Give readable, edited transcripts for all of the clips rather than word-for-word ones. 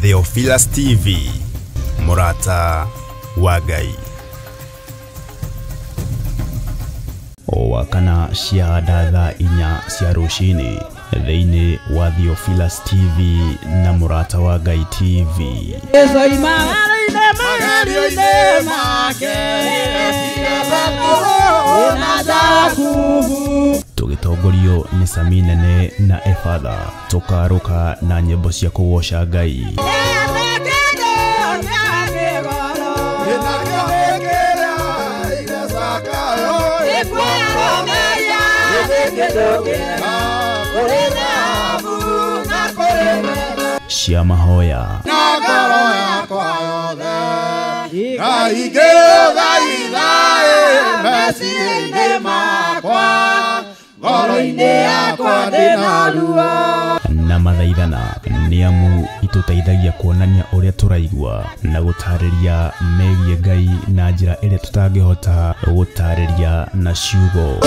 Theophilus TV, Murata wa Ngai. O wakana cia thaa 4 cia rũcinĩ thĩinĩ wa Theophilus TV na Murata wa Ngai TV. Tũgĩtongorio nĩ Sami Nene na Efatha, tũkarũka na nyĩmbo cia kũgoca Ngai. Cia mahoya na mathaithana nĩ amu itũteithagia kuonania ũrĩa tũraigua na gũtarĩria megiĩ Ngai na njĩra ĩrĩa tũtangĩhota gũtarĩria na ciugo.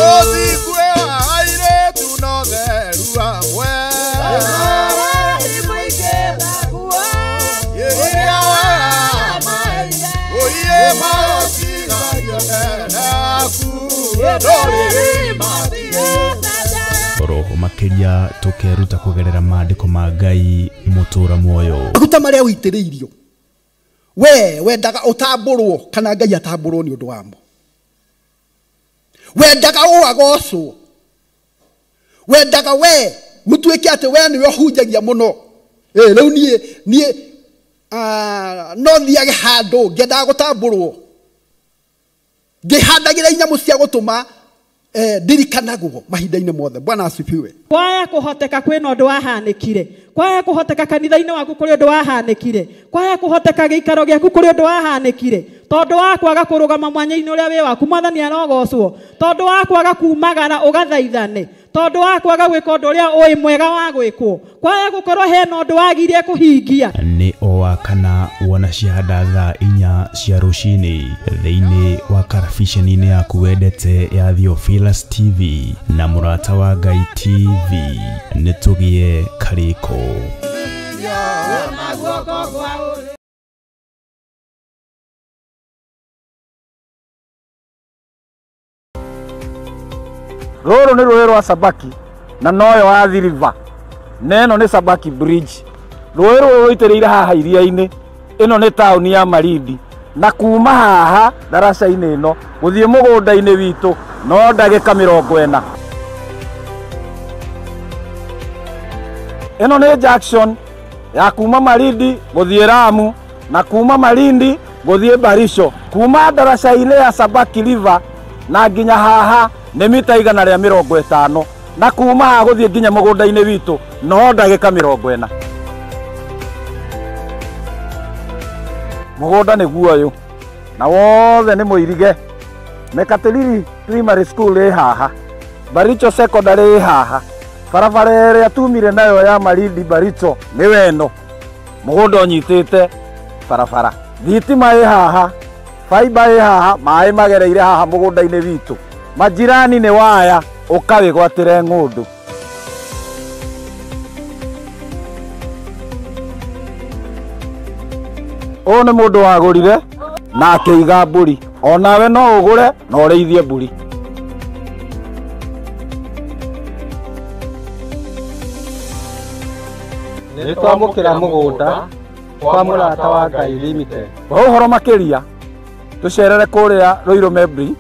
Roho makĩria tũkeruta kũgerera maandĩko ma Ngai mũtũra muoyo. Maguta marĩa ũitĩrĩirio we wendaga ũtambũrwo kana Ngai atambũrwo nĩ ũndũ wamo. Wendaga ũagocwo, wendaga we gũtuĩke atĩ we nĩwe ũhunjagia mũno. Rĩu niĩ no thiage handũ ngĩendaga gũtambũrwo, ngĩhandagĩra inyamũ cia gũtũma ndirikanagwo mahinda-inĩ mothe. Bwana asifiwe. Kwaya kũhoteka kwĩna ũndũ wahanĩkire, kwaya kũhoteka kanitha-inĩ waku kũrĩ ũndũ wahanĩkire, kwaya kũhoteka gĩikaro gĩaku kũrĩ ũndũ wahanĩkire, tondũ wa kwaga kũrũgama mwanya-inĩ ũrĩa wĩ waku Mwathani arogocwo, tondũ wa kwaga kumagara ũgathaithane, tondũ wa kwaga gwĩka ũndũ ũrĩa ũĩ mwega wa gwĩkwo, kwaya gũkorwo hena ũndũ wagirie kũhingia. Nĩ o wa kana wona ciahanda thaa 4 cia rũcinĩ thĩinĩ wa karabiceni-inĩ yaku wendete ya Theophilus TV na Murata wa Ngai TV. Nĩ tũgĩe karĩko. Rũrũ nĩ rũĩ rwa Sabaki na noyo Athi River, na ĩno nĩ Sabaki Bridge. Rũĩ rũrũ rũitĩrĩire haha iria-inĩ. Ĩno nĩ taũni ya Malindi, na kuma haha ndaraca-inĩ ĩno gũthiĩ mũgũnda-inĩ witũ no ndagĩka 40. Ĩno nĩ junction ya kuma Malindi gũthiĩ Lamu na kuma Malindi gũthiĩ Barisho. Kuma ndaraca-inĩ ya Sabaki River na nginya haha nĩ mita 150, na kuma haha gũthiĩ nginya mũgũnda-inĩ witũ no ndagĩka 40. Mũgũnda nĩguo ũyũ na wothe nĩ mũirige. Mekatilili Primary School ĩ haha, Baricho Secondary ĩ haha, barabara ĩrĩa tumire nayo ya Malindi Baricho nĩwe ĩno. Mũgũnda ũnyitĩte barabara, thitima ĩ haha, fiber ĩ haha, maĩ magereire haha mũgũnda-inĩ witũ. Majirani nĩ waya ũkawĩgwatĩre ng'ũndũ. Ũyũ nĩ mũndũ wagũrire na akĩiga mbũri. Onawe no ũgũre na ũrĩithie mbũri. Nĩ twamũkĩra mũgũnda kwa Mũrata wa Ngai Limited. Kwa ũhoro makĩria tũcerere kũrĩa Ruiru Membri,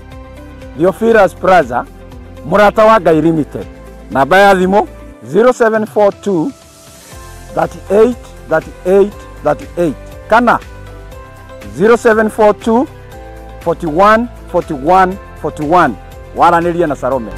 Theophilus Plaza, Mũrata wa Ngai Limited. Namba ya thimũ 0742 38 38 38 kana 0742 41 41 41. Waranĩria na Salome.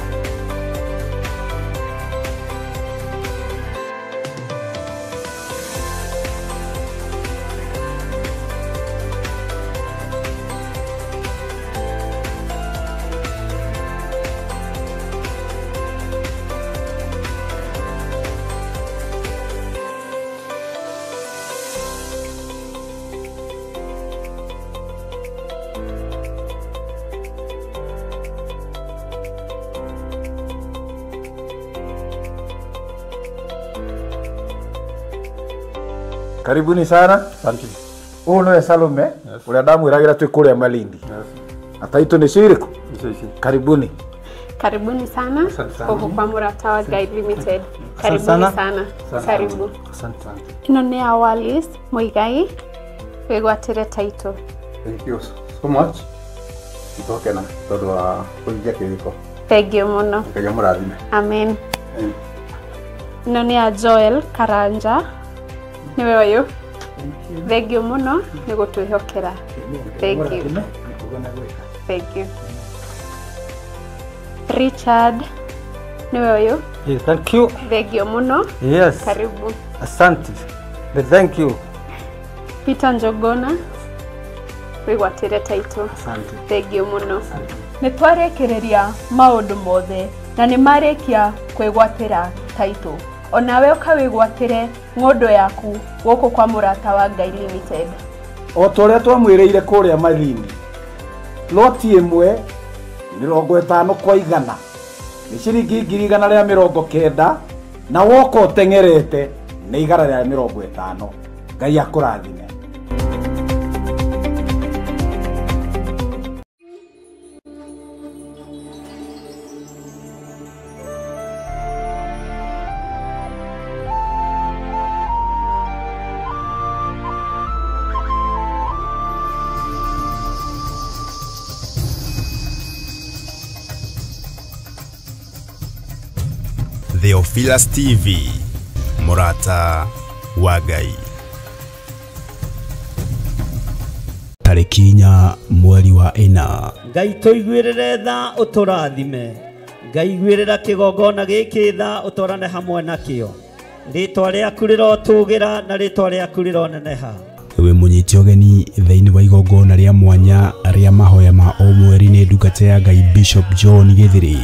Karibuni sana. Asante. Ũyũ nĩwe Salome ũrĩa ndamwĩragĩra twĩ kũrĩa Malindi. Na taitũ nĩcio irĩkũ? Karibuni. Karibuni sana gũkũ kwa Mũrata wa Ngai Limited. Karibuni sana. Karibu. Asante. Ĩno nĩ ya Wallis Muigai, wĩgwatĩre taitũ. Thank you so much. Nĩtwakena tondũ wa kũhingia kĩrĩko. Thank you mũno. Ngai amũrathime. Amen. Ĩno nĩ ya Joel Karanja, nĩwe ũyũ. Thank you mũno nĩ gũtwĩhokera. Thank you. Thank you. Richard, nĩwe ũyũ. Yes, thank you. Thank you mũno. Yes. Karibu. Asante. Thank you. Peter Njogona, wĩgwatĩre taitũ. Asante. Thank you mũno. Nĩ twarĩkĩrĩria maũndũ mothe na nĩ marĩkia kwĩgwatĩra taitũ. Onawe ũkawĩgwatĩre ng'ũndũ yaku gũkũ kwa Mũrata wa Ngai Limited. O ta ũrĩa twamwĩrĩire kũrĩa Malindi, loti ĩmwe 50 kwa 100 nĩ ciringi 190,000 na woka ũteng'erete nĩ 150. Ngai akũrathime. Theophilus TV, Mũrata wa Ngai. Tarĩki 4 mweri wa 4. Ngai tũiguĩrĩre tha ũtũrathime. Ngai iguĩrĩra kĩgongona gĩkĩ tha ũtwarane hamwe nakĩo. Rĩtwa rĩaku rĩrotũgĩra na rĩtwa rĩaku rĩroneneha. Wĩ mũnyite ũgeni thĩinĩ wa igongona rĩa mwanya rĩa mahoya ma o mweri nĩ ndungata ya Ngai Bishop John Githiri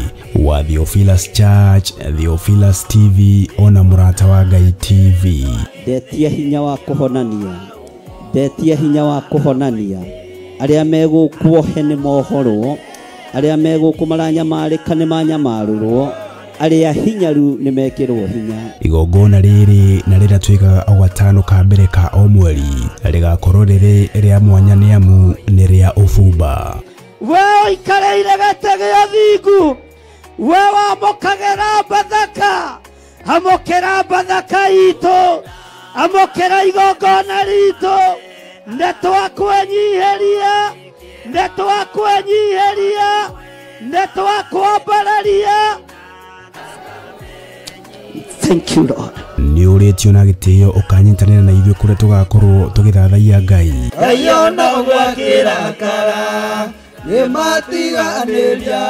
wa Theophilus Church, Theophilus TV ona Mũrata wa Ngai TV. Ndetia hinya wa kũhonania, ndetia hinya wa kũhonania. Arĩa megũkuohe nĩ mohorwo, arĩa megũkũ maranyamarĩka nĩ manyamarũrwo, arĩa hinyaru nĩ mekĩrwo hinya. Igongona rĩrĩ na rĩrĩa twĩkaga o gatano ka mbere ka o mweri rĩgakorwo rĩrĩ rĩa mwanya nĩ amu nĩ rĩa ũbumba. We ũikarĩire gĩtĩ gĩa thingu, we wamũkagĩra Bathaka, amũkĩra Bathaka itũ, amũkĩra igongona ritũ. Nĩ twakwenyiheria, nĩ twakwenyiheria, nĩ twakwambararia. Thank you, Lord. Nĩ ũrĩtio na gĩtĩo ũkanyitanĩra na ithuĩ kũrĩa tũgakorwo tũgĩthathaiya Ngai. Ngai ona ũguo akĩrakara nĩ matiganĩria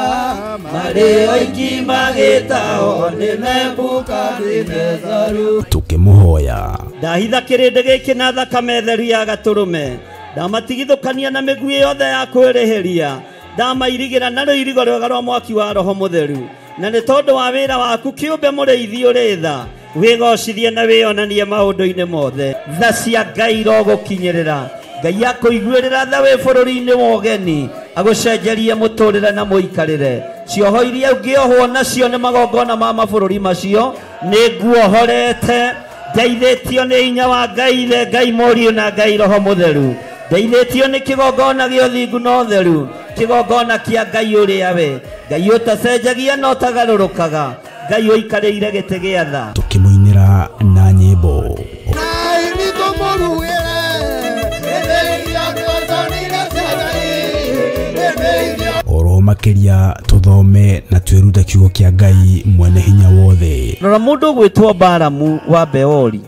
marĩ oiki magĩtao nĩ Nebukadinezaru. Tũkĩmũhoya. Ndahitha kĩrĩndĩ gĩkĩ na thakame theru ya gatũrũme, ndamatigithũkania na mĩguĩ yothe ya kwĩrĩhĩria, ndamairigĩra na rũirigo rwega rwa mwaki wa Roho Mũtheru. Na nĩ tondũ wa wĩra waku kĩũmbe mũrĩithi ũrĩ tha, wĩgocithie na wĩonanie maũndũ-inĩ mothe. Tha cia Ngai irogũkinyĩrĩra. Ngai akũiguĩrĩra tha wĩ bũrũri-inĩ wa ũgeni, agũcenjerie mũtũrĩre na mũikarĩre. Cioho iria ũngĩohwo nacio nĩ magongona ma mabũrũri macio, nĩ nguohorete. Ndeithĩtio nĩ hinya wa Ngai Ithe, Ngai Mũriũ na Ngai Roho Mũtheru. Ndeithĩtio nĩ kĩgongona gĩa ũthingu na ũtheru, kĩgongona kĩa Ngai ũrĩa we Ngai ũtacenjagia na ũtagarũrũkaga, Ngai ũikarĩire gĩtĩ gĩa tha. Tũkĩmũinĩra na nyĩmbo. Oro makĩria tũthome na twĩrute kiugo kĩa Ngai mwene hinya wothe. Rora mũndũ ũgwĩtwo Balamu wa Beori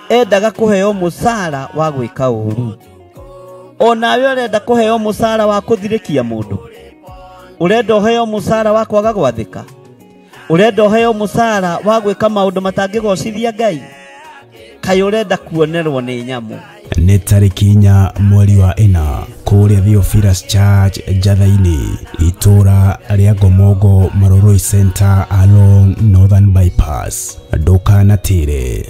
endaga kũheo mũcara wa gwĩka ũru. Onawe ũrenda kũheo mũcara wa kũthirĩkia mũndũ, ũrenda ũheo mũcara wa kwaga gwathĩka, ũrenda ũheo mũcara wa gwĩka maũndũ matangĩgocithia Ngai, kaĩ ũrenda kuonerwo nĩ nyamũ. Nĩ tarĩki 4 mweri wa 4 kũrĩa Theophilus Church Njatha-inĩ, itũra rĩa Ngomongo Maroroi Center along Northern Bypass. Ndũkanatĩre.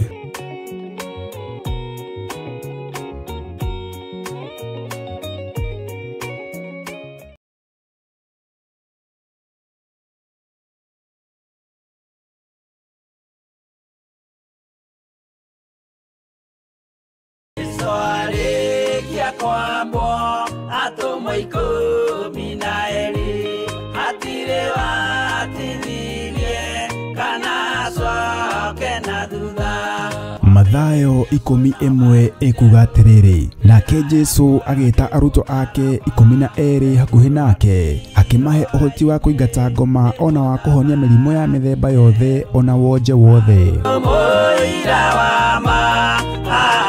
Ndũgacoke na thutha. Mathayo 11 ĩkuga atĩrĩrĩ, nake Jesu agĩta arutwo ake 12 hakuhĩ nake, akĩmahe ũhoti wa kũingata ngoma ona wa kũhonia mĩrimũ ya mĩthemba yothe ona wonje wothe. Mũira wa ma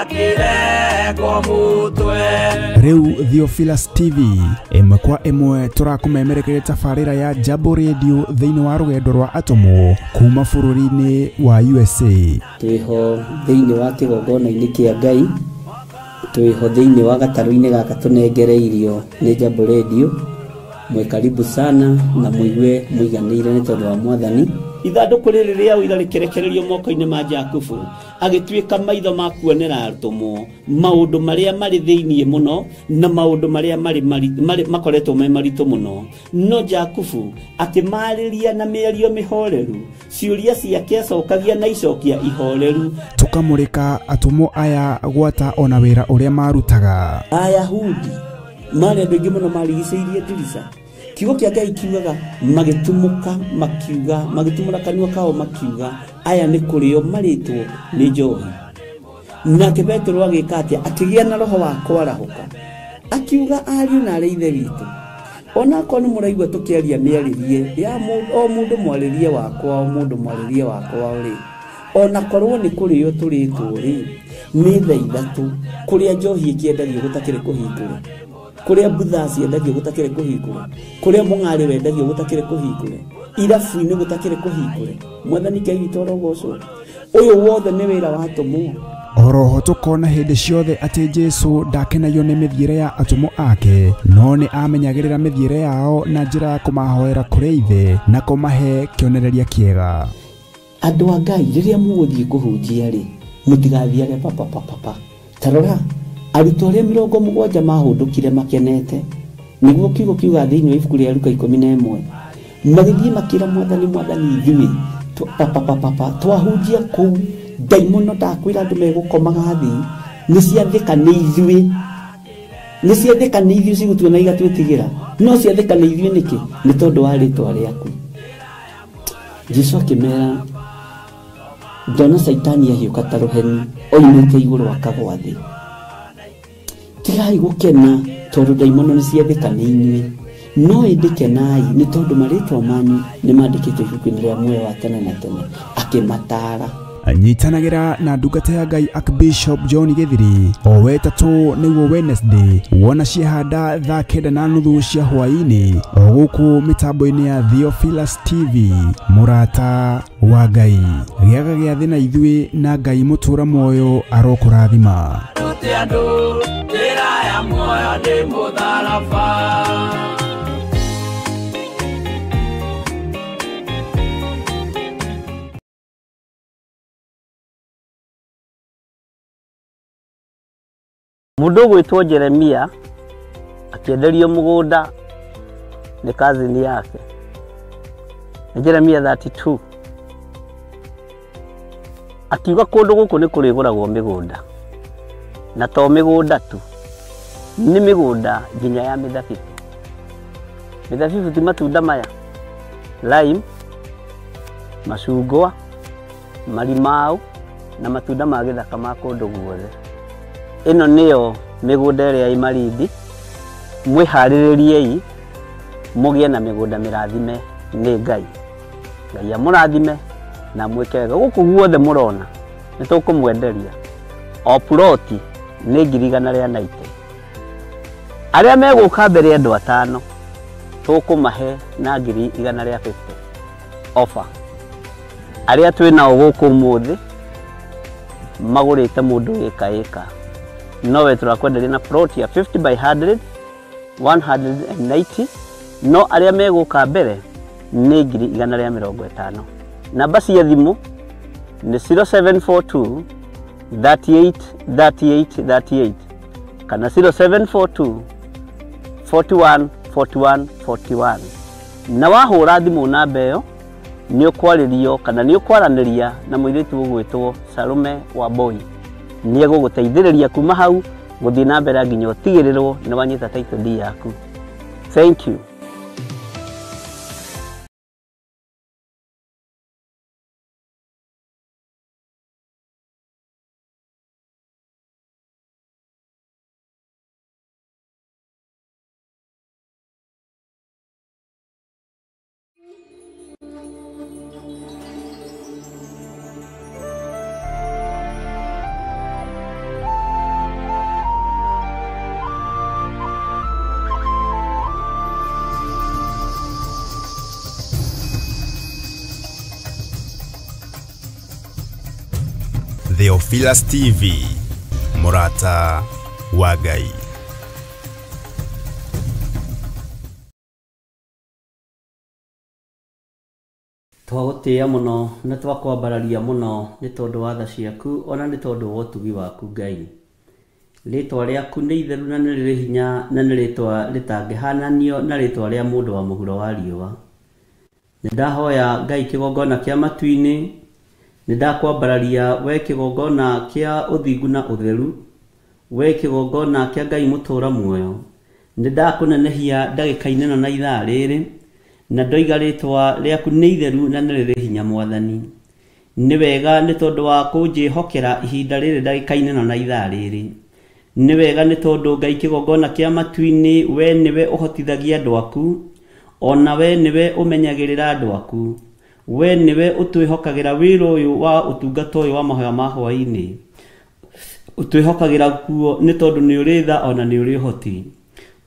akĩrengwo mũtwe. Rĩu Theophilus TV ĩmwe kwa ĩmwe tũrakũmemerekeria tabarĩra ya Jambo Radio thĩinĩ wa rũgendo rwa atũmwo kuma bũrũri-inĩ wa USA. Twĩho thĩinĩ wa kĩgongona-inĩ kĩa Ngai, twĩho thĩinĩ wa gatarũ-inĩ gaka tũnengereirio nĩ Jambo Radio. Mwĩ karibu sana na mũigue mũiganĩire nĩ tondũ wa Mwathani. Ithandũkũ rĩrĩ rĩa ũira rĩkĩrekererio moko-inĩ ma Jakubu, agĩtuĩka maitho ma kuonera atũmwo maũndũ marĩa marĩ thĩinĩ mũno na maũndũ marĩa marĩ makoretwo me maritũ mũno. No Jakubu akĩmarĩria na mĩario mĩhoreru, ciũria ciake acokagia na icokia ihoreru. Tũkamũrĩka atũmwo aya gwata ona wĩra ũrĩa marutaga. Ayahudi marĩ andũ aingĩ mũno marigicĩirie ndirica. Kiugo kĩa Ngai kiugaga magĩtumũka makiuga, magĩtumũra kanua kao makiuga, aya nĩ kũrĩo marĩtwo nĩ njohi. Nake Petero agĩka atĩa? Akĩgĩa na roho wa kwarahũka, akiuga ariũ na arĩ ithe witũ, onakorwo nĩ mũraigua tũkĩaria mĩarĩrie ya o mũndũ mwarĩrie wakwa, o mũndũ mwarĩrie wakwa rĩ, onakorwo nĩ kũrĩo tũrĩtwo rĩ, nĩ thaa 3 kũrĩa njohi ĩkĩendagio gũtakĩrĩ kũhingũre, kũrĩa mbutha ciendagio gũtakĩrĩ kũhingũre, kũrĩa mũng'arĩ wendagio gũtakĩrĩ kũhingũre, irabu-inĩ gũtakĩrĩ kũhingũre. Mwathani Ngai witũ arogocwo. Ũyũ wothe nĩ wĩra wa atũmwo. Oroho tũkona hĩndĩ ciothe atĩ Jesu ndakenagio nĩ mĩthiĩre ya atũmwo ake, no nĩ amenyagĩrĩra mĩthiĩre yao na njĩra ya kũmahoera kũrĩ Ithe na kũmahe kĩonereria kĩega. Andũ a Ngai, rĩrĩa mũgũthiĩ kũhunjia rĩ, mũtigathiage papapapapa. Ta rora, arutwo arĩa 70 mahũndũkire makenete, nĩguo kiugo kiuga thĩinĩ wa ibuku rĩa Luka 11, magĩthiĩ makĩra Mwathani, Mwathani ithuĩ papapapapa twahunjia kũu, ndaimono ndakwĩra andũ megũkomaga thĩ, nĩ ciathĩka nĩ ithuĩ, nĩ ciathĩka nĩ ithuĩ cigũtuona igatwĩtigĩra, no ciathĩka nĩ ithuĩ nĩkĩ? Nĩ tondũ wa rĩtwa rĩaku. Jesu akĩmera, ndona Caitani ahiũka ta rũheni oimĩte igũrũ akagwa thĩ. Tigai gũkena tondũ ndaimono nĩ ciathĩka nĩ inyuĩ, no ĩndĩ kenai nĩ tondũ marĩtwa manyu nĩ mandĩkĩtwo ibuku-inĩ rĩa muoyo wa tene na tene. Akĩmataara. Nyitanagĩra na ndungata ya Ngai Archbishop John Githiri o wetatũ nĩguo Wednesday, wona ciehanda thaa 9:30 cia hwaĩ-inĩ o gũkũ mĩtambo-inĩ ya Theophilus TV. Mũrata wa Ngai, gĩaga gĩathĩ na ithuĩ na Ngai mũtũra muoyo arokũrathima. Rute andũ njĩra ya muoyo nĩ mũtharaba. Mũndũ ũgwĩtwo Jeremia akĩenderio mũgũnda nĩ kazini yake. Nĩ Jeremia 32. Akiuga kũndũ gũkũ nĩ kũrĩgũragwo mĩgũnda, na to mĩgũnda tu, nĩ mĩgũnda nginya ya mĩthabibũ. Mĩthabibũ ti matunda maya, lime, macungwa, marimau na matunda ma gĩthaka ma kũndũ guothe. Ĩno nĩyo mĩgũnda ĩrĩa ĩ Malindi. Mwĩharĩrĩriei mũgĩe na mĩgũnda mĩrathime nĩ Ngai. Ngai amũrathime na mwĩke wega. Gũkũ guothe mũrona nĩ tũkũmwenderia o ploti nĩ 190,000. Arĩa megũka mbere andũ 5 tũkũmahe na 150,000 offer. Arĩa twĩ nao gũkũ ũmũthĩ magũrĩte mũndũ ĩka ĩka, nowe tũrakwenderia na plot ya 50 by 100 190, no arĩa megũka mbere nĩ 150,000. Namba cia thimũ nĩ 0742 38 38 38 kana 0742 41 41 41. Na wahũra thimũ namba ĩyo nĩ ũkwarĩrio kana nĩ ũkwaranĩria na mũirĩtu ũgwĩtwo Salome Wambui. Nĩ egũgũteithĩrĩria kuma hau gũthiĩ na mbere nginya ũtigĩrĩrwo nĩ wanyita title deed yaku. Thank you. Theophilus TV, Murata wa Ngai. Twagũtĩĩa mũno na twakwambararia mũno nĩ tondũ wa tha ciaku ona nĩ tondũ wa ũtugi waku Ngai. Rĩtwa rĩaku nĩ itheru na nĩ rĩrĩ hinya na nĩ rĩtwa rĩtangĩhananio na rĩtwa rĩa mũndũ wa mũhuro wa riũa. Nĩ ndahoya Ngai kĩgongona kĩa matu-inĩ, nĩ ndakwambararia we kĩgongona kĩa ũthingu na ũtheru, we kĩgongona kĩa Ngai mũtũũra muoyo. Nĩ ndakũnenehia ndagĩka-inĩ ĩno na ithaa rĩrĩ, na ndoiga rĩtwa rĩaku nĩ itheru na nĩ rĩrĩ hinya Mwathani. Nĩ wega nĩ tondũ wa kũnjĩhokera ihinda rĩrĩ ndagĩka-inĩ ĩno na ithaa rĩrĩ. Nĩ wega nĩ tondũ Ngai kĩgongona kĩa matu-inĩ, we nĩwe ũhotithagia andũ aku, ona we nĩwe ũmenyagĩrĩra andũ aku, we nĩwe ũtwĩhokagĩra wĩra ũyũ wa ũtungata ũyũ wa mahoya ma hwaĩ-inĩ. Ũtwĩhokagĩra guo nĩ tondũ nĩ ũrĩ tha ona nĩ ũrĩ ũhoti.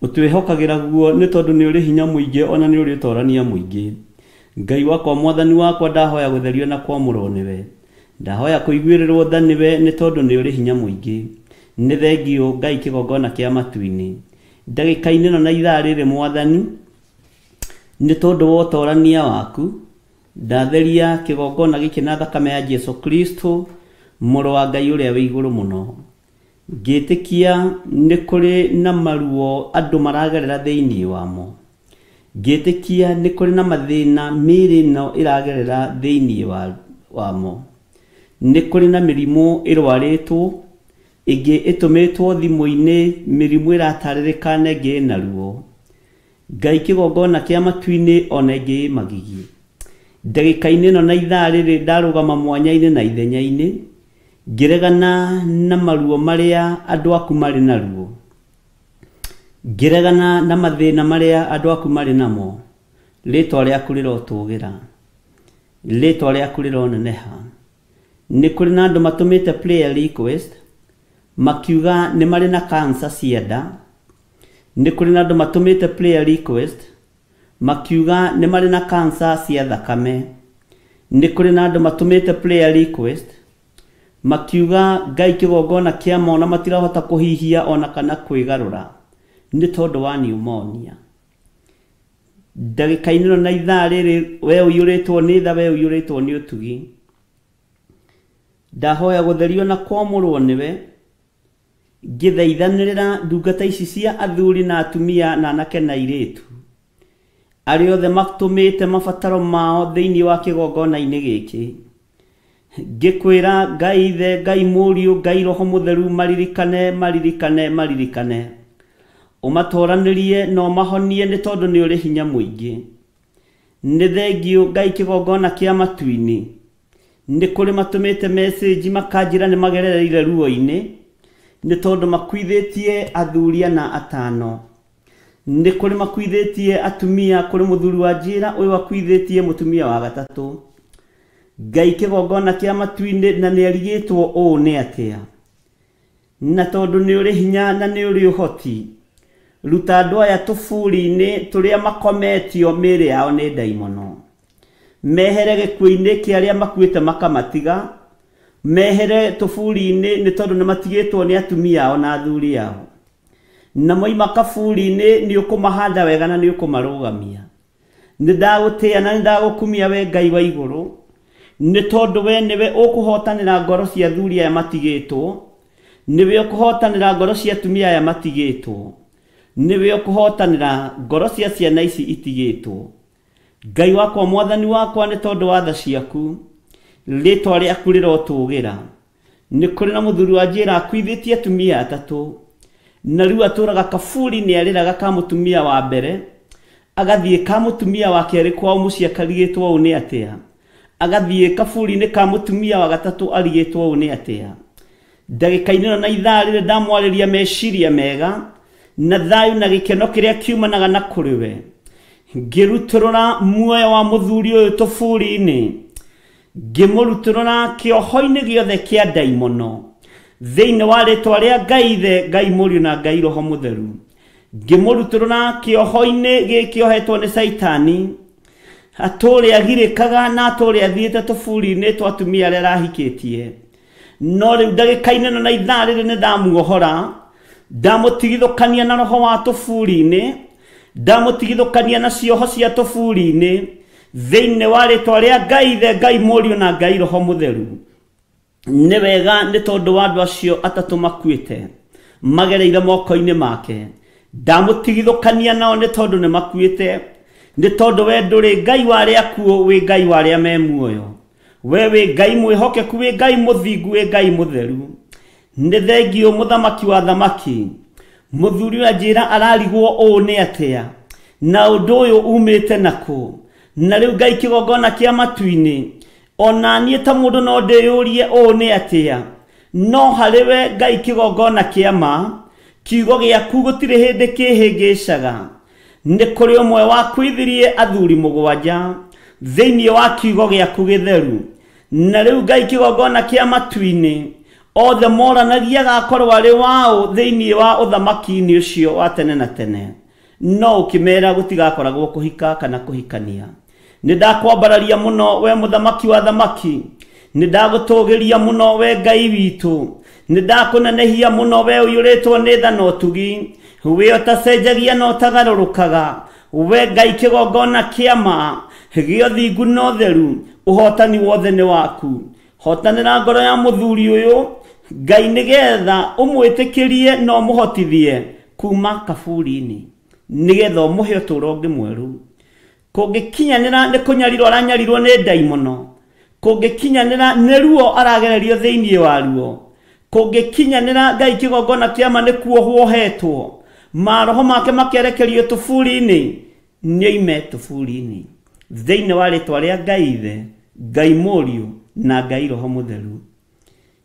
Ũtwĩhokagĩra guo nĩ tondũ nĩ ũrĩ hinya mũingĩ ona nĩ ũrĩ ũtorania mũingĩ. Ngai wakwa Mwathani wakwa, ndahoya gũtherio na kwamũrwo nĩwe, ndahoya kũiguĩrĩrwo tha nĩwe nĩ tondũ nĩ ũrĩ hinya mũingĩ. Nĩ thengio Ngai kĩgongona kĩa matu-inĩ ndagĩka-inĩ ĩno na ithaa rĩrĩ Mwathani, nĩ tondũ wa ũtorania waku ndatheria kĩgongona gĩkĩ na thakame ya Jesu Kristo mũrũ wa Ngai ũrĩa wĩ igũrũ mũno. Ngĩtĩkia nĩ kũrĩ na maruo andũ maragerera thĩinĩ wamo, ngĩtĩkia nĩ kũrĩ na mathĩna mĩĩrĩ ĩno ĩragerera thĩinĩ wamo, nĩ kũrĩ na mĩrimũ ĩrwarĩtwo, ĩngĩ ĩtũmĩtwo thimũ-inĩ, mĩrimũ ĩratarĩrĩka na ĩngĩ ĩna ruo. Ngai kĩgongona kĩa matu-inĩ ona ĩngĩ ĩ magigi. Ndagĩka-inĩ ĩno na ithaa rĩrĩ ndarũgama mwanya-inĩ na ithenya-inĩ, ngĩregana na maruo marĩa andũ aku marĩ naruo, ngĩregana na mathĩna marĩa andũ aku marĩ namo. Rĩtwa rĩaku rĩrotũgĩra, rĩtwa rĩaku rĩroneneha. Nĩ kũrĩ na andũ matũmĩte prayer request makiuga nĩ marĩ na cancer cia nda. Nĩ kũrĩ na andũ matũmĩte prayer request makiuga nĩ marĩ na cancer cia thakame. Nĩ kũrĩ na andũ matũmĩte prayer request makiuga Ngai kĩgongona kĩa mona matirahota kũhihia ona kana kwĩgarũra nĩ tondũ wa pneumonia. Ndagĩka-inĩ ĩno na ithaa rĩrĩ, we ũiyũrĩtwo nĩ tha, we ũiyũrĩtwo nĩ ũtugi, ndahoya gũtherio na kwamũrwo nĩwe. Ngĩthaithanĩrĩra ndungata ici cia athuri na atumia na anake na airĩtu arĩa othe matũmĩte mabataro mao thĩinĩ wa kĩgongona-inĩ gĩkĩ, ngĩkwĩra Ngai Ithe, Ngai Mũriũ, Ngai Roho Mũtheru, maririkane, maririkane, maririkane, ũmatoranĩrie na ũmahonie nĩ tondũ nĩ ũrĩ hinya mũingĩ. Nĩ thengio Ngai kĩgongona kĩa matu-inĩ, nĩ kũrĩ matũmĩte message makanjĩra nĩ magerereire ruo-inĩ nĩ tondũ makuithĩtie athuri ana atano. Nĩ kũrĩ makuithĩtie atumia, kũrĩ mũthuri wa njĩra ũyũ akuithĩtie mũtumia wa gatatũ. Ngai kĩgongona kĩa matu-inĩ, na nĩ arigĩtwo ũũ nĩ atĩa, na tondũ nĩ ũrĩ hinya na nĩ ũrĩ ũhoti, ruta andũ aya tũburi-inĩ tũrĩa makometio mĩĩrĩ yao nĩ ndaimono, mehere gĩkuũ-inĩ kĩa arĩa makuĩte makamatiga, mehere tũburi-inĩ nĩ tondũ nĩ matigĩtwo nĩ atumia ao na athuri ao, na moima kaburi-inĩ nĩ ũkũmahanda wega na nĩ ũkũmarũgamia. Nĩ ndagũtĩĩa na nĩ ndagũkumia we Ngai wa igũrũ, nĩ tondũ we nĩwe ũkũhotanĩra ngoro cia athuri aya matigĩtwo, nĩwe ũkũhotanĩra ngoro cia atumia aya matigĩtwo, nĩwe ũkũhotanĩra ngoro cia ciana ici itigĩtwo. Ngai wakwa, Mwathani wakwa, nĩ tondũ wa tha ciaku, rĩtwa rĩaku rĩrotũgĩra. Nĩ kũrĩ na mũthuri wa njĩra akuithĩtie atumia atatũ, na rĩu atũraga kaburi nĩ arĩraga ka mũtumia wa mbere, agathiĩ ka mũtumia wa kerĩ kwao mũciĩ akarigĩtwo ũũ nĩ atĩa, agathiĩ kaburi-inĩ ka mũtumia wa gatatũ arigĩtwo ũũ nĩ atĩa. Ndagĩka-inĩ ĩno na ithaa rĩrĩ ndamwarĩria meciria mega na thayũ na gĩkeno kĩrĩa kiumanaga na kũrĩ we. Ngĩrutũrũra muoyo wa mũthuri ũyũ tũburi-inĩ, ngĩmũrutũrũra kĩoho-inĩ gĩothe kĩa ndaimono thĩinĩ wa rĩtwa rĩa Ngai Ithe, Ngai Mũriũ na Ngai Roho Mũtheru. Ngĩmũrutũrũra kĩoho-inĩ gĩkĩohetwo nĩ Caitani, atũũre agirĩkaga na atũũre athiĩte tũburi-inĩ twa atumia arĩa arahikĩtie. No rĩu ndagĩka-inĩ ĩno na ithaa rĩrĩ nĩ ndamuohora, ndamũtigithũkania na roho wa tũburi-inĩ, ndamũtigithũkania na cioho cia tũburi-inĩ thĩinĩ wa rĩtwa rĩa Ngai Ithe, Ngai Mũriũ na Ngai Roho Mũtheru. Nĩ wega nĩ tondũ wa andũ acio atatũ makuĩte magereire moko-inĩ make, ndamũtigithũkania nao nĩ tondũ nĩ makuĩte, nĩ tondũ we ndũrĩ Ngai wa arĩa akuũ, wĩ Ngai wa arĩa me muoyo. We wĩ Ngai mwĩhokeku, wĩ Ngai mũthingu, wĩ Ngai mũtheru. Nĩ thengiũ mũthamaki wa thamaki. Mũthuri ũyũ anjĩra ararigwo ũũ nĩ atĩa, na ũndũ ũyũ umĩte nakũ, na rĩu Ngai kĩgongona kĩa matu-inĩ, ona niĩ ta mũndũ no ndĩyũrie ũũ nĩ atĩa, no harĩ we Ngai kĩgongona kĩa ma, kiugo gĩaku gũtirĩ hĩndĩ kĩhĩngĩcaga. Nĩ kũrĩ ũmwe wakuithirie athuri mũgwanja thĩinĩ wa kiugo gĩaku gĩtheru, na rĩu Ngai kĩgongona kĩa matu-inĩ, othe moranagia gakorwo arĩ wao thĩinĩ wa ũthamaki-inĩ ũcio wa tene na tene, no ũkĩmera gũtigakoragwo kũhika kana kũhikania. Nĩ ndakwambararia mũno we mũthamaki wa thamaki, nĩ ndagũtũgĩria mũno we Ngai witũ, nĩ ndakũnenehia mũno we ũiyũrĩtwo nĩ tha na ũtugi, we ũtacenjagia na ũtagarũrũkaga, we Ngai kĩgongona kĩa ma gĩa ũthingu na ũtheru, ũhotani wothe nĩ waku. Hotanĩra ngoro ya mũthuri ũyũ Ngai, nĩgetha ũmwĩtĩkĩrie na ũmũhotithie kuma kaburi-inĩ, nĩgetha ũmũhe ũtũũro ũngĩ mwerũ. Kũngĩkinyanĩra nĩ kũnyarirwo aranyarirwo nĩ ndaimono, kũngĩkinyanĩra nĩ ruo aragererio thĩinĩ wa ruo, kũngĩkinyanĩra Ngai kĩgongona kĩa ma nĩ kuohwo ohetwo, maroho make makerekerio tũburi-inĩ, nĩoime tũburi-inĩ thĩinĩ wa rĩtwa rĩa Ngai Ithe, Ngai Mũriũ na Ngai Roho Mũtheru.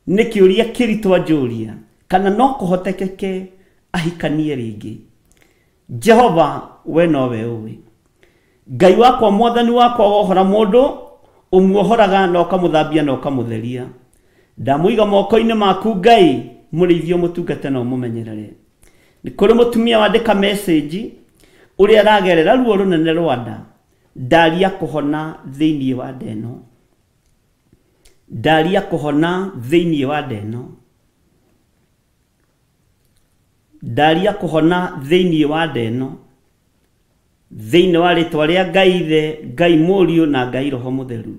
Nĩ kĩũria kĩritũ anjũria kana no kũhotekeke ahikanie rĩngĩ. Jehova we nowe ũĩ. Ngai wakwa, mwathani wakwa, wohora mũndũ ũmuohoraga na ũkamũthambia na ũkamũtheria. Ndamũiga moko-inĩ maku Ngai, mũrĩithie ũmũtungate na ũmũmenyerere. Nĩ kũrĩ mũtumia wandĩka message ũrĩa aragerera ruo rũnene rwa nda, ndaria kũhona thĩinĩ wa nda ĩno, ndaria kũhona thĩinĩ wa nda ĩno, ndaria kũhona thĩinĩ wa nda ĩno, thĩinĩ wa rĩtwa rĩa Ngai Ithe, Ngai Mũriũ na Ngai Roho Mũtheru.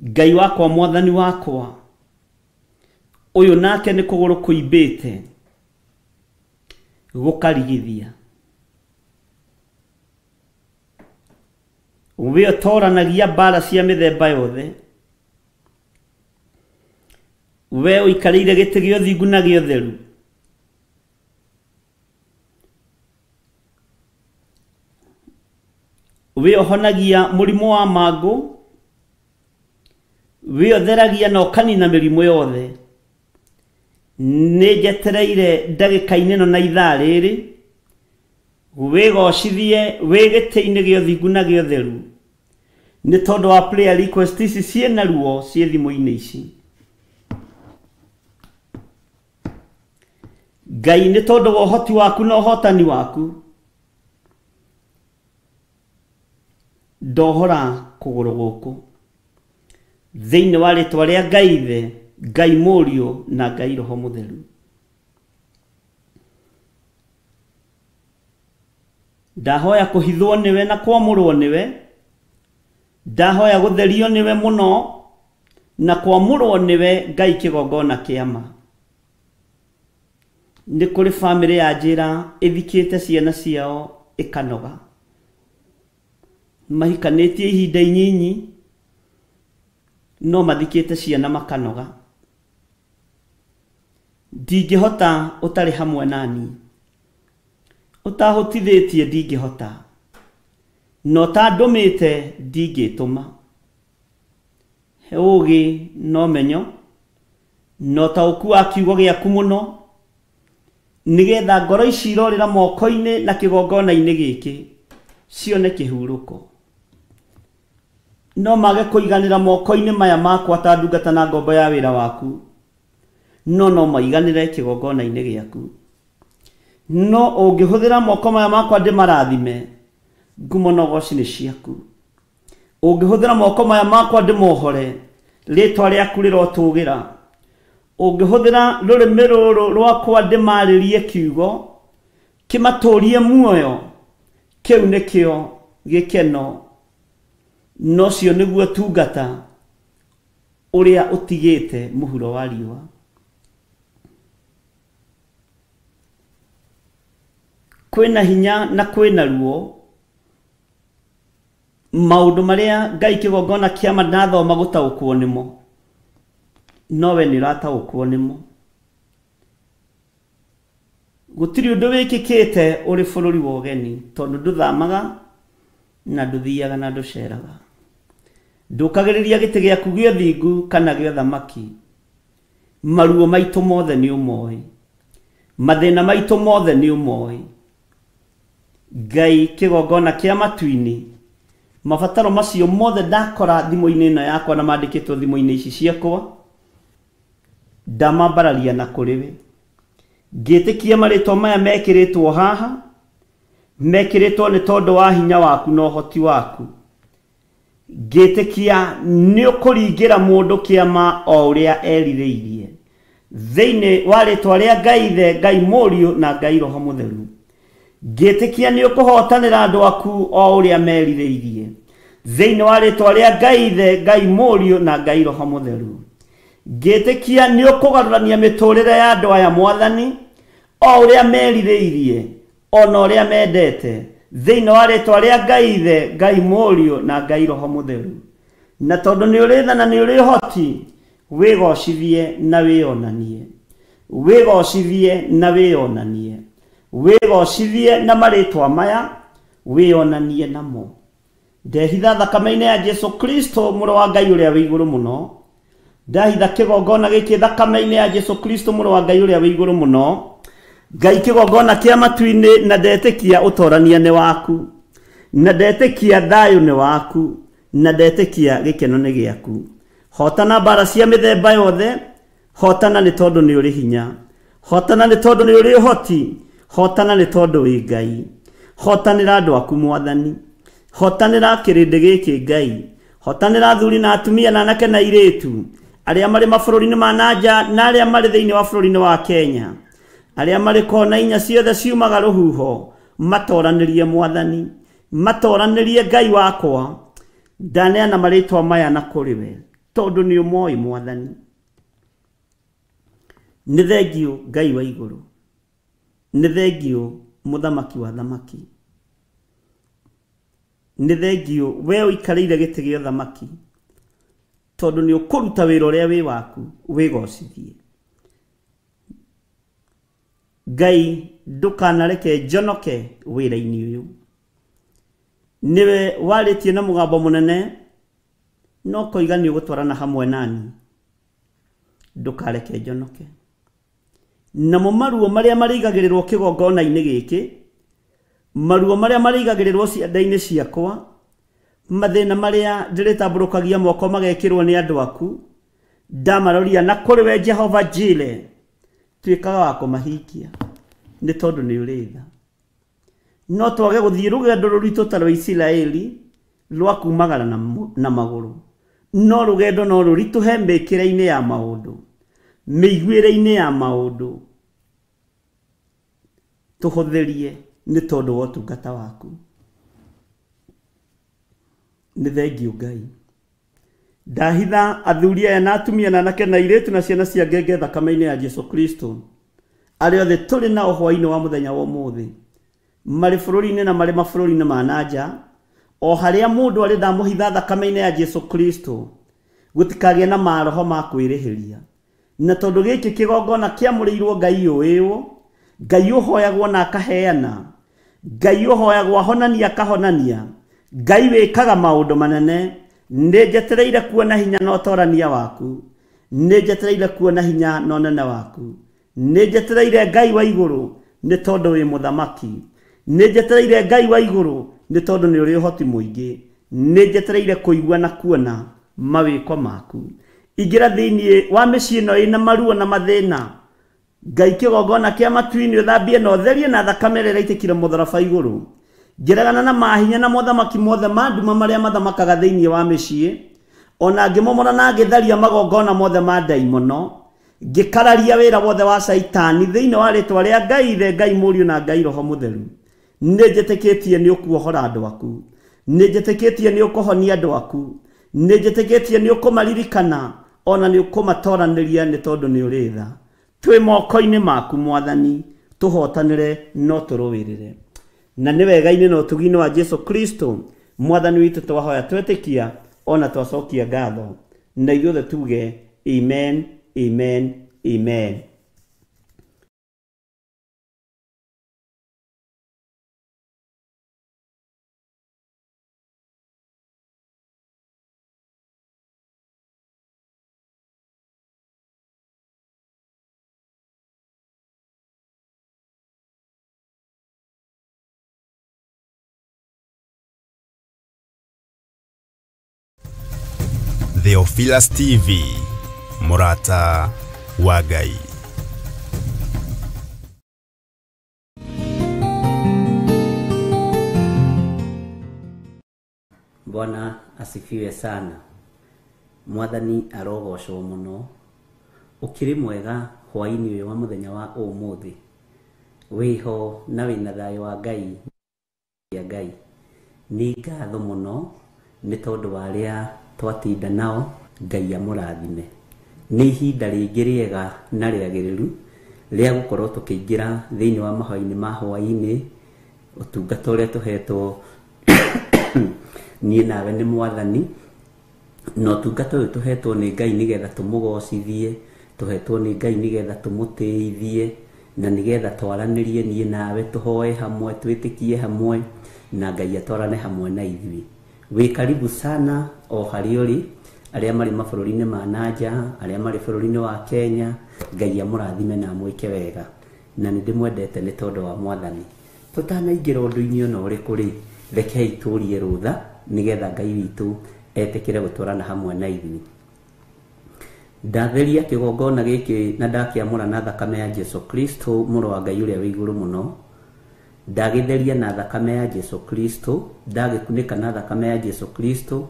Ngai wakwa, mwathani wakwa, ũyũ nake nĩ kũgũrũ kũimbĩte gũkarigithia. We ũtoranagia mbara cia mĩthemba yothe, we ũikarĩire gĩtĩ gĩa ũthingu na gĩa ũtheru, we ũhonagia mũrimũ wa mangũ, we ũtheragia na ũkanina mĩrimũ yothe. Nĩ njetereire ndagĩka-inĩ ĩno na ithaa rĩrĩ wĩgocithie wĩ gĩtĩ-inĩ gĩa ũthingu na gĩa ũtheru, nĩ tondũ wa prayer request ici ciĩna ruo ciĩ thimũ-inĩ ici. Ngai, nĩ tondũ wa ũhoti waku na ũhotani waku, ndohora kũgũrũ gũkũ thĩinĩ wa rĩtwa rĩa Ngai Ithe, Ngai Mũriũ na Ngai Roho Mũtheru. Ndahoya kũhithwo nĩwe na kwamũrwo nĩwe, ndahoya gũtherio nĩwe mũno na kwamũrwo nĩwe Ngai kĩgongona kĩa ma. Nĩ kũrĩ bamĩrĩ ya njĩra ĩthikĩte ciana ciao ĩkanoga, mahikanĩtie ihinda inyinyi no mathikĩte ciana makanoga. Ndingĩhota ũtarĩ hamwe nani, ũtahotithĩtie ndingĩhota, na ũtandũmĩte ndingĩtũma. He ũũgĩ na ũmenyo na ũtaũku wa kiugo gĩaku mũno, Nĩgetha ngoro ici irorĩra moko-inĩ na kĩgongona-inĩ gĩkĩ cione kĩhurũko. No mage kũiganĩra moko-inĩ maya makwa ta ndungata na ngombo ya wĩra waku, no no maiganĩre kĩgongona-inĩ gĩaku. No ũngĩhũthĩra moko maya makwa ndĩmarathime, ngumo na ũgoci nĩ ciaku. Ũngĩhũthĩra moko maya makwa ndĩmohore, rĩtwa rĩaku rĩrotũgĩra. Ũngĩhũthĩra rũrĩmĩ rũrũ rwakwa ndĩmarĩrie kiugo kĩmatũrie muoyo, kĩu nĩkĩo gĩkeno. Nocio nĩguo tungata ũrĩa ũtigĩte mũhuro wa riũa. Kwĩna hinya na kwĩna ruo, maũndũ marĩa Ngai kĩgongona kĩama ndathoma gũtaũkwo nĩmo, nowe nĩ ũrataũkwo nĩmo. Gũtirĩ ũndũ wĩkĩkĩte ũrĩ bũrũri wa ũgeni, tondũ ndũthamaga na ndũthiaga na ndũceraga. Ndũkagĩrĩria gĩtĩ gĩaku gĩa ũthingu kana gĩa ũthamaki. Maruo maitũ mothe nĩ ũmoĩ, mathĩna maitũ mothe nĩ ũmoĩ. Ngai kĩgongona kĩa matu-inĩ, mabataro macio mothe ndakora thimũ-inĩ ĩno yakwa na mandĩkĩtwo thimũ-inĩ ici ciakwa, ndamambararia na kũrĩ we. Ngĩtĩkia marĩtwa maya mekĩrĩtwo haha, mekĩrĩtwo nĩ tondũ wa hinya waku na ũhoti waku. Ngĩtĩkia nĩ ũkũringĩra mũndũ kĩama o ũrĩa erirĩirie, thĩinĩ wa rĩtwa rĩa Ngai Ithe, Ngai Mũriũ na Ngai Roho Mũtheru. Ngĩtĩkia nĩ ũkũhotanĩra andũ aku o ũrĩa merirĩirie, thĩinĩ wa rĩtwa rĩa Ngai Ithe, Ngai Mũriũ na Ngai Roho Mũtheru. Ngĩtĩkia nĩ ũkũgarũrania mĩtũrĩre ya andũ aya Mwathani o ũrĩa merirĩirie ona ũrĩa mendete, thĩinĩ wa rĩtwa rĩa Ngai Ithe, Ngai Mũriũ na Ngai Roho Mũtheru. Na tondũ nĩ ũrĩ tha na nĩ ũrĩ ũhoti, wĩgocithie na wĩonanie, wĩgocithie na wĩonanie, wĩgocithie na marĩtwa maya, wĩonanie namo. Ndehitha thakame-inĩ ya Jesu Kristo mũrũ wa Ngai ũrĩa wĩ igũrũ mũno. Ndahitha kĩgongona gĩkĩ thakame-inĩ ya Jesu Kristo mũrũ wa Ngai ũrĩa wĩ igũrũ mũno. Ngai kĩgongona kĩa matu-inĩ, na ndetĩkia ũtorania nĩ waku, na ndetĩkia thayũ nĩ waku, na ndetĩkia gĩkeno nĩ gĩaku. Hotana mbara cia mĩthemba yothe, hotana nĩ tondũ nĩ ũrĩ hinya, hotana nĩ tondũ nĩ ũrĩ ũhoti, hotana nĩ tondũ wĩ Ngai. Hotanĩra andũ aku Mwathani, hotanĩra kĩrĩndĩ gĩkĩ Ngai, hotanĩra athuri na atumia na anake na airĩtu arĩa marĩ mabũrũri-inĩ ma nanja na arĩa marĩ thĩinĩ wa bũrũri-inĩ wa Kenya, arĩa marĩ kona inya ciothe ciumaga rũhuho, matoranĩrie Mwathani, matoranĩrie Ngai wakwa. Ndaneana marĩtwa maya na kũrĩ we, tondũ nĩ ũmoĩ Mwathani. Nĩ thengiũ Ngai wa igũrũ, nĩ thengiũ mũthamaki wa thamaki, nĩ thengiũ we ũikarĩire gĩtĩ gĩa ũthamaki, tondũ nĩ ũkũruta wĩra ũrĩa wĩ waku, wĩgocithie. Ngai ndũkanareke njonoke wĩra-inĩ ũyũ. Nĩwe warĩtie na mũgambo mũnene, no koiga nĩ ũgũtwarana hamwe nani, ndũkareke njonoke. Namo maruo marĩa marĩigagĩrĩrwo kĩgongona-inĩ gĩkĩ, maruo marĩa marĩigagĩrĩrwo cianda-inĩ ciakwa, mathĩna marĩa ndĩrĩtambũrũkagia moko magekĩrwo nĩ andũ aku, ndamaroria na kũrĩ we Jehova Jire, tuĩkaga wa kũmahingia nĩ tondũ nĩ ũrĩ tha. No twage gũthiĩ rũgendo rũritũ ta rwa Isiraeli rwa kumagara na magũrũ, no rũgendo no rũritũhe mĩkĩre-inĩ ya maũndũ, mĩiguĩre-inĩ ya maũndũ. Tũhũthĩrie nĩ tondũ wa ũtungata waku. Nĩ thengiũ Ngai. Ndahitha athuri aya na atumia na anake na airĩtu na ciana cia ngenge thakame-inĩ ya Jesu Kristo, arĩa othe tũrĩ nao hwaĩ-inĩ wa mũthenya wa ũmũthĩ, marĩ bũrũri-inĩ na marĩ mabũrũri-inĩ ma nanja, o harĩa mũndũ arĩ ndamũhitha thakame-inĩ ya Jesu Kristo, gũtikagĩe na maroho ma kwĩrĩhĩria. Na tondũ gĩkĩ kĩgongona kĩamũrĩirwo Ngai ũĩwo, Ngai ũhoyagwo na akaheana, Ngai ũhoyagwo ahonania akahonania, Ngai wĩkaga maũndũ manene, nĩ njetereire kuona hinya na ũtorania waku, nĩ njetereire kuona hinya na ũnene waku. Nĩ njetereire Ngai wa igũrũ nĩ tondũ wĩ mũthamaki. Nĩ njetereire Ngai wa igũrũ nĩ tondũ nĩ ũrĩ ũhoti mũingĩ. Nĩ njetereire kũigua na kuona mawĩko maku. Ingĩra thĩinĩ wa mĩciĩ ĩno ĩna maruo na mathĩna. Ngai kĩgongona kĩa matu-inĩ ũthambie na ũtherie na thakame ĩrĩa ĩraitĩkire mũtharaba igũrũ. Ngĩregana na mahinya na mothamaki mothe ma nduma marĩa mathamakaga thĩinĩ wa mĩciĩ. Ona ngĩmomora na ngĩtharia magongona mothe ma ndaimono. Ngĩkararia wĩra wothe wa Caitani thĩinĩ wa rĩtwa rĩa Ngai Ithe, Ngai Mũriũ na Ngai Roho Mũtheru. Nĩ njĩtĩkĩtie nĩ ũkuohora andũ aku. Nĩ njĩtĩkĩtie nĩ ũkũhonia andũ aku. Nĩ njĩtĩkĩtie nĩ ũkũmaririkana ona nĩ ũkũmatoranĩria nĩ tondũ nĩ ũrĩ tha. Twĩ moko-inĩ maku Mwathani, tũhotanĩre no tũrũĩrĩre. Na nĩ wega-inĩ na ũtugi-inĩ wa Jesu Kristo Mwathani witũ twahoya twetĩkia ona twacokia ngatho. Na ithuothe tuge amen, amen, amen. Theophilus TV, Murata wa Ngai. Bwana asifiwe sana. Mwathani arogocwo muno. Ukiri mwega hwaini uyu wa muthenya wa umuthi. Wiho na wina thayo wa Ngai ya Ngai. Ni ngatho muno ni tondu wa aria twatinda nao. Ngai amũrathime. Nĩ ihinda rĩngĩ rĩega na rĩagĩrĩru rĩa gũkorwo tũkĩingĩra thĩinĩ wa mahoya-inĩ ma hwaĩ-inĩ, ũtungata ũrĩa tũhetwo niĩ nawe nĩ Mwathani, na ũtungata ũyũ tũhetwo nĩ Ngai nĩgetha tũmũgocithie, tũhetwo nĩ Ngai nĩgetha tũmũtĩithie, na nĩgetha twaranĩrie niĩ nawe, tũhoe hamwe, twĩtĩkie hamwe, na Ngai atwarane hamwe na ithuĩ. Wĩ karibu sana o harĩa ũrĩ, arĩa marĩ mabũrũri-inĩ ma nanja, arĩa marĩ bũrũri-inĩ wa Kenya, Ngai amũrathime na amwĩke wega. Na nĩ ndĩmwendete nĩ tondũ wa Mwathani. Tũtanaingĩra ũndũ-inĩ ona ũrĩkũ rĩ, rekei tũrie rũtha nĩgetha Ngai witũ etĩkĩre gũtwarana hamwe na ithuĩ. Ndatheria kĩgongona gĩkĩ na ndakĩamũra na thakame ya Jesu Kristo mũrũ wa Ngai ũrĩa wĩ igũrũ mũno. Ndagĩtheria na thakame ya Jesu Kristo, ndagĩkunĩka na thakame ya Jesu Kristo,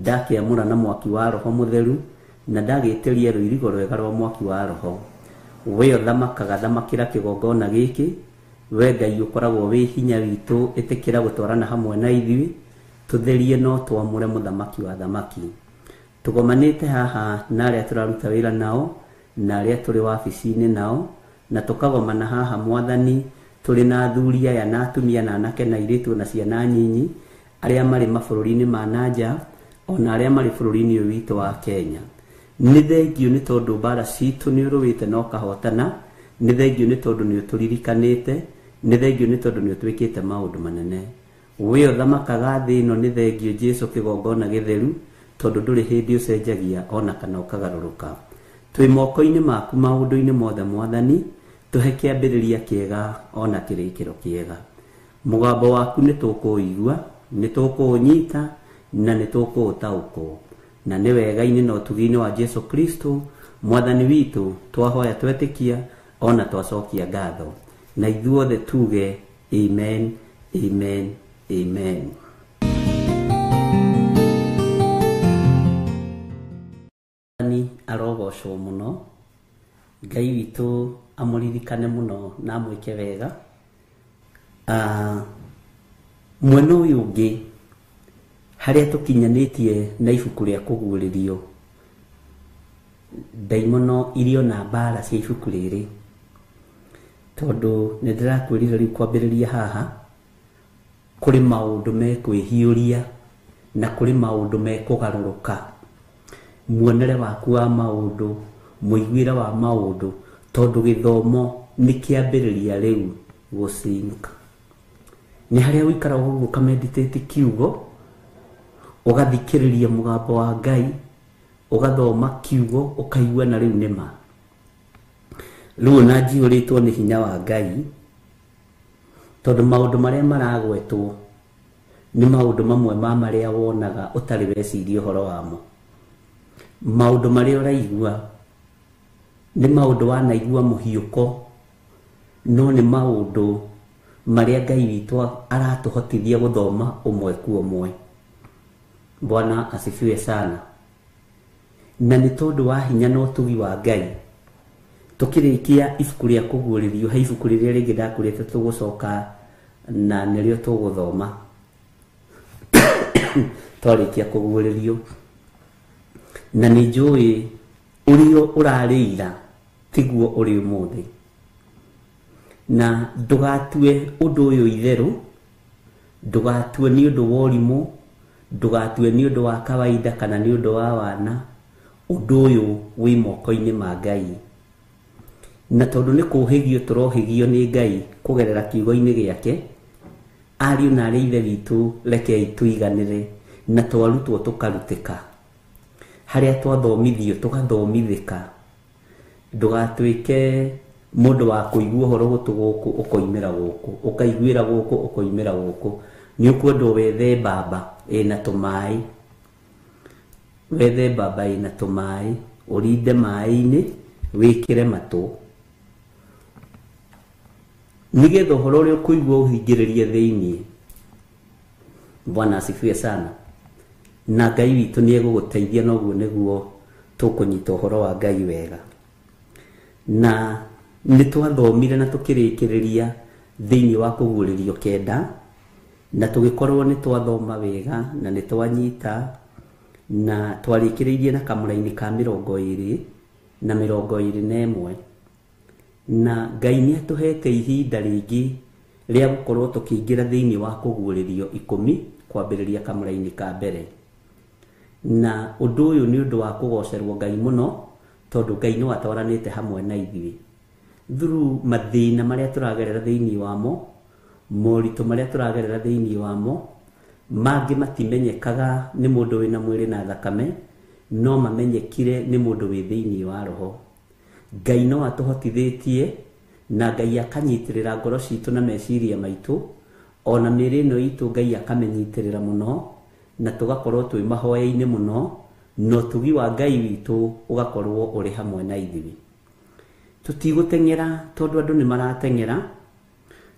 ndakĩamũra na mwaki wa Roho Mũtheru, na ndagĩtĩria rũirigo rwega rwa mwaki wa Roho. We ũthamakaga, thamakĩra kĩgongona gĩkĩ. We Ngai ũkoragwo wĩ hinya witũ, ĩtĩkĩra gũtwarana hamwe na ithuĩ, tũtherie no twamũre mũthamaki wa thamaki. Tũgomanĩte haha na arĩa tũraruta wĩra nao, na arĩa tũrĩ wabici-inĩ nao, na tũkagomana haha Mwathani tũrĩ na athuri aya na atumia na anake na airĩtu na ciana nyinyi, arĩa marĩ mabũrũri-inĩ ma nanja, ona arĩa marĩ bũrũri-inĩ ũyũ witũ wa Kenya. Nĩ thengio nĩ tondũ mbara citũ nĩ ũrũĩte na ũkahotana, nĩ thengio nĩ tondũ nĩ ũtũririkanĩte, nĩ thengio nĩ tondũ nĩ ũtwĩkĩte maũndũ manene. We ũthamakaga thĩ ĩno, nĩ thengio Jesu kĩgongona gĩtheru, tondũ ndũrĩ hĩndĩ ũcenjagia ona kana ũkagarũrũka. Twĩ moko-inĩ maku maũndũ-inĩ mothe Mwathani, tũhe kĩambĩrĩria kĩega ona kĩrĩkĩro kĩega. Mũgambo waku nĩ tũkũũigua, nĩ tũkũũnyita, na nĩ tũkũũtaũkwo. Na nĩ wega-inĩ na ũtugi-inĩ wa Jesu Kristo Mwathani witũ twahoya twetĩkia ona twacokia ngatho. Na ithuothe tuge amen, amen, amen. Mwathani arogocwo mũno. Ngai witũ amũririkane mũno na amwĩke wega. Mwena ũyũ ũngĩ harĩa tũkinyanĩtie na ibuku rĩa kũguũrĩrio, ndaimono irio na mbara cia ibuku rĩrĩ, tondũ nĩ ndĩrakwĩrire rĩu kwambĩrĩria haha kũrĩ maũndũ mekwĩhiũria na kũrĩ maũndũ mekũgarũrũka. Muonere waku wa maũndũ, mũiguĩre wa maũndũ, tondũ gĩthomo nĩ kĩambĩrĩria rĩu gũsink. Nĩ harĩa ũikaraga ũguo ũkameditate kiugo, ũgathikĩrĩria mũgambo wa Ngai, ũgathoma kiugo, ũkaigua na rĩu nĩ ma. Rĩu ona njihũrĩtwo nĩ hinya wa Ngai, tondũ maũndũ marĩa maragwetwo nĩ maũndũ mamwe ma marĩa wonaga ũtarĩ weciria ũhoro wamo. Maũndũ marĩa ũraigua nĩ maũndũ wanaigua mũhiũko, no nĩ maũndũ marĩa Ngai witũ aratũhotithia gũthoma ũmwe kwa ũmwe. Bwana asifiwe sana. Na nĩ tondũ wa hinya na ũtugi wa Ngai, tũkĩrĩkia ibuku rĩa kũguũrĩrio, he ibuku rĩrĩa rĩngĩ ndakũrĩte tũgũcoka na nĩrĩo tũgũthoma twarĩkia kũguũrĩrio. Na nĩ njũĩ ũrĩa ũrarĩ ira tiguo ũrĩ ũmũthĩ, na ndũgatue ũndũ ũyũ itherũ, ndũgatue nĩ ũndũ wa ũrimũ, ndũgatue nĩ ũndũ wa kawaida kana nĩ ũndũ wa wana. Ũndũ ũyũ wĩ moko-inĩ ma Ngai, na tondũ nĩ kũhĩgio tũrohĩgio nĩ Ngai kũgerera kiugo-inĩ gĩake, ariũ na arĩ ithe witũ, rekei tũiganĩre na twarutwo tũkarutĩka, harĩa twathomithio tũgathomithĩka. Ndũgatuĩke mũndũ wa kũigua ũhoro gũtũ gũkũ ũkoimĩra gũkũ, ũkaiguĩra gũkũ ũkoimĩra gũkũ. Nĩ ũkwendwo wethe mbamba ĩna tũmaĩ, wethe mbamba ĩna tũmaĩ, ũrinde maĩ-inĩ, wĩkĩre matũ, nĩgetha ũhoro ũrĩa ũkũigua ũhingĩrĩrie thĩiniĩ. Bwana asifiwe sana. Na Ngai witũ nĩ egũgũteithia, noguo nĩguo tũkũnyita ũhoro wa Ngai wega. Na nĩ twathomire na tũkĩrĩkĩrĩria thĩiniĩ wa kũguũrĩrio 9, na tũgĩkorwo nĩ twathoma wega na nĩ twanyita, na twarĩkĩrĩirie na kamũraini ka 20 na 21. Na Ngai nĩ atũhete ihinda rĩngĩ rĩa gũkorwo tũkĩingĩra thĩiniĩ wa kũguũrĩrio 10 kwambĩrĩria kamũraini ka mbere. Na ũndũ ũyũ nĩ ũndũ wa kũgocerwo Ngai mũno, tondũ Ngai no atwaranĩte hamwe na ithuĩ through mathĩna marĩa tũragerera thĩiniĩ wamo, moritũ marĩa tũragerera thĩiniĩ wamo. Mangĩ matimenyekaga nĩ mũndũ wĩna mwĩrĩ na thakame, no mamenyekire nĩ mũndũ wĩ thĩiniĩ wa roho. Ngai no atũhotithĩtie, na Ngai akanyitĩrĩra ngoro citũ na meciria maitũ, ona mĩĩrĩ ĩno itũ Ngai akamĩnyitĩrĩra mũno, na tũgakorwo twĩ mahoya-inĩ mũno, na ũtugi wa Ngai witũ ũgakorwo ũrĩ hamwe na ithuĩ. Tũtigũteng'era tondũ andũ nĩ marateng'era,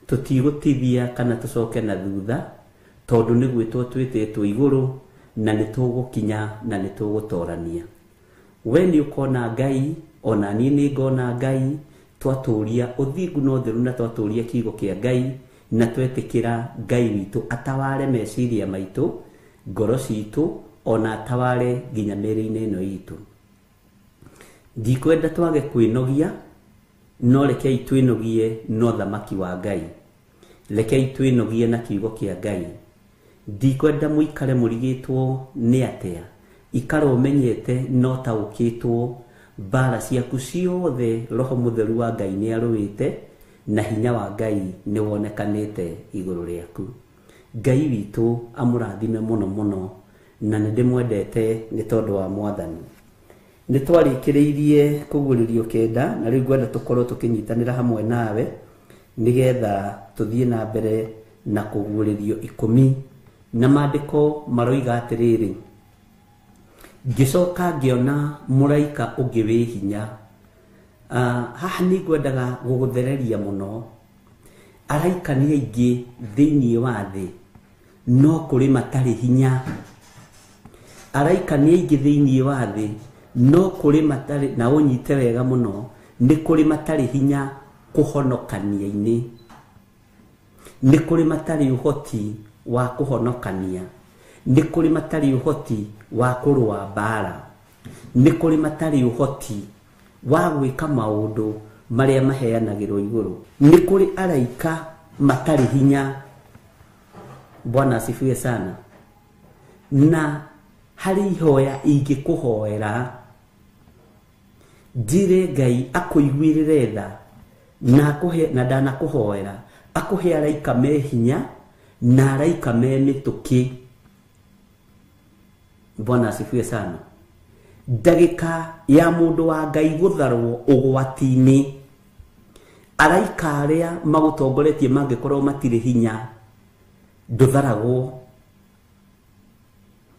tũtigũtithia kana tũcoke na thutha, tondũ nĩ gwĩtwo twĩtĩtwo igũrũ, na nĩ tũgũkinya na nĩ tũgũtorania. We nĩ ũkona Ngai, ona niĩ nĩ ngona Ngai, twatũria ũthingu na ũtheru, na twatũria kiugo kĩa Ngai, na twetĩkĩra Ngai witũ ataware meciria maitũ, ngoro citũ, ona ataware nginya mĩĩrĩ-inĩ ĩno itũ. Ndikwenda twage kwĩnogia, no rekei twĩnogie no thamaki wa Ngai, rekei twĩnogie na kiugo kĩa Ngai. Ndikwenda mũikare mũrigĩtwo nĩ atĩa, ikara ũmenyete no taũkĩtwo mbara ciaku ciothe. Roho Mũtheru wa Ngai nĩ arũĩte, na hinya wa Ngai nĩ wonekanĩte igũrũ rĩaku. Ngai witũ amũrathime mũno mũno, na nĩ ndĩmwendete nĩ tondũ wa Mwathani. Nĩ twarĩkĩrĩirie kũguũrĩrio 9, na rĩu ngwenda tũkorwo tũkĩnyitanĩra hamwe nawe nĩgetha tũthiĩ na mbere na kũguũrĩrio 10. Na maandĩko maroiga atĩrĩrĩ, ngĩcoka ngĩona mũraika ũngĩ wĩ hinya. Haha nĩ ngwendaga gũgũthereria mũno. Araika nĩ aingĩ thĩiniĩ wa thĩ, no kũrĩ matarĩ hinya. Araika nĩ aingĩ thĩiniĩ wa thĩ, no kũrĩ matarĩ, na ũnyite wega mũno, nĩ kũrĩ matarĩ hinya kũhonokania-inĩ, nĩ kũrĩ matarĩ ũhoti wa kũhonokania, nĩ kũrĩ matarĩ ũhoti wa kũrũa mbara, nĩ kũrĩ matarĩ ũhoti wa gwĩka maũndũ marĩa maheanagĩrwo igũrũ. Nĩ kũrĩ araika matarĩ hinya. Bwana asifiwe sana. Na harĩ ihoya ingĩkũhoera, njĩre Ngai akũiguĩrĩre tha, na akũhe, na ndanakũhoera akũhe araika me hinya na araika me mĩtũkĩ. Bwana asifiwe sana. Ndagĩka ya mũndũ wa Ngai gũtharwo ũgwati-inĩ Araika arĩa magũtongoretie mangĩkorwo matirĩ hinya, ndũtharagwo,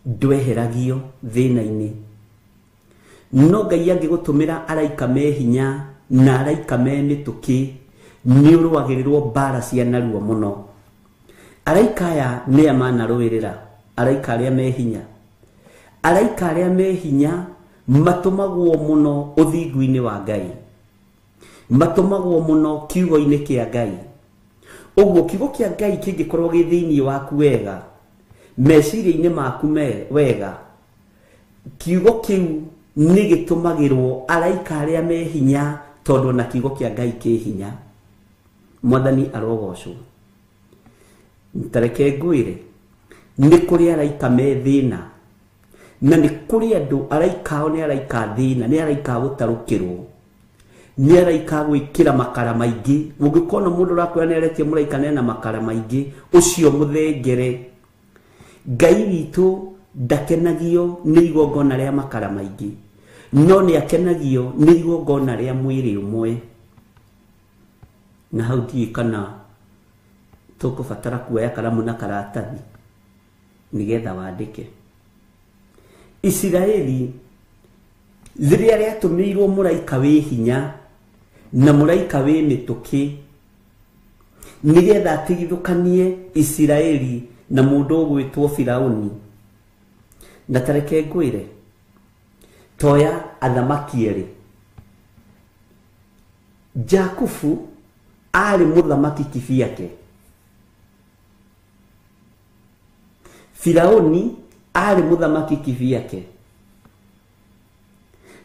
ndweheragio thĩna-inĩ. No Ngai angĩgũtũmĩra araika me hinya na araika me mĩtũkĩ, nĩ ũrũagĩrĩrwo mbara cia narua mũno. Araika aya nĩa manarũĩrĩra, araika arĩa me hinya. Araika arĩa me hinya matũmagwo mũno ũthingu-inĩ wa Ngai, matũmagwo mũno kiugo-inĩ kĩa Ngai. Ũguo kiugo kĩa Ngai kĩngĩkorwo gĩ thĩinĩ waku wega, meciria-inĩ maku wega, kiugo kĩu nĩ gĩtũmagĩrwo araika arĩa me hinya, tondũ na kiugo kĩa Ngai kĩ hinya. Mwathani arogocwo. Tareke ngwĩre, nĩ kũrĩ araika me thĩna, na nĩ kũrĩ andũ araika ao nĩ araika thĩna, nĩ araika gũtarũkĩrwo, nĩ araika gwĩkĩra makara maingĩ. Ũngĩkona mũndũ ũrakwĩra nĩ aretie mũraika nena makara maingĩ, ũcio mũthengere. Ngai witũ ndakenagio nĩ igongona rĩa makara maingĩ, no nĩ akenagio nĩ igongona rĩa mwĩrĩ ũmwe. Na hau ndiũĩ kana tũkũbatara kuoya karamu na karatathi nĩgetha wandĩke. Isiraeli rĩrĩa rĩatũmĩirwo mũraika wĩ hinya na mũraika wĩ mĩtũkĩ nĩgetha atigithũkanie Isiraeli na mũndũ ũgwĩtwo Firauni. Na tareke ngwĩre, toya athamaki erĩ. Jakubu aarĩ mũthamaki kibiake, Firauni aarĩ mũthamaki kibiake.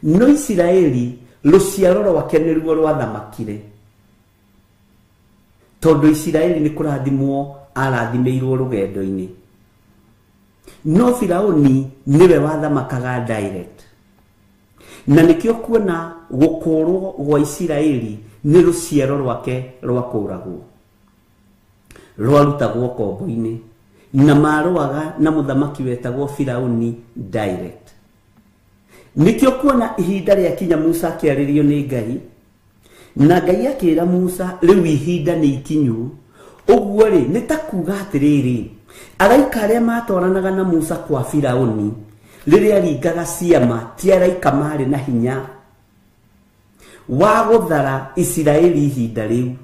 No Isiraeli rũciaro rwake nĩruo rwathamakire, tondũ Isiraeli nĩ kũrathimwo arathimĩirwo rũgendo-inĩ. No Firauni nĩwe wathamakaga direct, na nĩkĩo kuona gũkũrwo gwa Isiraeli nĩ rũciaro rwake rwakũragwo, rwarutagwo kombo-inĩ, na marũaga na mũthamaki wetagwo Firauni direct. Nĩkĩo kuona ihinda rĩakinya Musa akĩarĩrio nĩ Ngai, na Ngai akĩra Musa rĩu ihinda nĩ ikinyu. Ũguo rĩ, nĩ ta kuga atĩrĩrĩ, araika arĩa matwaranaga na Musa kwa Firauni rĩrĩa aringaga ciama ti araika marĩ na hinya wa gũthara Isiraeli ihinda rĩu,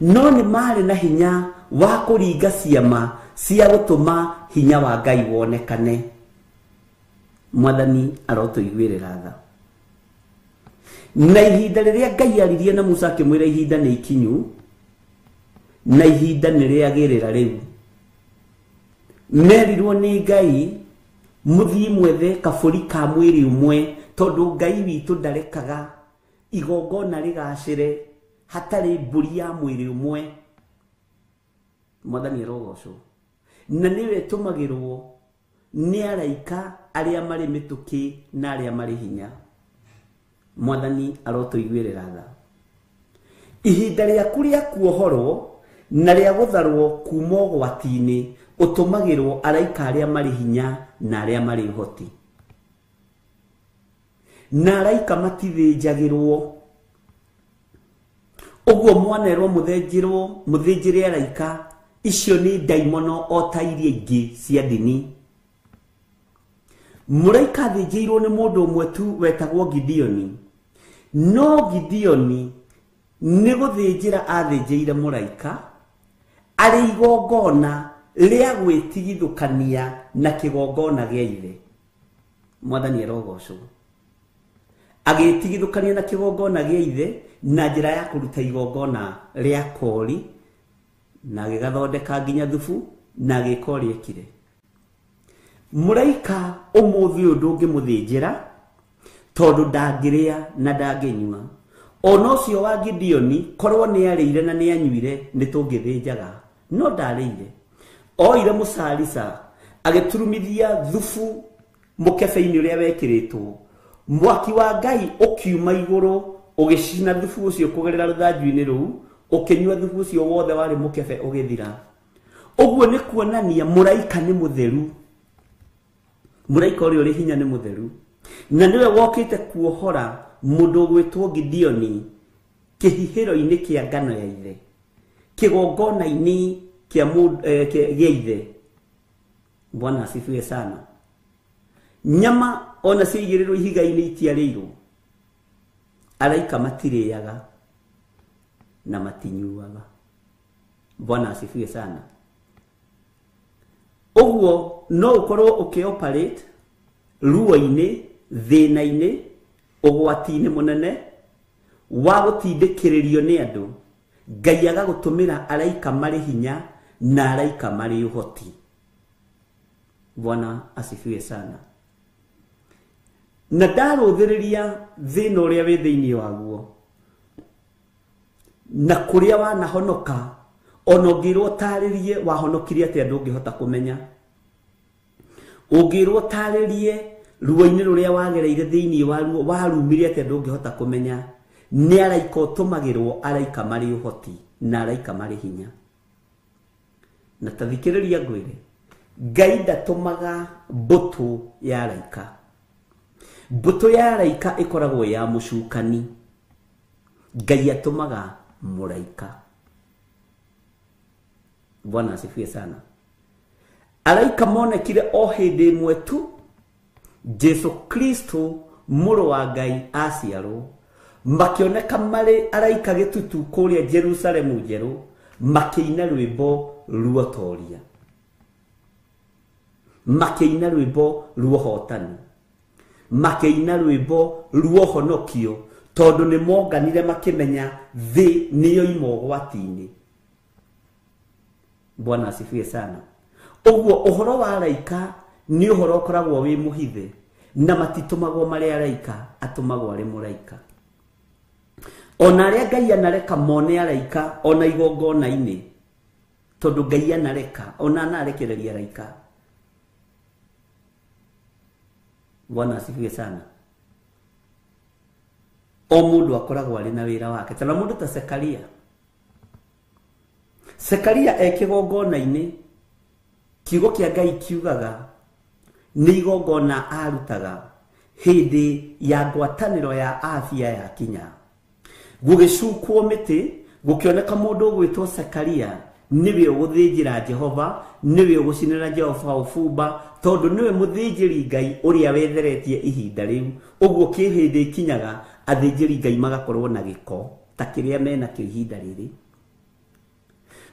no nĩ marĩ na hinya wa kũringa ciama cia gũtũma hinya wa Ngai wonekane. Mwathani arotũiguĩrĩra tha. Na ihinda rĩrĩa Ngai aririe na Musa akĩmwĩra ihinda nĩ ikinyu, na ihinda nĩ rĩagĩrĩra rĩu, merirwo nĩ Ngai mũthiĩ mwethe kabũri ka mwĩrĩ ũmwe, tondũ Ngai witũ ndarekaga igongona rĩgacĩre hatarĩ mbũri ya mwĩrĩ ũmwe. Mwathani arogocwo. Na nĩwe ĩtũmagĩrwo nĩ araika arĩa marĩ mĩtũkĩ na arĩa marĩ hinya. Mwathani arotũiguĩrĩra tha. Ihinda rĩaku rĩa kuohorwo na rĩa gũtharwo kuma ũgwati-inĩ ũtũmagĩrwo araika arĩa marĩ hinya na arĩa marĩ ũhoti. Na araika matithĩnjagĩrwo. Ũguo mwanerwo mũthĩnjĩrwo, mũthĩnjĩre araika, icio nĩ ndaimono o ta iria ingĩ cia ndini. Mũraika athĩnjĩirwo nĩ mũndũ ũmwe tu wetagwo Gideoni. No Gideoni nĩ gũthĩnjĩra athĩnjĩire mũraika arĩ igongona rĩa gwĩtigithũkania na kĩgongona gĩa ithe. Mwathani arogocwo. Agĩtigithũkania na kĩgongona gĩa ithe na njĩra ya kũruta igongona rĩa kori, na agĩgathondeka nginya thubu, na agĩka ũrĩa ekire. Mũraika ũmũthĩ ũyũ ndũngĩmũthĩnjĩra, tondũ ndangĩrĩa na ndangĩnyua. Ona ũcio wa Gideoni korwo nĩ arĩire na nĩ anyuire nĩ tũngĩthĩnjaga, no ndarĩire. Oire mũcarica agĩturumithia thubu mũkebe-inĩ ũrĩa wekĩrĩtwo, mwaki wa Ngai ũkiuma igũrũ ũgĩcina thubu ũcio kũgerera rũthanju-inĩ rũu, ũkĩnyua thubu ũcio wothe warĩ mũkebe ũgĩthira. Ũguo nĩ kuonania mũraika nĩ mũtheru, mũraika ũrĩa ũrĩ hinya nĩ mũtheru, na nĩwe wokĩte kuohora mũndũ ũgwĩtwo Gideoni kĩhihĩro-inĩ kĩa ngano ya ithe, kĩgongona-inĩ kĩa gĩa ithe. Bwana asifiwe sana. Nyama ona ciigĩrĩrwo ihiga-inĩ itiarĩirwo, araika matirĩaga na matinyuaga. Bwana asifiwe sana. Ũguo no ũkorwo ũkĩoperate ruo-inĩ, thĩna-inĩ, ũgwati-inĩ mũnene wa gũtindĩkĩrĩrio nĩ andũ, Ngai agagũtũmĩra araika marĩ hinya na araika marĩ ũhoti. Bwana asifiwe sana. Na ndarũthĩrĩria thĩna ũrĩa wĩ thĩinĩ waguo na kũrĩa wanahonoka, ona ũngĩrwo ũtarĩrie wahonokirie atĩa ndũngĩhota kũmenya. Ũngĩrwo ũtarĩrie ruo-inĩ rũrĩa wagereire thĩinĩ wa ruo warumire atĩa ndũngĩhota kũmenya. Nĩ araika ũtũmagĩrwo, araika marĩ ũhoti na araika marĩ hinya. Na ta thikĩrĩria ngwĩre, Ngai ndatũmaga mbũtũ ya araika. Mbũtũ ya araika ĩkoragwo ya mũcukani. Ngai atũmaga mũraika. Bwana asifiwe sana. Araika monekire o hĩndĩ ĩmwe tu, Jesu Kristo mũrũ wa Ngai aciarwo, makĩoneka marĩ araika gĩtutu kũrĩa Jerusalemu njerũ, makĩina rwĩmbo ruotoria, makĩina rwĩmbo ruohotani, makĩina rwĩmbo ruohonokio, tondũ nĩ monganire makĩmenya thĩ nĩyo ima ũgwati-inĩ. Bwana asifiwe sana. Ũguo ũhoro wa araika nĩ ũhoro ũkoragwo wĩ mũhithe, na matitũmagwo marĩ araika, atũmagwo arĩ mũraika. Ona arĩa Ngai anareka mone araika ona igongona-inĩ, tondũ Ngai anareka ona anarekereria araika. Bwana asifiwe sana. O mũndũ akoragwo arĩ na wĩra wake. Tana mũndũ ta Sekaria. Sekaria e kĩgongona-inĩ, kiugo kĩa Ngai kiugaga nĩ igongona arutaga hĩndĩ ya ngwatanĩro ya afya ya kinya. Gũgĩcukwo mĩtĩ, gũkĩoneka mũndũ ũgwĩtwo Sekaria nĩwe ũgũthĩnjĩra Jehova, nĩwe ũgũcinĩra Jehova ũbumba, tondũ nĩwe mũthĩnjĩri Ngai ũrĩa wetheretie ihinda rĩu. Ũguo kĩhĩndĩ ikinyaga athĩnjĩri Ngai magakorwo na gĩko ta kĩrĩa menakĩo ihinda rĩrĩ.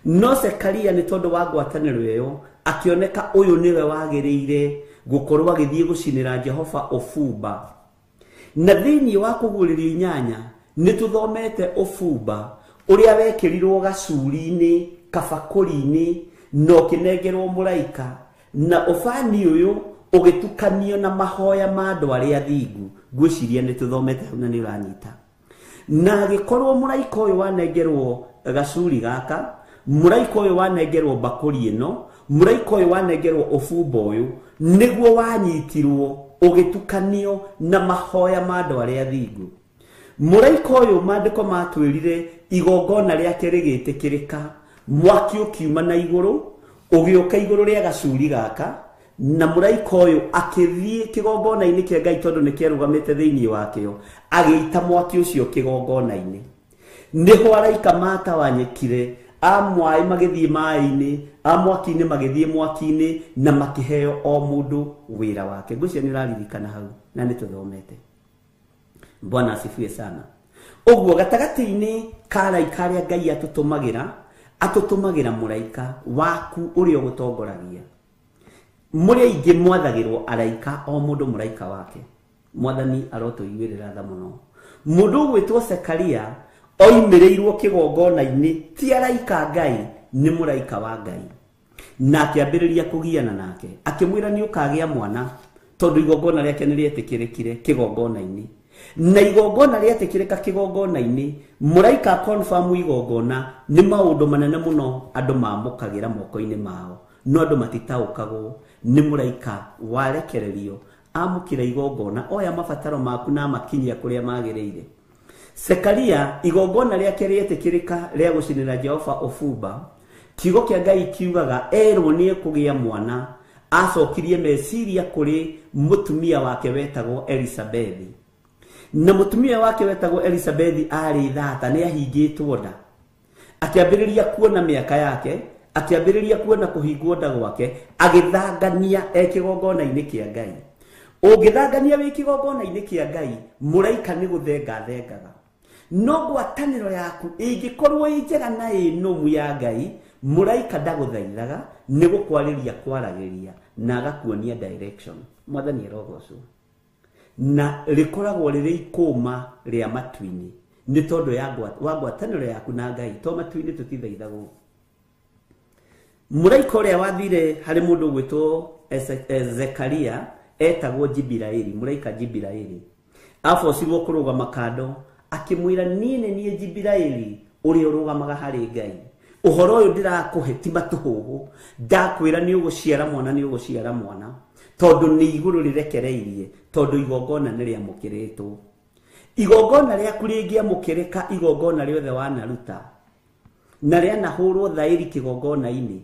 No Sekaria nĩ tondũ wa ngwatanĩro ĩyo akĩoneka ũyũ nĩwe wagĩrĩire gũkorwo agĩthiĩ gũcinĩra Jehova ũbumba. Na thĩinĩ wa kũguũrĩrio inyanya nĩ tũthomete ũbumba ũrĩa wekĩrirwo gacuri-inĩ, kabakũri-inĩ, na ũkĩnengerwo mũraika, na ũbani ũyũ ũgĩtukanio na mahoya ma andũ arĩa athingu. Ngwĩciria nĩ tũthomete hau na nĩ ũranyita. Na agĩkorwo mũraika ũyũ wanengerwo gacuri gaka, mũraika ũyũ wanengerwo mbakũri ĩno, mũraika ũyũ wanengerwo ũbumba ũyũ, nĩguo wanyitirwo ũgĩtukanio na mahoya ma andũ arĩa athingu. Mũraika ũyũ maandĩko matwĩrire igongona rĩake rĩgĩtĩkĩrĩka, mwaki ũkiuma na igũrũ ũgĩũka igũrũ rĩa gacuri gaka, na mũraika ũyũ akĩthiĩ kĩgongona-inĩ kĩa Ngai tondũ nĩ kĩarũgamĩte thĩinĩ wakĩo, agĩita mwaki ũcio kĩgongona-inĩ. Nĩho araika matawanyĩkire, a mwaĩ magĩthiĩ maĩ-inĩ, a mwaki-inĩ magĩthiĩ mwaki-inĩ, na makĩheo o mũndũ wĩra wake. Ngwĩciria nĩ ũraririkana hau na nĩ tũthomete. Bwana asifiwe sana. Ũguo gatagatĩ-inĩ ka araika arĩa Ngai atũtũmagĩra, atũtũmagĩra mũraika waku ũrĩa ũgũtongoragia. Mũrĩ aingĩ mwathagĩrwo araika, o mũndũ mũraika wake. Mwathani arotũiguĩrĩra tha mũno. Mũndũ ũgwĩtwo Sekaria oimĩrĩirwo kĩgongona-inĩ ti araika Ngai, nĩ mũraika wa Ngai. Na akĩambĩrĩria kũgiana nake, akĩmwĩra nĩ ũkagĩa mwana, tondũ igongona rĩake nĩ rĩetĩkĩrĩkire kĩgongona-inĩ. Na igongona rĩetĩkĩrĩka kĩgongona-inĩ, mũraika confirm igongona nĩ maũndũ manene mũno andũ mamũkagĩra moko-inĩ mao, no andũ matitaũkagwo nĩ mũraika warekererio amũkĩra igongona, oya mabataro maku na amakinyia kũrĩa magĩrĩire. Sekaria igongona rĩake rĩetĩkĩrĩka rĩa gũcinĩra Jehova ũbumba, kiugo kĩa Ngai kiugaga erwo nĩ ekũgĩa mwana, acokirie meciria kũrĩ mũtumia wake wetagwo Elisabethi. Na mũtumia wake wetagwo Elizabeth arĩ thata, nĩ ahingĩtwo nda. Akĩambĩrĩria kuona mĩaka yake, akĩambĩrĩria kuona kũhingwo nda gwake, agĩthangania e kĩgongona-inĩ kĩa Ngai. Ũngĩthangania wĩ kĩgongona-inĩ kĩa Ngai, mũraika nĩ gũthenga thengaga. No ngwatanĩro yaku ĩngĩkorwo ĩ njega na ĩ nũmu ya Ngai, mũraika ndagũthaithaga, nĩ gũkwarĩria kwaragĩria na agakuonia direction. Mwathani arogocwo. Na rĩkoragwo rĩrĩ ikũma rĩa matu-inĩ nĩ tondũ ya wa ngwatanĩro yaku na Ngai. To matu-inĩ tũtithaithagwo. Mũraika ũrĩa wathire harĩ mũndũ ũgwĩtwo Zekaria etagwo Jibiraeli, mũraika Jibiraeli. Abocirwo kũrũgama kando, akĩmwĩra niĩ nĩ niĩ Jibiraeli ũrĩa ũrũgamaga harĩ Ngai. Ũhoro ũyũ ndĩrakũhe ti matũhũhũ, ndakwĩra nĩ ũgũciara mwana, nĩ ũgũciara mwana, tondũ nĩ igũrũ rĩrekereirie, tondũ igongona nĩ rĩamũkĩrĩtwo. Igongona rĩaku rĩngĩamũkĩrĩka, igongona rĩothe wanaruta na rĩanahũrwo thaĩri kĩgongona-inĩ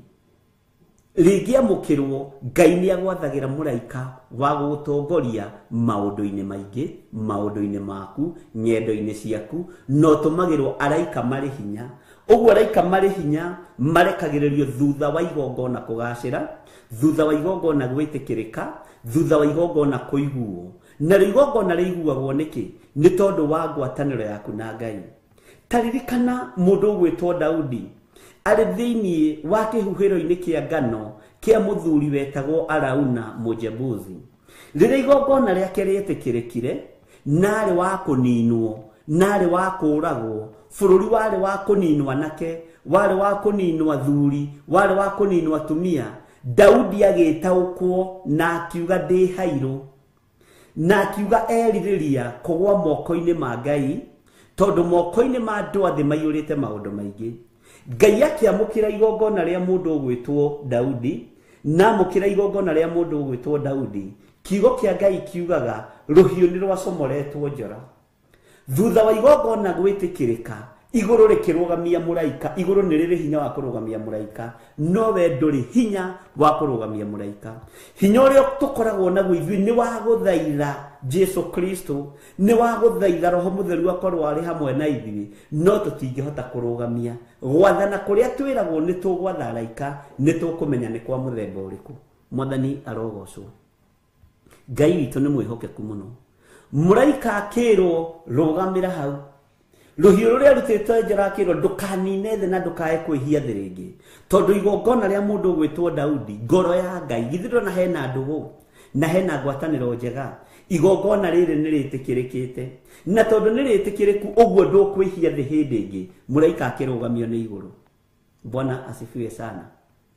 rĩngĩamũkĩrwo, Ngai nĩ agwathagĩra mũraika wa gũgũtongoria maũndũ-inĩ maingĩ, maũndũ-inĩ maku, ng'endo-inĩ ciaku, na ũtũmagĩrwo araika marĩ hinya. Ũguo araika marĩ hinya marekagĩrĩrio thutha wa igongona kũgacĩra, thutha wa igongona gwĩtĩkĩrĩka, thutha wa igongona kũiguo. Na rĩo igongona rĩiguagwo nĩkĩ? Nĩ tondũ wa ngwatanĩro yaku na Ngai. Ta ririkana mũndũ ũgwĩtwo Daudi arĩ thĩinĩ wa kĩhuhĩro-inĩ kĩa ngano kĩa mũthuri wetagwo Arauna Mũjebusi. Rĩrĩa igongona rĩake rĩetĩkĩrĩkire, narĩ wa kũninwo, narĩ wa kũũragwo, bũrũri warĩ wa kũninwo anake, warĩ wa kũninwo athuri, warĩ wa kũninwo atumia, Daudi agĩtaũkwo na akiuga ndĩ hairũ, na akiuga erirĩria kũgwa moko-inĩ ma Ngai, tondũ moko-inĩ ma andũ a thĩ maiyũrĩte maũndũ maingĩ. Ngai akĩamũkĩra igongona rĩa mũndũ ũgwĩtwo Daudi, na amũkĩra igongona rĩa mũndũ ũgwĩtwo Daudi, kiugo kĩa Ngai kiugaga rũhiũ nĩ rwacomoretwo njora. Thutha wa igongona gwĩtĩkĩrĩka, igũrũ rĩkĩrũgamia mũraika. Igũrũ nĩ rĩrĩ hinya wa kũrũgamia mũraika, no we ndũrĩ hinya wa kũrũgamia mũraika. Hinya ũrĩa tũkoragwo naguo ithuĩ nĩ wa gũthaitha Jesu Kristo, nĩ wa gũthaitha Roho Mũtheru akorwo arĩ hamwe na ithuĩ, no tũtingĩhota kũrũgamia. Gwathana kũrĩa twĩragwo nĩ tũgwatha araika, nĩ tũkũmenya nĩ kwa mũthemba ũrĩkũ. Mwathani arogocwo. Ngai witũ nĩ mwĩhokeku mũno. Mũraika akĩrwo rũgamĩra hau, rũhiũ rũrĩa rutĩtwo njora akĩrwo ndũkanine thĩ na ndũkae kwĩhia thĩ rĩngĩ, tondũ igongona rĩa mũndũ ũgwĩtwo Daudi, ngoro ya Ngai, githĩ ndona hena ndũgũ na hena ngwatanĩro njega, igongona rĩrĩ nĩ rĩtĩkĩrĩkĩte, na tondũ nĩ rĩtĩkĩrĩku ũguo ndũkwĩhia thĩ hĩndĩ ĩngĩ. Mũraika akĩrũgamio nĩ igũrũ. Bwana asifiwe sana.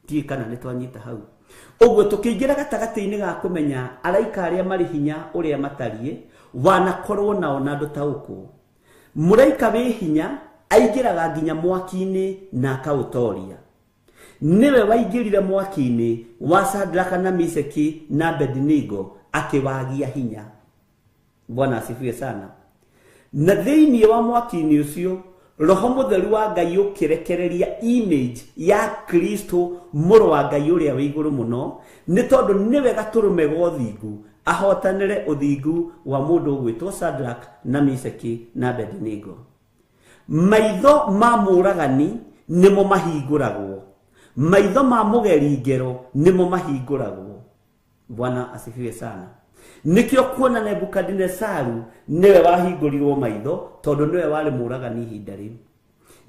Ndiũĩ kana nĩ twanyita hau. Ũguo tũkĩingĩra gatagatĩ-inĩ ga kũmenya araika arĩa marĩ hinya ũrĩa matariĩ, wanakorwo nao na ndũtaũkwo. Mũraika wĩ hinya aingĩraga nginya mwaki-inĩ na akaũtoria. Nĩwe waingĩrire mwaki-inĩ wa Sadraka na Meshaki na Abednego akĩwagia hinya. Bwana asifiwe sana. Na thĩinĩ wa mwaki-inĩ ũcio, Roho Mũtheru wa Ngai ũkĩrekereria image ya Kristo mũrũ wa Ngai ũrĩa wĩ igũrũ mũno, nĩ tondũ nĩwe gatũrũme ga ũthingu, ahotanĩre ũthingu wa mũndũ ũgwĩtwo Shadrach na Meshaki na Abednego. Maitho ma mũragani nĩmo mahingũragwo, maitho ma mũgeri ngero nĩmo mahingũragwo. Bwana asifiwe sana. Nikio kuona Nebukadinesaru niwe wahingũrirwo maitho, tondũ niwe warĩ mũragani ihinda rĩu,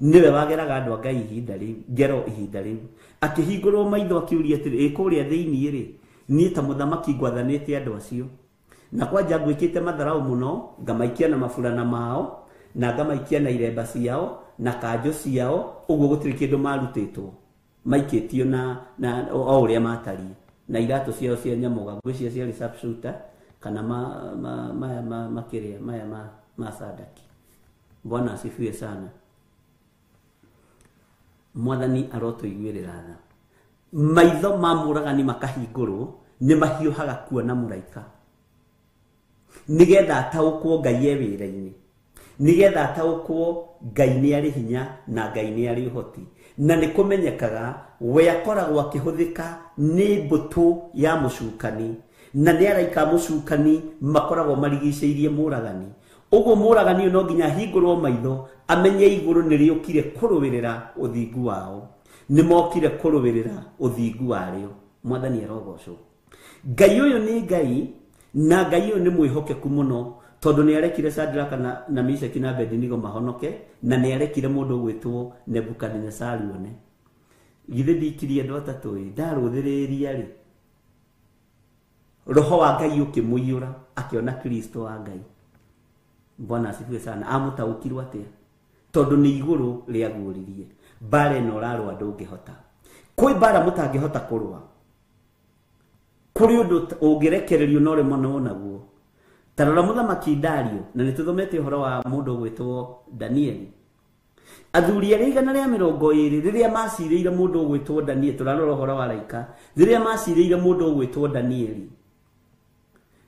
niwe wageraga andũ a Ngai ihinda rĩu, ngero ihinda rĩu. Akĩhingũrwo maitho akiuria atĩrĩ, ĩ kũrĩa thĩinĩ rĩ, niĩ ta mũthamaki ngwathanĩte andũ acio, na kwanja ngwĩkĩte matharau mũno, ngamaikia na maburana mao, na ngamaikia na iremba ciao na kanjũ ciao, ũguo gũtirĩ kĩndũ marutĩtwo, maikĩtio na o ũrĩa matariĩ, na iratũ ciao cia nyamũga, ngwĩciria ciarĩ sharpshooter kana maya makĩrĩa maya ma sadaki. Bwana asifiwe sana. Mwathani arotũiguĩrĩra tha. Maitho ma mũragani makahingũrwo, nĩ mahiũhaga kuona mũraika, nĩgetha ataũkwo Ngai e wĩra-inĩ, nĩgetha ataũkwo Ngai nĩ arĩ hinya na Ngai nĩ arĩ ũhoti, na nĩ kũmenyekaga we akoragwo akĩhũthĩka nĩ mbũtũ ya mũcukani, na nĩ araika a mũcukani makoragwo marigicĩirie mũragani. Ũguo mũragani no nginya hingũrwo maitho amenye igũrũ nĩ rĩũkire kũrũĩrĩra ũthingu wao, nĩ mokire kũrũĩrĩra ũthingu warĩo. Mwathani arogocwo. Ngai ũyũ nĩ Ngai, na Ngai ũyũ nĩ mwĩhokeku mũno, tondũ nĩ arekire Shadraka na Meshaki na Abednego mahonoke, na nĩ arekire mũndũ ũgwĩtwo Nebukadnezari one. Githĩ ndikirie andũ atatũ ĩ, ndarũthĩrĩria rĩ, roho wa Ngai ũkĩmũiyũra, akĩona Kristo wa Ngai. Bwana asifiwe sana. Amũtaũkirwo atĩa? Tondũ nĩ igũrũ rĩaguũririe. Mbara ĩno ũrarũa ndũngĩhota. Kwĩ mbara mũtangĩhota kũrũa. Kũrĩ ũndũ ũngĩrekererio no rĩmwe no naguo. Ta rora mũthamaki Dario, na nĩ tũthomete ũhoro wa mũndũ ũgwĩtwo Danieli. Athuri arĩa 120 rĩrĩa macirĩire mũndũ ũgwĩtwo Danieli, tũrarora ũhoro wa araika, rĩrĩa macirĩire mũndũ ũgwĩtwo Danieli,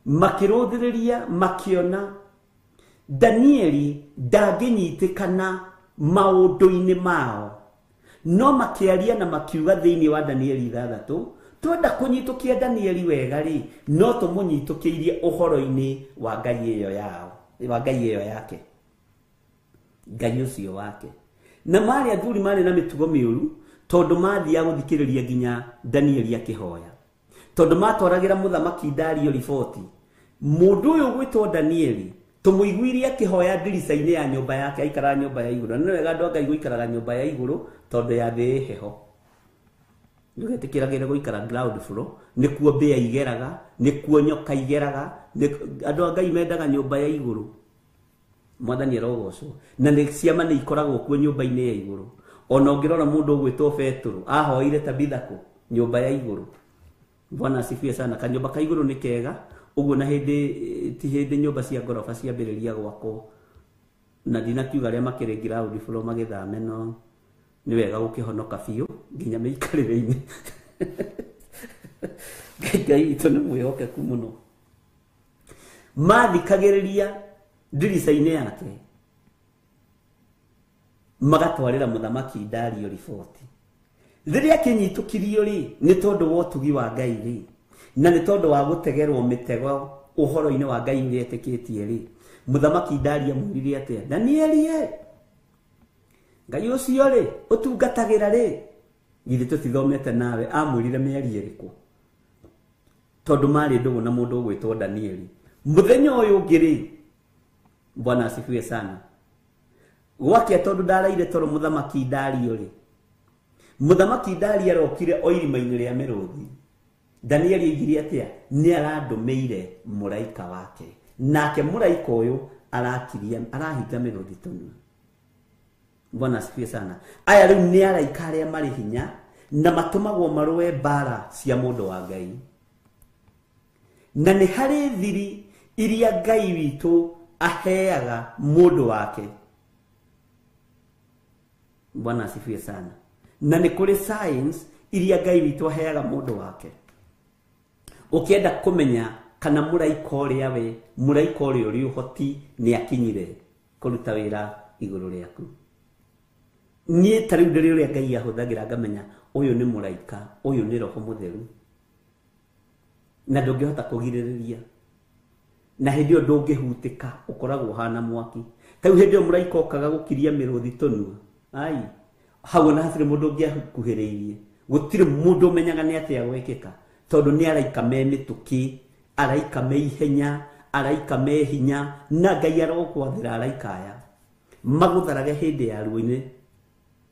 makĩrũthĩrĩria makĩona Danieli ndangĩnyitĩkana maũndũ-inĩ mao, no makĩaria na makiuga thĩinĩ wa Danieli 6, twenda kũnyitũkia Danieli wega rĩ, no tũmũnyitũkĩirie ũhoro-inĩ wa Ngai ĩyo yao, wa Ngai ĩyo yake, Ngai ũcio wake. Na marĩ athuri marĩ na mĩtugo mĩũru, tondũ mathiaga gũthikĩrĩria nginya Danieli akĩhoya, tondũ matwaragĩra mũthamaki Dario riboti, mũndũ ũyũ ũgwĩtwo Danieli tũmũiguirie akĩhoya ndirica-inĩ ya nyũmba yake, aikaraga nyũmba ya igũrũ. Na nĩ wega andũ a Ngai gũikaraga nyũmba ya igũrũ, tondũ ya thĩ ĩ heho. Ndũgetĩkĩragĩre gũikara ground floor, nĩkuo mbĩa igeraga, nĩkuo nyoka igeraga. Andũ a Ngai mendaga nyũmba ya igũrũ. Mwathani arogocwo. Na nĩ ciama nĩ ikoragwo kuo nyũmba-inĩ ya igũrũ. Ona ũngĩrora mũndũ ũgwĩtwo Petero, ahoire Tabitha kũ? Nyũmba ya igũrũ. Bwana asifiwe sana. Kanyũmba ka igũrũ nĩ kega ũguo, na hĩndĩ ti hĩndĩ nyũmba cia ngoroba ciambĩrĩria gwakwo, na ndinakiuga arĩa makĩrĩ ground floor magĩthame, no nĩ wega gũkĩhonoka biũ nginya mĩikarĩre-inĩ. Ngai witũ nĩ mwĩhokeku mũno. Mathikagĩrĩria ndirica-inĩ yake, magatwarĩra mũthamaki Dario riboti. Rĩrĩa akĩnyitũkirio rĩ, nĩ tondũ wa ũtugi wa Ngai rĩ, na nĩ tondũ wa gũtegerwo mĩtego ũhoro-inĩ wa Ngai ũrĩa etĩkĩtie rĩ, mũthamaki Dario amwĩrire atĩa? Danieli ĩ, Ngai ũcio rĩ ũtungatagĩra rĩ, githĩ tũtithomete nawe? Amwĩrire mĩario ĩrĩkũ? Tondũ marĩ ndũgũ na mũndũ ũgwĩtwo Danieli. Mũthenya ũyũ ũngĩ rĩ, Bwana asifiwe sana, gwakĩa tondũ ndaraire toro mũthamaki Dario rĩ, mũthamaki Dario arokire o irima-inĩ rĩa mĩrũthi. Danieli oigire atĩa? Nĩ arandũmĩire mũraika wake, nake mũraika ũyũ arakiria, arahinga mĩrũthi tũnua. Bwana asifiwe sana. Aya rĩu nĩ araika arĩa marĩ hinya na matũmagwo marũe mbara cia mũndũ wa Ngai. Na nĩ harĩ thiri iria Ngai witũ aheaga mũndũ wake. Bwana asifiwe sana. Na nĩ kũrĩ signs iria Ngai witũ aheaga mũndũ wake. Ũkĩenda kũmenya kana mũraika ũrĩa we, mũraika ũrĩa ũrĩ ũhoti nĩ akinyire kũruta wĩra igũrũ rĩaku. Niĩ ta rĩu ndĩrĩ ũrĩa Ngai ahũthagĩra ngamenya ũyũ nĩ mũraika, ũyũ nĩ roho mũtheru, na ndũngĩhota kũgirĩrĩria. Na hĩndĩ ĩyo ndũngĩhutĩka, ũkoragwo ũhana mwaki. Ta rĩu hĩndĩ ĩyo mũraika okaga gũkiria mĩrũthi tũnua, ai hau ona hatirĩ mũndũ ũngĩakuhĩrĩirie, gũtirĩ mũndũ ũmenyaga nĩ atĩa gwĩkĩka, tondũ nĩ araika me mĩtũkĩ, araika me ihenya, araika me hinya, na Ngai arogwathĩra araika aya magũtharage hĩndĩ ya ruo-inĩ,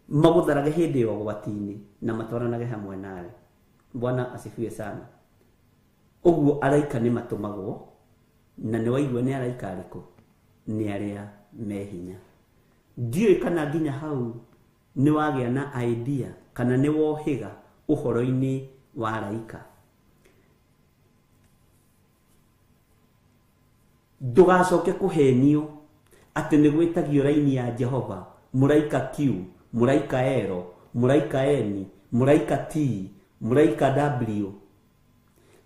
magũtharage hĩndĩ ya ũgwati-inĩ, na matwaranage hamwe nawe. Bwana asifiwe sana. Ũguo araika nĩ matũmagwo, na nĩ waigua nĩ araika arĩkũ? Nĩ arĩa me hinya. Ndiũĩ kana nginya hau nĩ wagĩa na idea kana nĩ wohĩga ũhoro-inĩ wa araika. Ndũgacoke kũhenio atĩ nĩ gwĩtagio raini ya Jehova, mũraika Q, mũraika L, mũraika N, mũraika T, mũraika W.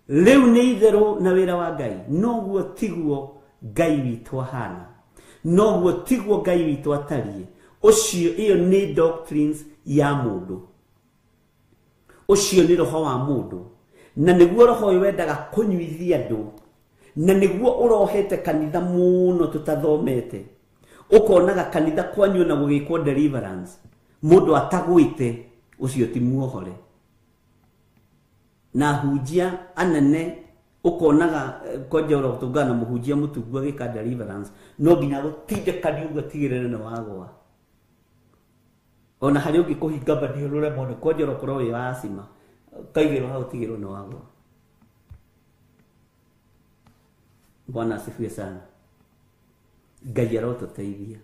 Rĩu nĩ itherũ na wĩra wa Ngai. Noguo tiguo Ngai witũ ahana, noguo tiguo Ngai witũ atariĩ. Ũcio ĩyo nĩ doctrines ya mũndũ, ũcio nĩ roho wa mũndũ, na nĩguo roho ũyũ wendaga kũnyuithia andũ Na nĩguo ũrohete kanitha mũno tũtathomete. Ũkonaga kanitha kwanyu na gũgĩkwo deliverance. Mũndũ atagwĩte ũcio ti muohore. Na hunjia anene ukonaga konja ũrotungana mũhunjia mũtungu agĩka deliverance no nginya gũtindĩkania ũguo atigĩrĩre nĩ wagwa. Ona harĩa ũngĩkũhinga badi ũremwo nĩ konja ũrokorwo wĩ wa acima ũkaigĩrwo hau ũtigĩrwo nĩ wagwa. Bwana asifiwe sana. Ngai arotũteithia.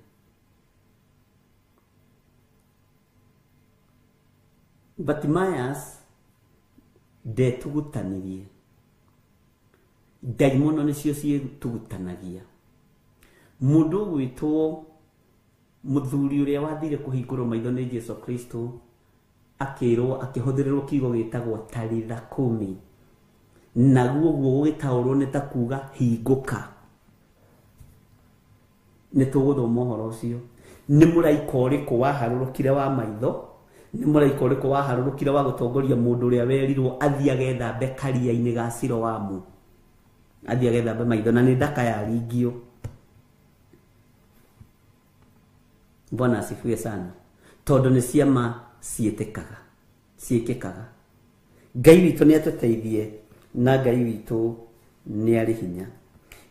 Bartimaeus ndetugutanirie. Ndaimono nĩcio ciĩtugutanagia. Mũndũ ũgwĩtwo mũthuri ũrĩa wathire kũhingũrwo maitho nĩ Jesu Kristo akĩrwo akĩhũthĩrĩrwo kiugo gĩtagwo talitha kumi, naguo guo gũgĩtaũrwo nĩ ta kuga hingũka. Nĩ tũgũthoma ũhoro ũcio. Nĩ mũraika ũrĩkũ waharũrũkire wa maitho? Nĩ mũraika ũrĩkũ waharũrũkire wa gũtongoria mũndũ ũrĩa werirwo athiĩ agethambe karia-inĩ ga Siloamu? Athiĩ agethambe maitho na nĩ ndaka yaringio. Bwana asifiwe sana. Tondũ nĩ ciama ciĩtĩkaga, ciĩkĩkaga. Ngai witũ nĩ atũteithie na Ngai witũ nĩ arĩ hinya.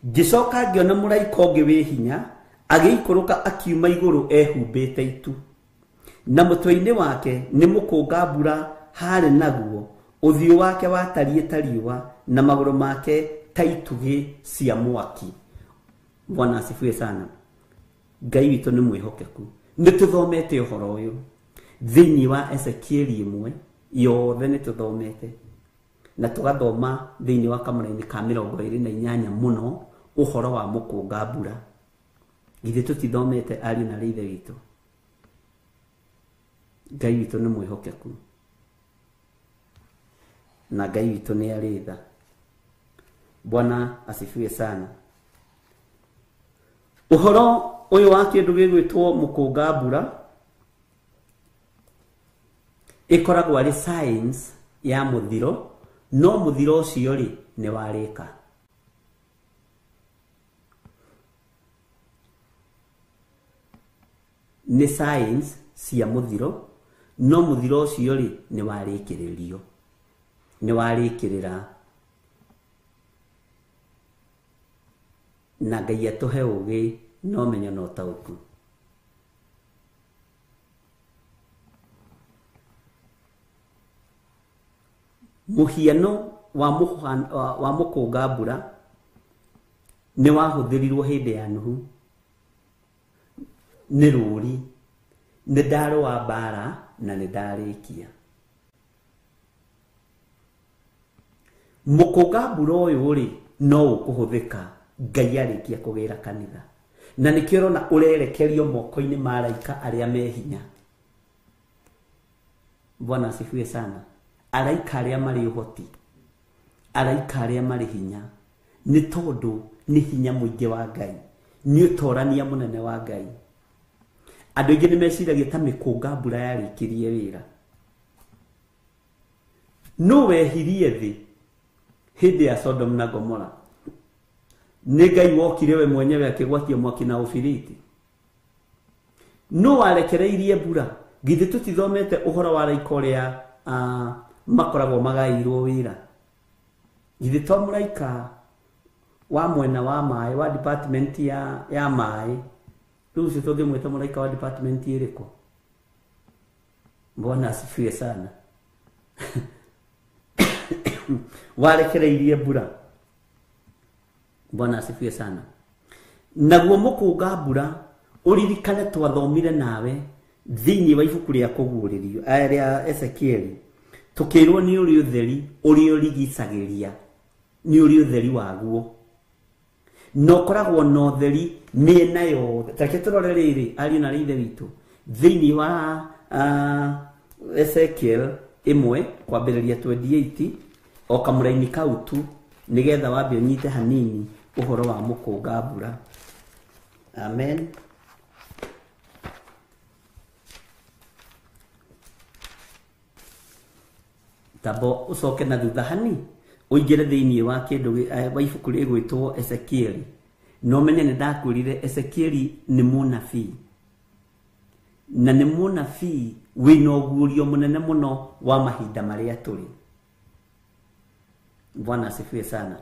Ngĩcoka ngĩona mũraika ũngĩ wĩ hinya agĩikũrũka akiuma igũrũ ehumbĩte itu, na mũtwe-inĩ wake nĩ mũkũnga mbura harĩ naguo, ũthiũ wake watariĩ ta riũa na magũrũ make ta itugĩ cia mwaki. Bwana asifiwe sana. Ngai witũ nĩ mwĩhokeku. Nĩ tũthomete ũhoro ũyũ thĩinĩ wa Ezekieli ĩmwe yothe, nĩ tũthomete na tũgathoma thĩinĩ wa kamũra-inĩ ka 28 mũno ũhoro wa mũkũnga mbura. Githĩ tũtithomete ariũ na ithe witũ? Ngai witũ nĩ mwĩhokeku na Ngai witũ nĩ arĩ tha. Bwana asifiwe sana. Ũhoro ũyũ wa kĩndũ gĩgwĩtwo mũkũnga mbura ĩkoragwo arĩ science ya mũthiro, no mũthiro ũcio rĩ nĩ warĩka. Nĩ science cia mũthiro, no mũthiro ũcio rĩ nĩ warĩkĩrĩrio, nĩ warĩkĩrĩra. Na Ngai atũhe ũgĩ na ũmenyo na ũtaũku. Mũhiano wa mũkũnga mbura nĩ wahũthĩrirwo hĩndĩ ya Nuhu. Nĩ rũri, nĩ ndarũa mbara na nĩ ndarĩkia. Mũkũnga mbura ũyũ rĩ no ũkũhũthĩka Ngai arĩkia kũgĩra kanitha, na nĩkĩo ũrona ũrerekerio moko-inĩ ma araika arĩa me hinya. Bwana asifiwe sana. Araika arĩa marĩ ũhoti, araika arĩa marĩ hinya, nĩ tondũ nĩ hinya mũingĩ wa Ngai, nĩ ũtorania mũnene wa Ngai. Andũ aingĩ nĩ meciragia ta mĩkũnga mbura yarĩkirie wĩra. No wehirie thĩ hĩndĩ ya Sodom na Gomora? Nĩ Ngai wokire we mwenyewe akĩgwatia mwaki na ũbiriti? No warekereirie mbura? Githĩ tũtithomete ũhoro wa araika ũrĩa makoragwo magaĩirwo wĩra? Githĩ to mũraika wa mwena wa maĩ wa department ya maĩ, rĩu ũcio tũngĩmwĩta mũraika wa department ĩrĩkũ? Bwana asifiwe sana. Warekereirie mbura. Bwana asifiwe sana. Naguo mũkũnga mbura ũririkane twathomire nawe thĩinĩ wa ibuku rĩa kũguũrĩrio rĩa Ezekieli, tũkĩrwo nĩ ũrĩ ũtheri ũrĩa ũrigicagĩria, nĩ ũrĩ ũtheri waguo, na ũkoragwo na ũtheri mĩena yothe. Tareke tũrore rĩrĩ ariũ na ithe witũ thĩinĩ wa Ezekiel ĩmwe kwambĩrĩria 28 o kamũra-inĩ kau tu, nĩgetha wambe ũnyite hanini ũhoro wa mũkũnga mbura. Amen. Tabo ucoke na thutha hani Ũingĩre thĩinĩ wa kĩndũ wa ibuku rĩgwĩtwo Ezekieli. Na ũmenye nĩ ndakwĩrire Ezekieli nĩ mũnabii. Na nĩ mũnabii wĩna ũguũrio mũnene mũno wa mahinda marĩa tũrĩ. Bwana asifiwe sana.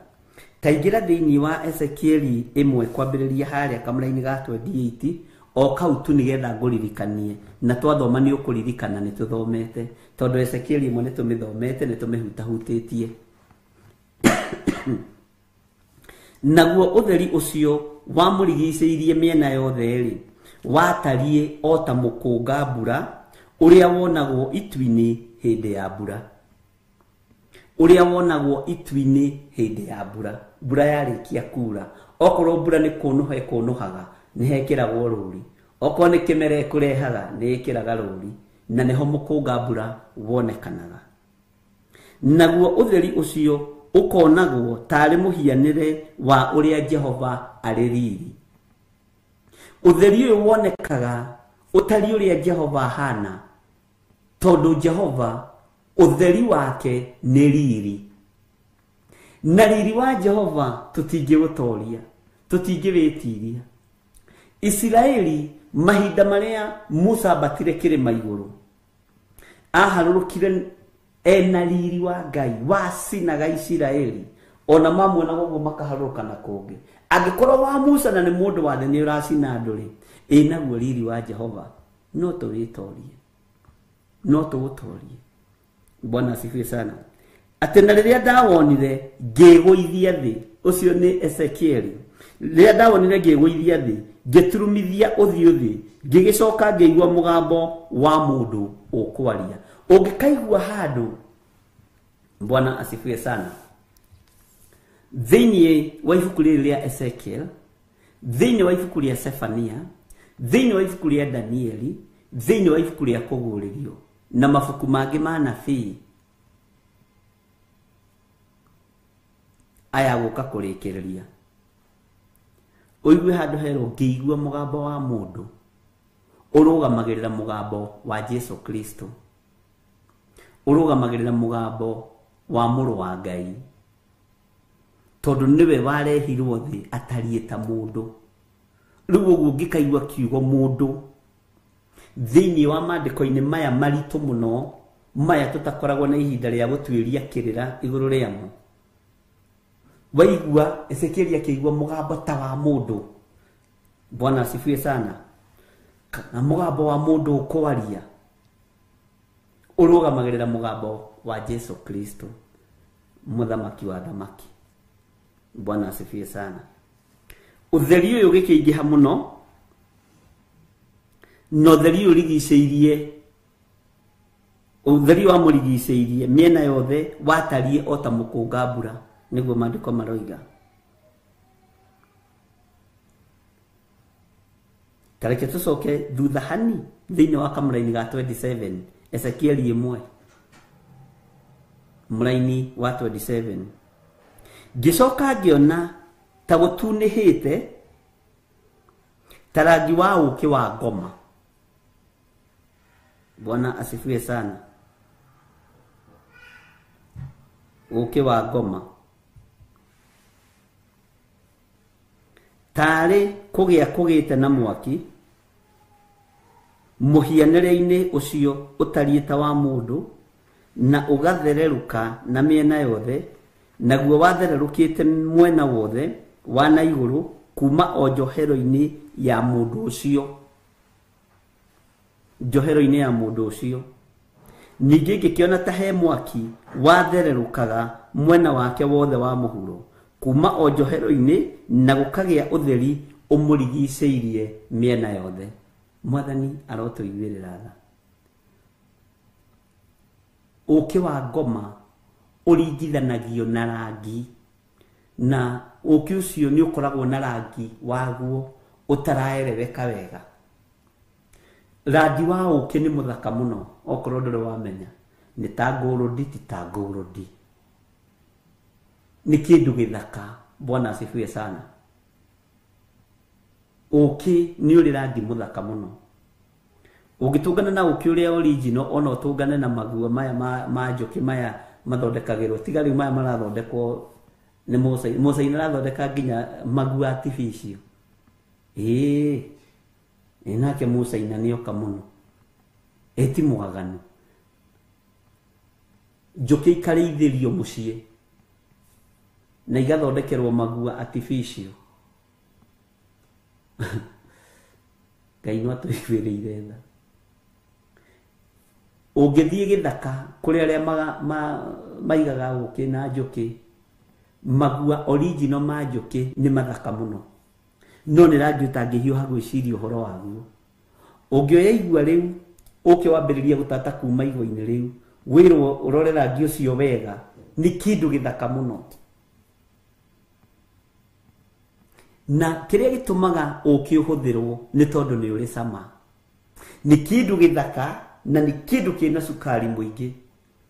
Taingĩra thĩinĩ wa Ezekieli 1 kwambĩrĩria harĩa kamũraini ga 28 o kau tu nĩgetha ngũririkanie na twathoma nĩ ũkũririkana nĩ tũthomete tondũ Ezekieli 1 nĩ tũmĩthomete nĩ tũmĩhutahutĩtie. Naguo ũtheri ũcio wamũrigicĩirie mĩena yothe rĩ watariĩ o ta mũkũnga mbura ũrĩa wonagwo itu-inĩ hĩndĩ ya mbura. Ũrĩa wonagwo itu-inĩ hĩndĩ ya mbura. Mbura yarĩkia kura okorwo mbura nĩ kũnũha ĩkũnũhaga nĩ hekĩragwo rũri, okorwo nĩ kĩmera ĩkũrehaga nĩ ĩkĩraga rũri, na nĩho mũkũnga mbura wonekanaga. Naguo ũtheri ũcio ũkonagwo tarĩ mũhianĩre wa ũrĩa Jehova arĩ riri. Ũtheri ũyũ wonekaga ũtariĩ ũrĩa Jehova ahana tondũ Jehova ũtheri wake nĩ riri. Na riri wa Jehova tũtingĩũtoria, tũtingĩwĩtiria. Isiraeli mahinda marĩa Musa ambatire kĩrĩma igũrũ aharũrũkire ena riri wa Ngai wacinaga Isiraeli ona mamuonaga ũguo makaharũrũka na kũngĩ. Angĩkorwo wa Musa na nĩ mũndũ wa thĩ nĩ ũracina andũ rĩ, ĩ naguo riri wa Jehova no tũwĩtorie, no tũũtorie. Bwana asifiwe sana. Atĩ na rĩrĩa ndawonire ngĩgũithia thĩ, ũcio nĩ Ezekieli. Rĩrĩa ndawonire ngĩgũithia thĩ ngĩturumithia ũthiũ thĩ ngĩgĩcoka ngĩigua mũgambo wa mũndũ ũkwaria. Ũngĩkaigua handũ, Bwana asifiwe sana, thĩinĩ wa ibuku rĩrĩ rĩa Ezekiel, thĩinĩ wa ibuku rĩa Sefania, thĩinĩ wa ibuku rĩa Danieli, thĩinĩ wa ibuku rĩa Kũguũrĩrio na mabuku mangĩ ma nabii aya gũka kũrĩkĩrĩria, ũigue handũ herwo ngĩigua mũgambo wa mũndũ ũrũgamagĩrĩra mũgambo wa Jesu Kristo, ũrũgamagĩrĩra mũgambo wa mũrũ wa Ngai, tondũ nĩwe warehirwo thĩ atariĩ ta mũndũ. Rĩu ũguo ũngĩkaigua kiugo mũndũ thĩinĩ wa maandĩko-inĩ maya maritũ mũno maya tũtakoragwo na ihinda rĩa gũtuĩria kĩrĩra igũrũ rĩamo, waigua Ezekieli akĩigua mũgambo ta wa mũndũ, Bwana asifiwe sana, kana mũgambo wa mũndũ ũkwaria ũrũgamagĩrĩra mũgambo wa Jesu Kristo mũthamaki wa thamaki. Bwana asifiwe sana. Ũtheri ũyũ ũgĩkĩingĩha mũno na ũtheri ũyũ ũrigicĩirie, ũtheri wamũrigicĩirie mĩena yothe watariĩ o ta mũkũnga mbura, nĩguo maandĩko maroiga. Tareke tũcoke thutha hani thĩinĩ wa kamũraini ga 27 Ezekieli 1 mũraini wa 27. Ngĩcoka ngĩona ta gũtunĩhĩte ta rangi wa ũũkĩ wa ngoma. Bwana asifiwe sana. Ũũkĩ wa ngoma tarĩ kũgĩa kũgĩte na mwaki mũhianĩre-inĩ ũcio ũtariĩ ta wa mũndũ na ũgathererũka na mĩena yothe, naguo wathererũkĩte mwena wothe wa na igũrũ kuma o njohero-inĩ ya mũndũ ũcio, njohero-inĩ ya mũndũ ũcio. Ningĩ ngĩkĩona ta he mwaki wathererũkaga mwena wake wothe wa mũhuro kuma o njohero-inĩ na gũkagĩa ũtheri ũmũrigicĩirie mĩena yothe. Mwathani arotũiguĩrĩra tha. Ũũkĩ wa ngoma ũringithanagio na rangi, na ũũkĩ ũcio nĩ ũkoragwo na rangi waguo ũtaraereweka wega. Rangi wa ũũkĩ nĩ mũthaka mũno okorwo ndũrĩ wamenya, nĩ ta ngũrũndi ti ta ngũrũndi, nĩ kĩndũ gĩthaka. Bwana asifiwe sana. Ũũkĩ nĩ ũrĩ rangi mũthaka mũno. Ũngĩtũngana na ũũkĩ ũrĩa original ona ũtũngane na maguo maya ma njũkĩ maya mathondekagĩrwo tiga rĩu maya marathondekwo nĩ Mũcaina. Mũcaina arathondeka nginya magua artificial. Ĩĩ nake Mũcaina nĩoka mũno. Ĩ ti mwaganu. Njũkĩ ikarĩithĩrio mũciĩ na igathondekerwo magua artificial. Ngai no atũiguĩrĩire tha. Ũngĩthiĩ gĩthaka kũrĩ arĩa maigaga ũkĩ na njũkĩ, magua original ma njũkĩ nĩ mathaka mũno, no nĩ rangi ũtangĩhiũha gwĩciria ũhoro waguo. Ũngĩoya igua rĩu ũke wambĩrĩrie gũtata kuma igua-inĩ rĩu, wĩrwo ũrore rangi ũcio wega, nĩ kĩndũ gĩthaka mũno. Na kĩrĩa gĩtũmaga ũkĩ ũhũthĩrwo nĩ tondũ nĩ ũrĩ cama. Nĩ kĩndũ gĩthaka na nĩ kĩndũ kĩna cukari mũingĩ,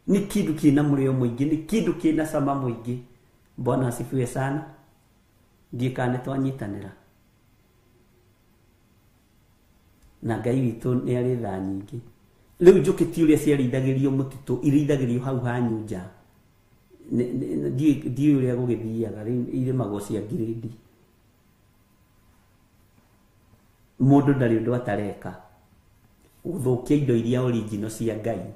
nĩ kĩndũ kĩna mũrĩo mũingĩ, nĩ kĩndũ kĩna cama mũingĩ. Bwana asifiwe sana. Ndiĩ kana nĩ twanyitanĩra. Na Ngai witũ nĩ arĩ tha nyingĩ. Rĩu njũkĩ ti ũrĩa ciarĩithagĩrio mũtitũ, irĩithagĩrio hau hanyu nja. Ndiũĩ ũrĩa gũgĩthiaga, rĩu irĩmagwo cia ngirĩndi. Mũndũ ndarĩ ũndũ atareka gũthũkia indo iria original cia Ngai.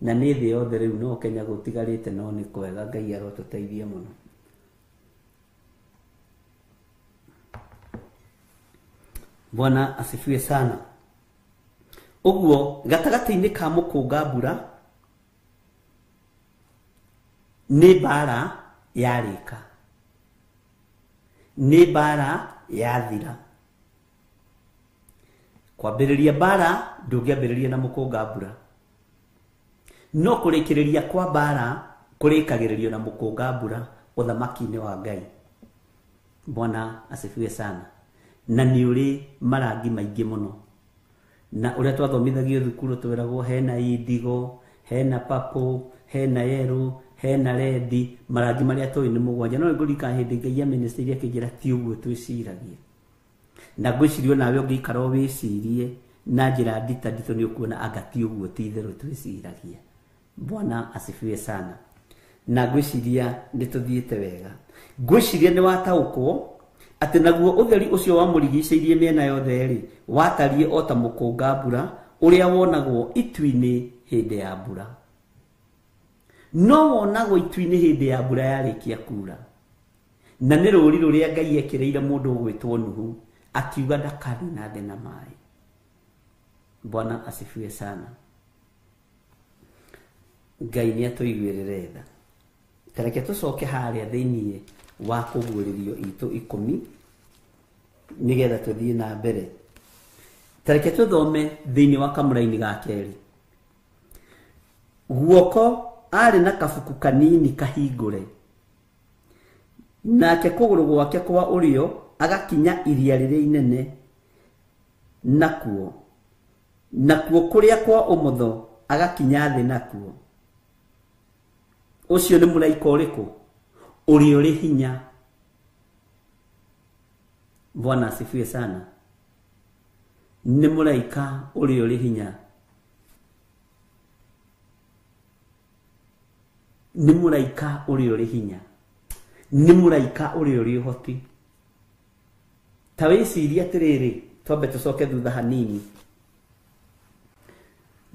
Na nĩ thĩ yothe rĩu no Kenya gũtigarĩte, no nĩ kwega. Ngai arotũteithie mũno. Bwana asifiwe sana. Ũguo gatagatĩ-inĩ ka mũkũnga mbura nĩ mbara yarĩka, nĩ mbara yathira. Kwambĩrĩria mbara ndũngĩambĩrĩria na mũkũnga mbura, no kũrĩkĩrĩria kwa mbara kũrĩkagĩrĩrio na mũkũnga mbura ũthamaki-inĩ wa Ngai. Bwana asifiwe sana. Na nĩ ũrĩ marangi maingĩ mũno. Na ũrĩa twathomithagio thukuru twĩragwo hena indigo, hena purple, hena yellow, hena red, marangi marĩa tũĩ nĩ mũgwanja. No nĩngũririkana hĩndĩ Ngai amĩnĩstĩirie akĩnjĩra ti ũguo twĩciragia. Na ngwĩciria onawe ũngĩikara wĩcirie na njĩra ndita nditũ nĩ ũkuona anga ti ũguo ti itherũ twĩciragia. Bwana asifiwe sana. Na ngwĩciria nĩ tũthiĩte wega. Ngwĩciria nĩ wataũkwo atĩ naguo ũtheri ũcio wamũrigicĩirie mĩena yothe rĩ, watariĩ o ta mũkũnga mbura ũrĩa wonagwo itu-inĩ hĩndĩ ya mbura. No wonagwo itu-inĩ hĩndĩ ya mbura yarĩkia kuura. Na nĩ rũri rũrĩa Ngai ekĩrĩire mũndũ ũgwĩtwo Nuhu, akiuga ndakanina thĩ na maĩ. Bwana asifiwe sana. Ngai nĩ atũiguĩrĩre tha. Ta reke tũcoke harĩa thĩiniĩ wa kũguũrĩrio itũ 10 nĩgetha tũthiĩ na mbere. Ta reke tũthome thĩiniĩ wa kamũraini ga kerĩ. Guoko arĩ na kabuku kanini kahingũre, nake kũgũrũ gwake kwa ũrĩo agakinya iria rĩrĩa inene nakuo, nakuo kũrĩa kwa ũmotho agakinya thĩ nakuo. Ũcio nĩ mũraika ũrĩkũ? Ũrĩa ũrĩ hinya. Bwana asifiwe sana. Nĩ mũraika ũrĩa ũrĩ hinya. Nĩ mũraika ũrĩa ũrĩ hinya. Nĩ mũraika ũrĩa ũrĩ ũhoti. Ta wĩcirie atĩrĩrĩ, twambe tũcoke thutha hanini.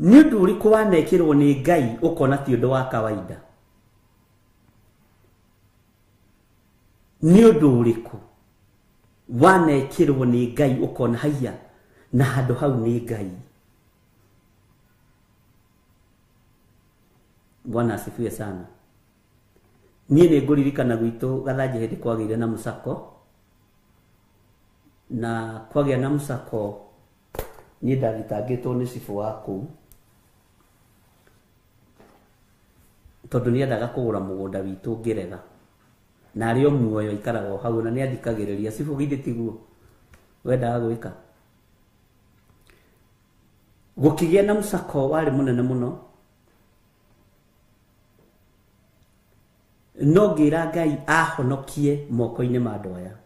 Nĩ ũndũ ũrĩkũ wanekĩrwo nĩ Ngai ũkona ti ũndũ wa kawaida? Nĩ ũndũ ũrĩkũ wanekĩrwo nĩ Ngai ũkona haiya na handũ hau nĩ Ngai? Bwana asifiwe sana. Niĩ nĩ ngũririkana gwitũ Gathanjĩ hĩndĩ kwagĩire na mũcako, na kwagĩa na mũcako niĩ ndathitangĩtwo nĩ cibũ wa kũu tondũ nĩendaga kũgũra mũgũnda witũ ngĩrega. Na arĩ o muoyo aikaraga o hau na nĩathikagĩrĩria. Cibũ githĩ tiguo wendaga gwĩka? Gũkĩgĩa na mũcako warĩ mũnene mũno, no ngĩra Ngai ahonokie moko-inĩ ma andũ aya,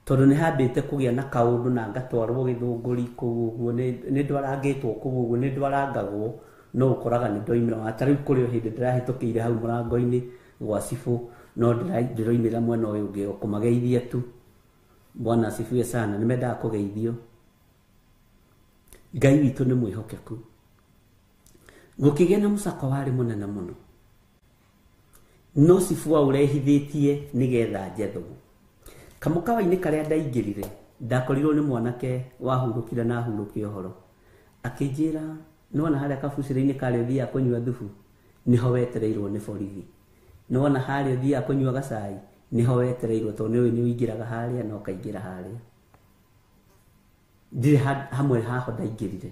tondũ nĩ hambĩte kũgĩa na kaũndũ na ngatwarwo gĩthũngũri kũu ũguo, nĩ ndwarangĩtwo kũu ũguo, nĩ ndwarangagwo No ũkoraga nĩ ndoimĩra wa ta rĩu kũrĩ o hĩndĩ ndĩrahĩtũkĩire hau mũrango-inĩ gwa cibũ, no ndĩroimĩra mwena ũyũ ũngĩ o kũmageithia tu. Bwana asifiwe sana, nĩ mendaga kũgeithio. Ngai witũ nĩ mwĩhokeku. Gũkĩgĩa na mũcako warĩ mũnene mũno, no cibũ aũrehithĩtie nĩgetha njethwo. Kamũkawa-inĩ karĩa ndaingĩrire ndakorirwo nĩ mwanake wahurũkire na ahurũke ũhoro, akĩnjĩra nĩwona harĩa kabucĩrĩ-inĩ karĩa ũthiaga kũnyua thubu nĩho wetereirwo nĩ borithi, nĩwona harĩa ũthiaga kũnyua gacai nĩho wetereirwo, tondũ nĩũĩ nĩ ũingĩraga harĩa na ũkaingĩra harĩa. Ndirĩ hamwe haho ndaingĩrire.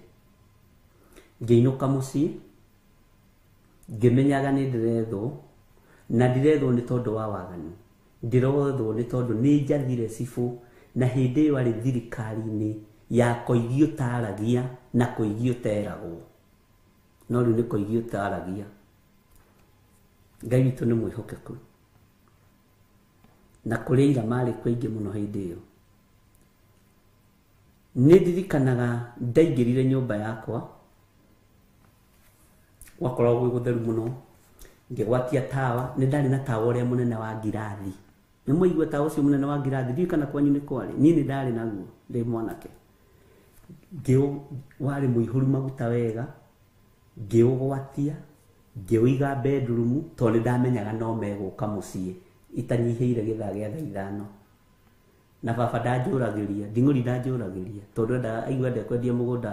Ngĩinũka mũciĩ ngĩmenyaga nĩ ndĩrethwo, na ndirethwo nĩ tondũ wa waganu, ndĩrethwo nĩ tondũ nĩ njathire cibũ, na hĩndĩ ĩyo arĩ thirikari-inĩ ya koigi ũtaragia na koigi ũteragwo, no rĩu nĩ koigi ũtaragia. Ngai witũ nĩ mwĩhokeku, na kũrĩ aira marĩ kuo aingĩ mũno hĩndĩ ĩyo. Nĩ ndirikanaga ndaingĩrire nyũmba yakwa, gwakoragwo gwĩ gũtheru mũno, ngĩgwatia tawa. Nĩ ndarĩ na tawa ũrĩa mũnene wa ngirathi. Nĩ mwaigua tawa ũcio mũnene wa ngirathi? Ndiũĩ kana kwanyu nĩ kwarĩ, niĩ nĩ ndarĩ naguo ndĩ mwanake. Warĩ mũihũru maguta wega, ngĩũgwatia, ngĩũiga bedroom, tondũ nĩ ndamenyaga no megũka mũciĩ itanyihĩire gĩthaa gĩa thaa 5. Na baba ndanjũragĩria, nding'ũri ndanjũragĩria, tondũ endaga aigua ndekwendia mũgũnda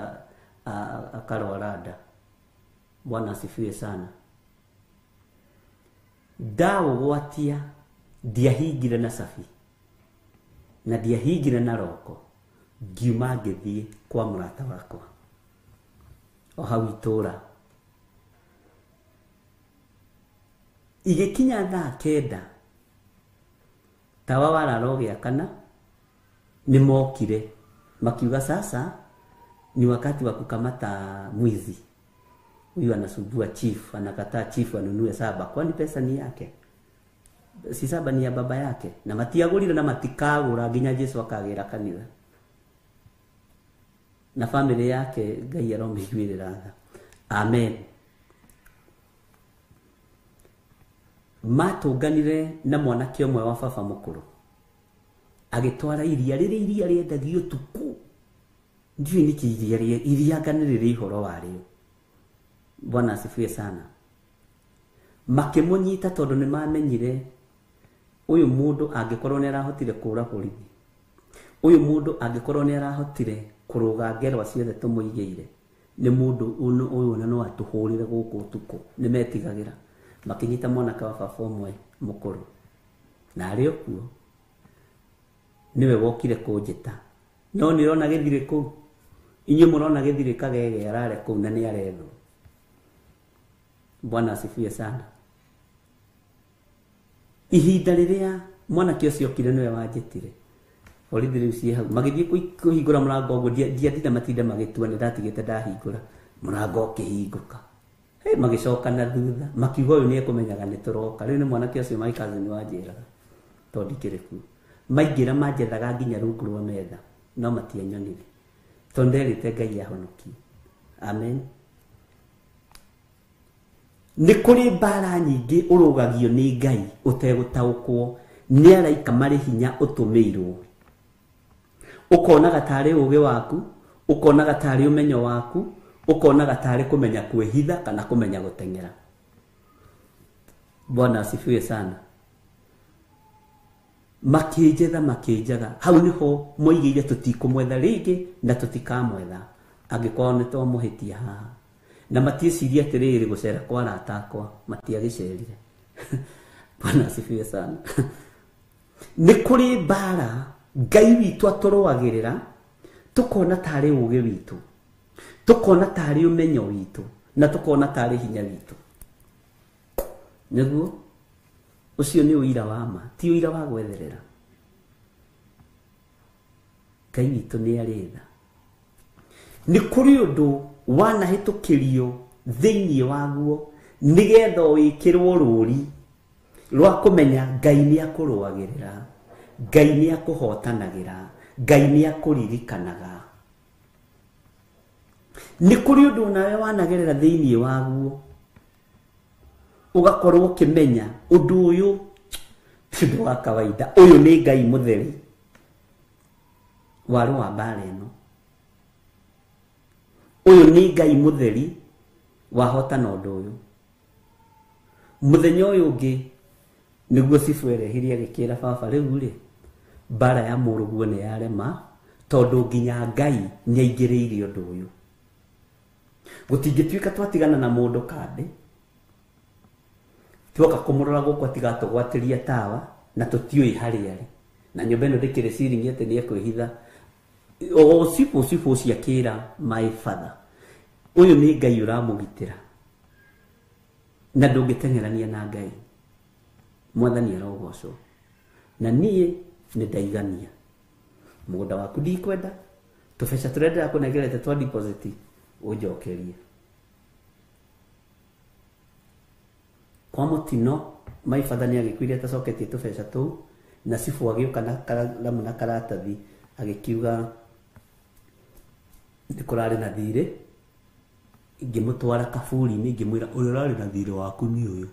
akarwara nda. Bwana asifiwe sana. Ndaũgwatia ndiahingire na cabi na ndiahingire na roko, ngiuma ngĩthiĩ kwa mũrata wakwa o hau itũra. Igĩkinya thaa 9 tawa warara ũgĩakana, nĩ mokire makiuga sasa ni wakati wa kukamata mwizi huyu, anasumbua chief, anakataa chief anunue saba, kwani pesa ni yake, si saba ni ya baba yake. Na matiagũrire na matikagũra nginya Jesu akagĩra kanitha na family yake. Ngai aromĩiguĩrĩra tha. Amen. Matũnganire na mwanake ũmwe wa baba mũkũrũ, agĩtwara iria rĩrĩ, iria rĩendagio ũtukũ. Ndiũĩ nĩkĩ iria iria anga nĩ rĩrĩ ũhoro warĩo. Bwana asifiwe sana. Makĩmũnyita tondũ nĩ mamenyire ũyũ mũndũ angĩkorwo nĩ arahotire kũũra borithi, ũyũ mũndũ angĩkorwo nĩ arahotire kũrũga ngerwa ciothe tũmũigĩire, nĩ mũndũ ũyũ ona no atũhũrĩre gũkũ ũtukũ. Nĩ metigagĩra. Makĩnyita mwanake wa baba ũmwe mũkũrũ, na arĩ o kuo nĩwe wokire kũnjĩta. No nĩ ũrona gĩthirĩ kũu, inyuĩ mũrona gĩthirĩ kagege arare kũu na nĩ arethwo. Bwana asifiwe sana. Ihinda rĩrĩa mwanake ũcio okire nĩwe wanjĩtire, borithi rĩu ciĩ hau magĩthiĩ kũhingũra mũrango ũguo, ndiatinda matinda magĩtua, nĩ ndatigĩte ndahingũra mũrango ũkĩhingũka. Hey, magĩcoka na thutha makiuga ũyũ nĩ ekũmenyaga nĩ tũroka. Rĩu nĩ mwanake ũcio my cousin wanjĩraga tondũ ndikĩrĩ kuo. Maingĩra manjethaga nginya rungu rwa metha, no matianyonire tondũ nderĩte Ngai ahonokie. Amen. Nĩ kũrĩ mbara nyingĩ ũrũgagio nĩ Ngai ũtegũtaũkwo nĩ araika marĩ hinya ũtũmĩirwo. Ũkonaga tarĩ ũũgĩ waku, ũkonaga tarĩ ũmenyo waku, ũkonaga tarĩ kũmenya kwĩhitha kana kũmenya gũteng'era. Bwana asifiwe sana. Makĩnjetha makĩnjaga, hau nĩho moigĩire tũtikũmwetha rĩngĩ na tũtikamwetha angĩkorwo nĩ twamũhĩtia haha. Na matiĩcirie atĩrĩrĩ, gũcera kwa arata akwa matiagĩcerire. Bwana asifiwe sana. Nĩ kũrĩ mbara Ngai witũ atũrũagĩrĩra, tũkona tarĩ ũũgĩ witũ, tũkona tarĩ ũmenyo witũ, na tũkona tarĩ hinya witũ. Nĩguo ũcio nĩ ũira wa ma, ti ũira wa gwetherera. Ngai witũ nĩ arĩ tha. Nĩ kũrĩ ũndũ wanahĩtũkĩrio thĩinĩ waguo nĩgetha wĩkĩrwo rũri rwa kũmenya Ngai nĩ akũrũagĩrĩra, Ngai nĩ akũhotanagĩra, Ngai nĩ akũririkanaga. Nĩ kũrĩ ũndũ nawe wanagerera thĩinĩ waguo ũgakorwo ũkĩmenya ũndũ ũyũ ti ũndũ wa kawaida, ũyũ nĩ Ngai mũtheri warũa mbara ĩno, ũyũ nĩ Ngai mũtheri wahotana ũndũ ũyũ. Mũthenya ũyũ ũngĩ nĩguo cibũ erehirie agĩkĩra baba, rĩu rĩ mbara ya mũrũguo nĩ yarema tondũ nginya Ngai nĩaingĩrĩire ũndũ ũyũ. Gũtingĩtuĩka twatigana na mũndũ kambĩ tuoka kũmũrora gũkũ atigatũgwatĩria tawa na tũtiũĩ harĩa arĩ, na nyũmba ĩno ndĩkĩrĩ ciringi atĩ nĩekwĩhitha. O cibũ ũcio akĩra my father, ũyũ nĩ Ngai ũramũgitĩra na ndũngĩteng'erania na Ngai. Mwathani arogocwo. Na niĩ nĩ ndaigania mũgũnda waku ndikwenda, tũbeca tũrĩa ndĩrakũnengerete twa deposit ũnjokerie. Kwa mũtino my father nĩ agĩkuire atacoketie tũbeca tũu, na cibũ agĩũka na karamu na karatathi agĩkiuga nĩ kũrarĩ na thirĩ. Ngĩmũtwara kaburi-inĩ ngĩmwĩra ũrĩa ũrarĩ na thirĩ waku nĩ ũyũ,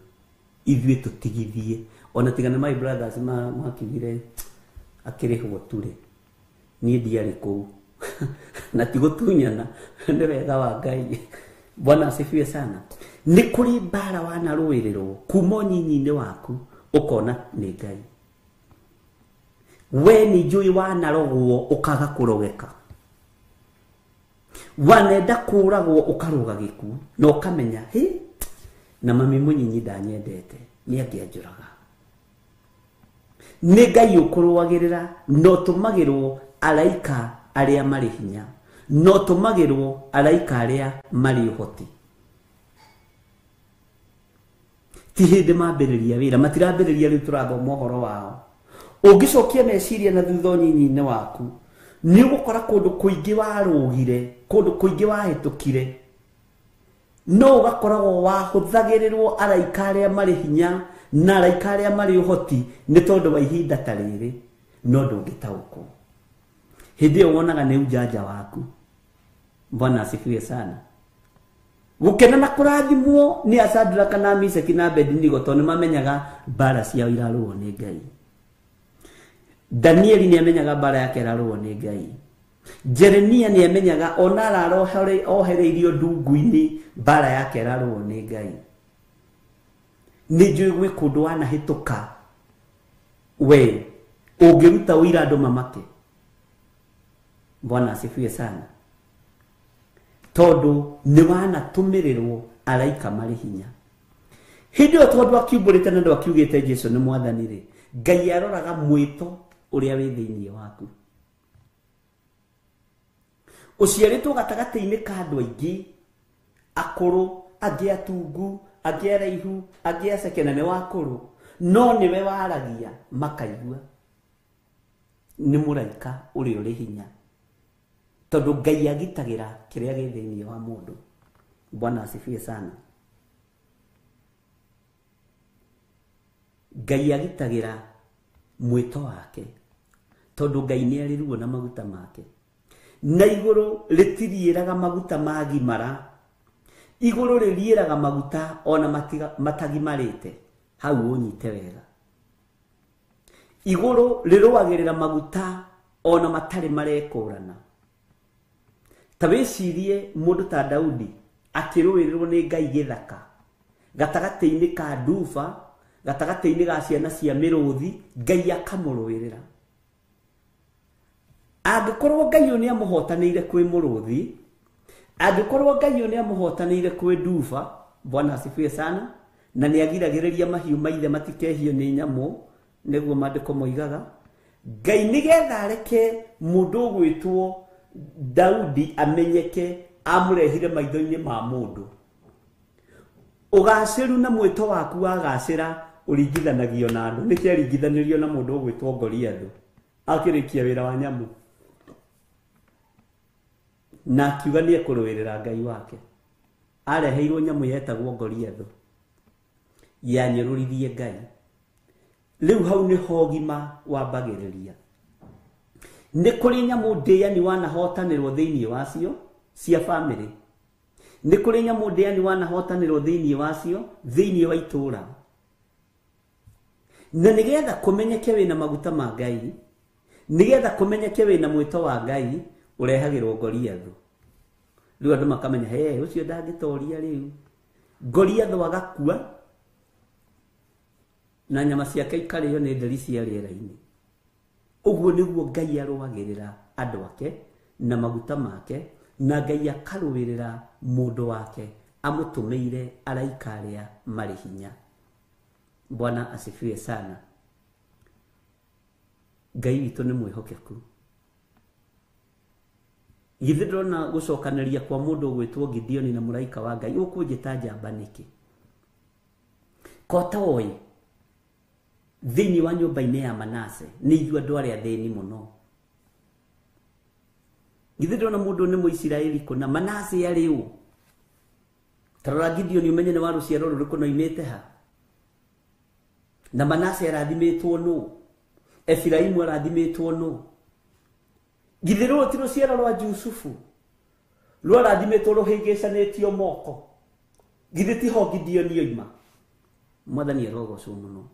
ithuĩ tũtigithie. Ona tiga nĩ my brothers makiugire akĩrĩhwo ture, niĩ ndiarĩ kũu na ti gũtunyana, nĩ wega wa Ngai. Bwana asifiwe sana. Nĩ kũrĩ mbara wanarũĩrĩrwo kuma ũnyinyi-inĩ waku ũkona nĩ Ngai. We nĩ njũĩ wanarogwo ũkaga kũrogeka, wanenda kũragwo ũkarũga gĩkuũ na ũkamenya hĩ na mami mũnyinyi ndanyendete nĩ angĩanjũraga. Nĩ Ngai ũkũrũagĩrĩra, no tũmagĩrwo araika arĩa marĩ hinya, no tũmagĩrwo araika arĩa marĩ ũhoti. Ti hĩndĩ mambĩrĩria wĩra, matirambĩrĩria rĩu tũrathoma ũhoro wao. Ũngĩcokia meciria na thutha ũnyinyi-inĩ waku nĩ ũgũkora kũndũ kũingĩ warũgire, kũndũ kũingĩ wahĩtũkire, no ũgakoragwo wahũthagĩrĩrwo araika arĩa marĩ hinya na araika arĩa marĩ ũhoti nĩ tondũ wa ihinda ta rĩrĩ, no ndũngĩtaũkwo. Hĩndĩ ĩyo wonaga nĩ ujanja waku. Bwana asifiwe sana. Gũkena na kũrathimwo nĩ Shadraka na Meshaki na Abednego tondũ nĩmamenyaga mbara ciao irarũo nĩ Ngai. Danieli nĩamenyaga mbara yake ĩrarũo nĩ Ngai. Jeremia nĩamenyaga ona ararohereirio ndungu-inĩ mbara yake ĩrarũo nĩ Ngai. Nĩ njũĩ gwĩ kũndũ wanahĩtũka we ũngĩruta ũira andũ mamake. Bwana asifiwe sana. Tondũ nĩ wanatũmĩrĩrwo araika marĩ hinya. Hĩndĩ ĩyo tondũ akiumbũrĩte na ndwakiugĩte Jesu nĩ mwathani rĩ, Ngai aroraga mwĩto ũrĩa wĩ thĩinĩ waku. Ũciarĩtwo gatagatĩ-inĩ ka andũ aingĩ akũrũ, angĩ atungu, angĩ araihu, angĩ aceke, na nĩ wakũrũ, no nĩwe waragia makaigua. Nĩ mũraika ũrĩa ũrĩ hinya, tondũ Ngai agitagĩra kĩrĩa gĩ thĩinĩ wa mũndũ. Bwana asifiwe sana. Ngai agitagĩra mwĩto wake, tondũ Ngai nĩ arĩ ruo na maguta make. Na igũrũ rĩtiriĩraga maguta magimara, igũrũ rĩriĩraga maguta ona matagimarĩte. Hau ũnyite wega. Igũrũ rĩrũagĩrĩra maguta ona matarĩ marekũrana. Ta wĩcirie mũndũ ta Daudi akĩrũĩrĩrwo nĩ Ngai gĩthaka gatagatĩ-inĩ ka nduba, gatagatĩ-inĩ ga ciana cia mĩrũthi, Ngai akamũrũĩrĩra. Angĩkorwo Ngai ũyũ nĩamũhotanĩire kwĩ mũrũthi, angĩkorwo Ngai ũyũ nĩamũhotanĩire kwĩ nduba, Bwana asifiwe sana, na nĩagiragĩrĩria mahiũ maithe matikehio nĩ nyamũ, nĩguo maandĩko moigaga, Ngai nĩgetha areke mũndũ ũgwĩtwo Daudi amenyeke amũrehire maitho-inĩ ma mũndũ. Ũgacĩru na mwĩto waku wagacĩra ũringithanagio na andũ. Nĩkĩo aringithanirio na mũndũ ũgwĩtwo Goliathũ akĩrĩkia wĩra wa nyamũ, na akiuga nĩekũrũĩrĩra Ngai wake. Areheirwo nyamũ yetagwo Goliathũ yanyũrũririe Ngai. Rĩu hau nĩho ũgima wambagĩrĩria. Nĩ kũrĩ nyamũ ndĩani wanahotanĩrwo thĩinĩ wacio cia bamĩrĩ, Nĩ kũrĩ nyamũ ndĩani wanahotanĩrwo thĩinĩ wacio, thĩinĩ wa itũũra. Na nĩgetha kũmenyeke wĩna maguta ma Ngai, nĩgetha kũmenyeke wĩna mwĩto wa Ngai, ũrehagĩrwo Goliathu. Rĩu andũ makamenya, he ũcio ndangĩtoria rĩu. Goliathu agakua na nyama ciake ikarĩo nĩ nderi cia rĩera-inĩ. Ũguo nĩguo Ngai arũagĩrĩra andũ ake na maguta make, na Ngai akarũĩrĩra mũndũ wake amũtũmĩire araika arĩa marĩ hinya. Bwana asifiwe sana. Ngai witũ nĩ mwĩhokeku. Githĩ ndũrona gũcokanĩria kwa mũndũ ũgwĩtwo Gideoni na mũraika wa Ngai, ũkũnjĩta njamba nĩkĩ? Ko toĩ thĩinĩ wa nyũmba-inĩ ya Manase nĩ ithuĩ andũ arĩa athĩni mũno. Githĩ ndũrona mũndũ nĩ Mũisiraeli kũna, Manase arĩ ũ? Ta rora Gideoni ũmenye nĩ wa rũciaro rũrĩkũ na oimĩte ha. Na Manase arathimĩtwo nũ? Efiraimu arathimĩtwo nũ? Githĩ rũrũ ti rũciaro rwa Jusufu rwarathimĩtwo rũhĩngĩcanĩtio moko? Githĩ tiho Gideoni oima? Mwathani arogocwo mũno.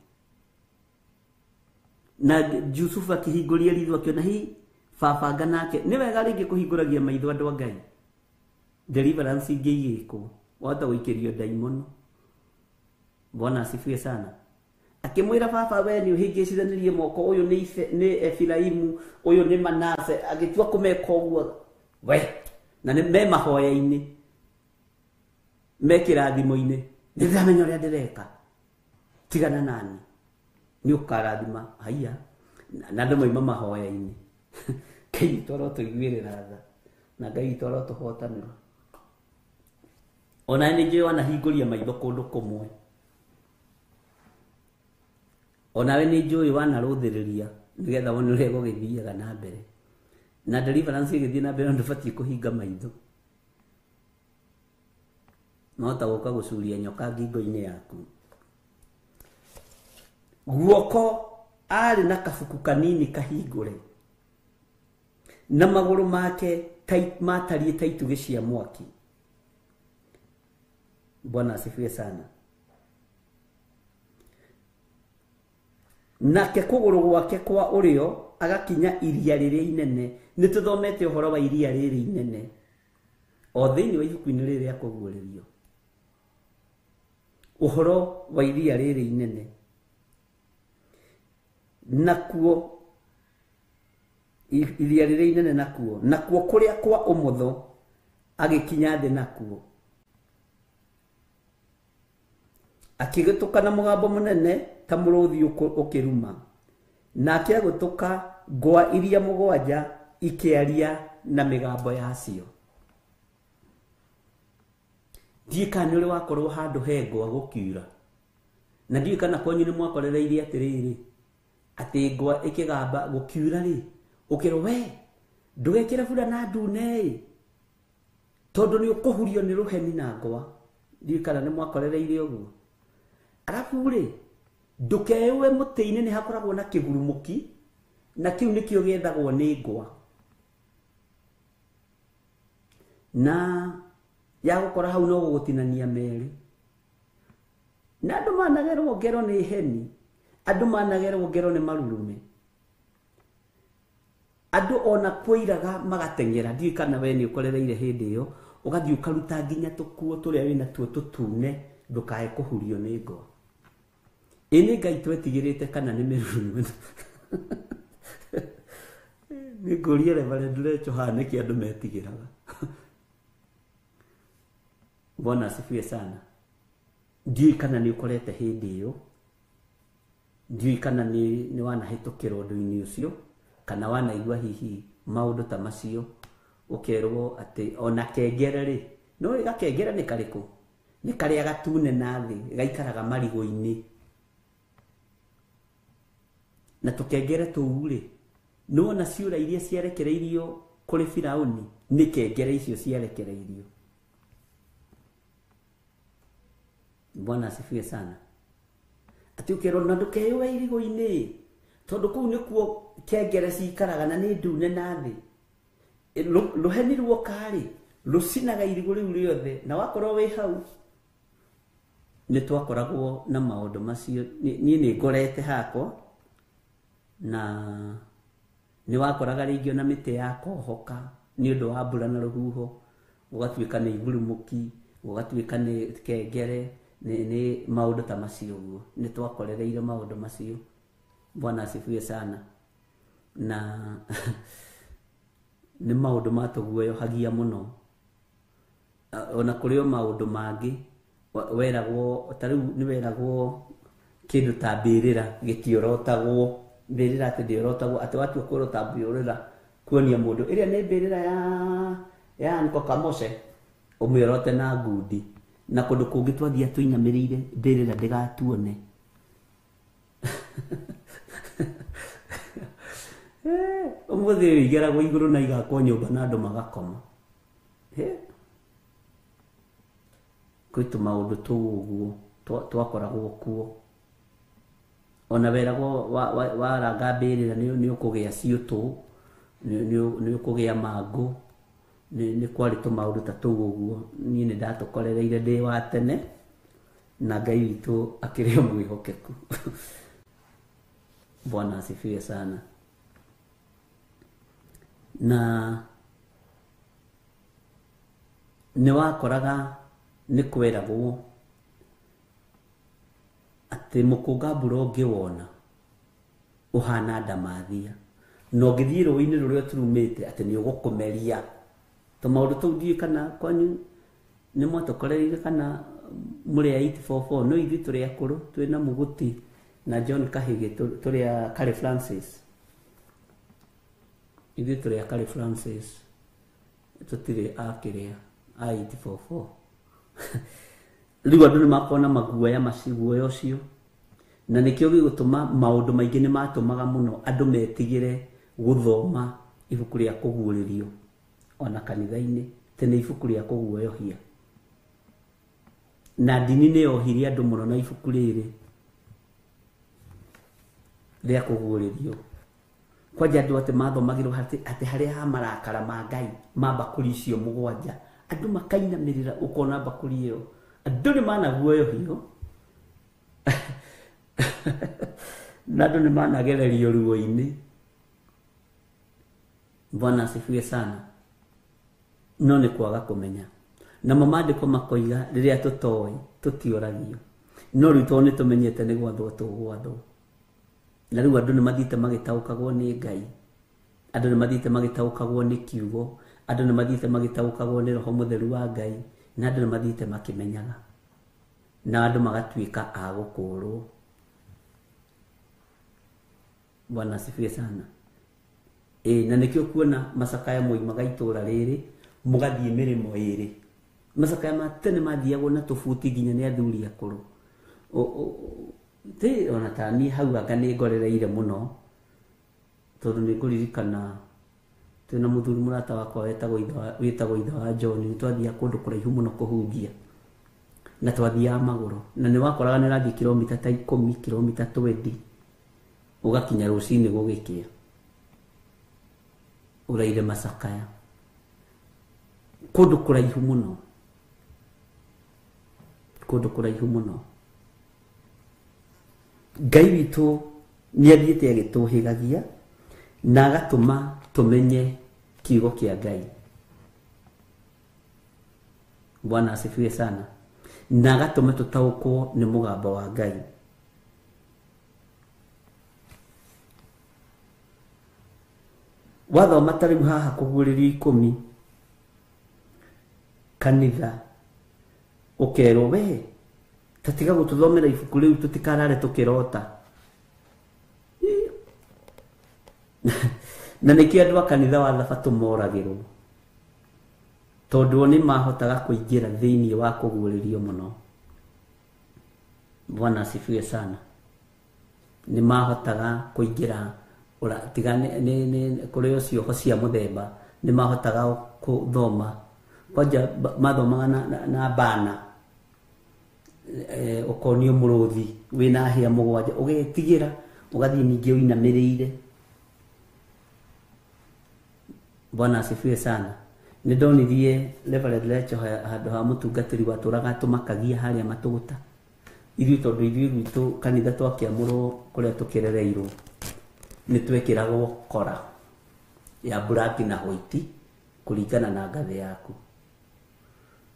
Na Jusufu akĩhingũria ritho akĩona hi babanga nake. Nĩ wega rĩngĩ kũhingũragia maitho andũ a Ngai. Deliverance ingĩ igĩkwo, wahota gũikĩrio ndaimono. Bwana asifiwe sana. Akĩmwĩra baba, we nĩ ũhĩngĩcithanirie moko, ũyũ nĩ Efiraimu, ũyũ nĩ Manase. Agĩtua kũmeka ũguo we, na nĩ me mahoya-inĩ, me kĩrathimo-inĩ, nĩ ndĩramenya ũrĩa ndĩreka, tigana nani, nĩ ũkarathima. Haiya, na andũ maima mahoya-inĩ. Ngai witũ arotũiguĩrĩra tha, na Ngai witũ arotũhotanĩra. Ona nĩ njũĩ wanahingũria maitho kũndũ kũmwe, onawe nĩ njũĩ wanarũthĩrĩria nĩgetha wone ũrĩa gũgĩthiaga na mbere. Na deliverance ĩgĩthiĩ na mbere ndũbatiĩ kũhinga maitho, no ta gũka gũcuria nyoka ngingo-inĩ yaku. Guoko arĩ na kabuku kanini kahingũre, na magũrũ make matariĩ ta itugĩ cia mwaki. Bwana asifiwe sana. Nake kũgũrũ gwake kwa ũrĩo agakinya iria rĩrĩa inene. Nĩ tũthomete ũhoro wa iria rĩrĩ inene o thĩinĩ wa ibuku-inĩ rĩrĩ rĩa kũguũrĩrio, ũhoro wa iria rĩrĩ inene. Nakuo iria rĩrĩa inene, nakuo kũrĩa kwa ũmotho agĩkinya thĩ, nakuo akĩgĩtũka na mũgambo mũnene ta mũrũthi ũkĩruma. Nake agĩtũka ngwa iria mũgwanja ikĩaria na mĩgambo yacio. Ndiũĩ kana nĩ ũrĩ wakorwo handũ he ngwa gũkiura, na ndiũĩ kana kwanyu nĩ mwakorereirie atĩrĩrĩ, atĩ ngwa ĩkĩgamba gũkiura rĩ, ũkĩrwo we ndũgekĩre burana ndune ĩ, tondũ nĩ ũkũhurio nĩ rũheni na ngwa. Ndiũĩ kana nĩ mwakorereirie ũguo. Arabu rĩ, ndũkeyũe mũtĩ-inĩ, nĩ hakoragwo na kĩgurumũki, na kĩu nĩkĩo gĩethagwo nĩ ngwa. Na ya gũkora hau no gũgũtinania merĩ. Na andũ managerwo ngero nĩ heni, andũ managerwo ngero nĩ marurume, andũ ona kũiraga magateng'era. Ndiũĩ kana we nĩ ũkorereire hĩndĩ ĩyo, ũgathiĩ ũkaruta nginya tũkuo tũrĩa wĩna tuo tũtune, ndũkae kũhurio nĩ ngwa. Ĩ nĩ Ngai twetigĩrĩte kana nĩ mĩrurume? Nĩ ngũria Reverend Rachel haha nĩkĩ andũ metigĩraga. Bwana asifiwe sana. Ndiũĩ kana nĩ ũkorete hĩndĩ ĩyo, ndiũĩ kana nĩ wanahĩtũkĩra ũndũ-inĩ ũcio, kana wanaigua hihi maũndũ ta macio, ũkerwo atĩ ona kengere rĩ, no gakengere nĩ karĩkũ? Nĩ karĩa gatune na thĩ, gaikaraga marigũ-inĩ. Na tũkengere tũu rĩ, nĩ wona ciũra iria ciarekereirio kũrĩ Firauni, nĩ kengere icio ciarekereirio. Bwana asifiwe sana. Atĩ ũkerwo na ndũkeyũe irigũ-inĩ, tondũ kũu nĩkuo kengere cikaraga na nĩ ndune na thĩ. Rũheni ruoka rĩ, Rũcinaga irigũ rĩu rĩothe na wakorwo wĩ hau nĩ twakoragwo na maũndũ macio. Niĩ nĩ ngorete hakwa na nĩ wakoraga rĩngĩ ona mĩtĩ yakohoka nĩ ũndũ wa mbura na rũhuho, ũgatuĩka nĩ igurumũki, ũgatuĩka nĩ kengere, nĩ maũndũ ta macio ũguo. Nĩ twakorereire maũndũ macio. Bwana asifiwe sana. Na nĩ maũndũ matũguoyohagia mũno. Ona kũrĩ o maũndũ mangĩ weragwo, ta rĩu nĩ weragwo kĩndũ ta mbĩrĩra gĩtiorotagwo, mbĩrĩra atĩ ndĩorotagwo, atĩ watua kũrota mbĩrĩra kuonia mũndũ ĩrĩa nĩ mbĩrĩra ya Anko Kamose ũmĩorote na ngundi, na kũndũ kũngĩ twathiĩ tũinamĩrĩire mbĩrĩra ndĩgatuone. Ũmũthĩ ũyũ igeragwo igũrũ na igakwo nyũmba na andũ magakoma. Kwĩ tũmaũndũ tũu ũguo twakoragwo kuo. Ona weragwo waranga mbĩrĩra nĩ ũkũgĩa ciũtũ, nĩ ũkũgĩa mangũ, nĩ kwarĩ tũmaũndũ ta tũu ũguo. Niĩ nĩ ndatũkorereire ndĩ wa tene na Ngai witũ akĩrĩ o mwĩhokeku. Bwana asifiwe sana. Na nĩ wakoraga nĩ kweragwo atĩ mũkũnga mbura ũngĩwona ũhana ndamathia, na ũngĩthiĩ rũĩ-inĩ rũrĩa ũturumĩte atĩ nĩ ũgũkũmeria. Tũmaũndũ tũu ndiũĩ kana kwanyu nĩ mwatũkorereire kana mũrĩ a 844, no ithuĩ tũrĩ akũrũ, twĩna Mũgũti na John Kahĩgĩ, tũrĩ a Kari Francis. Ithuĩ tũrĩ a Kari Francis, tũtirĩ a kĩrĩa a 844. Rĩu andũ nĩ makoragwo na maguoya macio, guoya ũcio, na nĩkĩo gĩgũtũma maũndũ maingĩ nĩ matũmaga mũno andũ metigĩre gũthoma ibuku rĩa kũguũrĩrio ona kanitha-inĩ, atĩ nĩ ibuku rĩa kũguoyohia. Na ndini nĩ yohirie andũ mũno na ibuku rĩrĩ rĩa kũguũrĩrio. Kwanja andũ atĩ mathomagĩrwo atĩ harĩa ha marakara ma Ngai ma mbakũri icio mũgwanja, andũ makainamĩrĩra ũkona mbakũri ĩyo, andũ nĩ managuoyohio na andũ nĩ managererio ruo-inĩ. Bwana asifiwe sana. No nĩ kwaga kũmenya. Namo maandĩko makoiga rĩrĩa tũtoĩ tũtioragio, no rĩu tondũ nĩ tũmenyete nĩ gwathwo tũgwathwo. Na rĩu andũ nĩ mathiĩte magĩtaũkagwo nĩ Ngai, andũ nĩ mathiĩte magĩtaũkagwo nĩ kiugo, andũ nĩ mathiĩte magĩtaũkagwo nĩ Roho Mũtheru wa Ngai, na andũ nĩ mathiĩte makĩmenyaga, na andũ magatuĩka a gũkũrwo. Bwana asifiwe sana. Na nĩkĩo kuona macakaya moimaga itũra rĩrĩ mũgathiĩ mĩrĩmo ĩrĩ. Macakaya ma tene mathiagwo na tũbuti nginya nĩ athuri akũrũ. Ti ona ta niĩ hau anga nĩ ngorereire mũno, tondũ nĩ ngũririkana twĩna mũthuri mũrata wakwa wĩtagwo ithe wa John, nĩ twathiaga kũndũ kũraihu mũno kũhunjia, na twathiaga magũrũ, na nĩ wakoraga nĩ ũrathiĩ kilomita ta 10, kilomita 20, ũgakinya rũcinĩ gũgĩkĩa ũraire macakaya kũndũ kũraihu mũno, kũndũ kũraihu mũno. Ngai witũ nĩ athiĩte agĩtũhĩgagia na agatũma tũmenye kiugo kĩa Ngai. Bwana asifiwe sana. Na agatũma tũtaũkwo nĩ mũgambo wa Ngai. Wathoma ta rĩu haha kũguũrĩrio 10 kanitha ũkerwo we tatiga gũtũthomera ibuku rĩu tũtikarare tũkĩrota. Na nĩkĩo andũ a kanitha wa Thabatũ moragĩrwo, tondũ o nĩ mahotaga kũingĩra thĩinĩ wa kũguũrĩrio mũno. Bwana asifiwe sana. Nĩ mahotaga kũingĩra tiga nĩ kũrĩ o cioho cia mũthemba, nĩ mahotaga gũthoma. Kwanja mathomaga na bana, ũkonio mũrũthi wĩna hĩa mũgwanja, ũgetigĩra ũgathiĩ ningĩ ũinamĩrĩire. Bwana asifiwe sana. Nĩ ndonirie Reverend Lecho handũ ha mũtungatĩri watũraga tũmakagia harĩa matũgũta. Ithuĩ tondũ ithuĩ gwitũ kanitha twakĩamũrwo kũrĩa tũkĩrereirwo nĩ twekĩragwo kora ya black na white kũringana na ngathĩ yaku.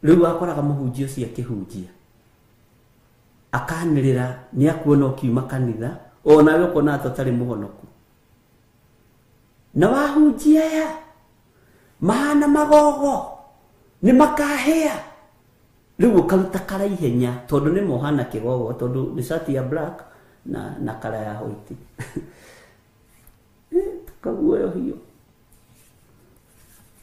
Rĩu wakoraga mũhunjia ũcio akĩhunjia akanĩrĩra nĩ akuona ũkiuma kanitha onawe ũkona ta ũtarĩ mũhonoku. Na wahunjia aya mahana magogo nĩ makahĩa. Rĩu ũkaruta kara ihenya tondũ nĩ mohana kĩgogo tondũ nĩ cati ya black na kara ya white. Tukaguoyohio.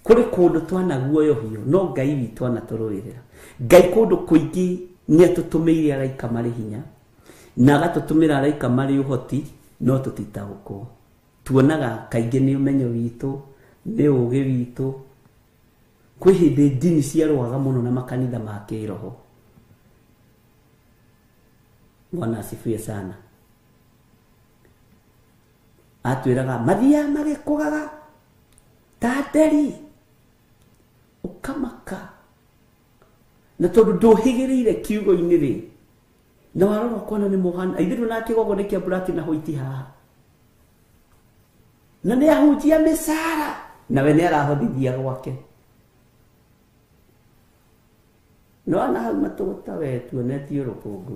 Kũrĩ kũndũ twanaguoyohio no Ngai witũ anatũrũĩrĩra. Ngai kũndũ kũingĩ nĩ atũtũmĩire araika marĩ hinya na agatũtũmĩra araika marĩ ũhoti no tũtitaũkwo. Tuonaga kaingĩ nĩ ũmenyo witũ, nĩ ũũgĩ witũ. Kwĩ hĩndĩ ndini ciarũaga mũno na makanitha ma kĩroho. Bwana asifiwe sana. Atwĩraga mathiaga magĩkũgaga ta nderi ũkamaka na tondũ ndũhĩgĩrĩire kiugo-inĩ rĩ na warora ũkona nĩ mũhana ithuĩ na kĩgogo nĩ kĩa black na white haha na nĩ ahunjia mĩcara nawe nĩ arahothithia gwake. No ana hau matũgũta we tuonetio rũkũngũ.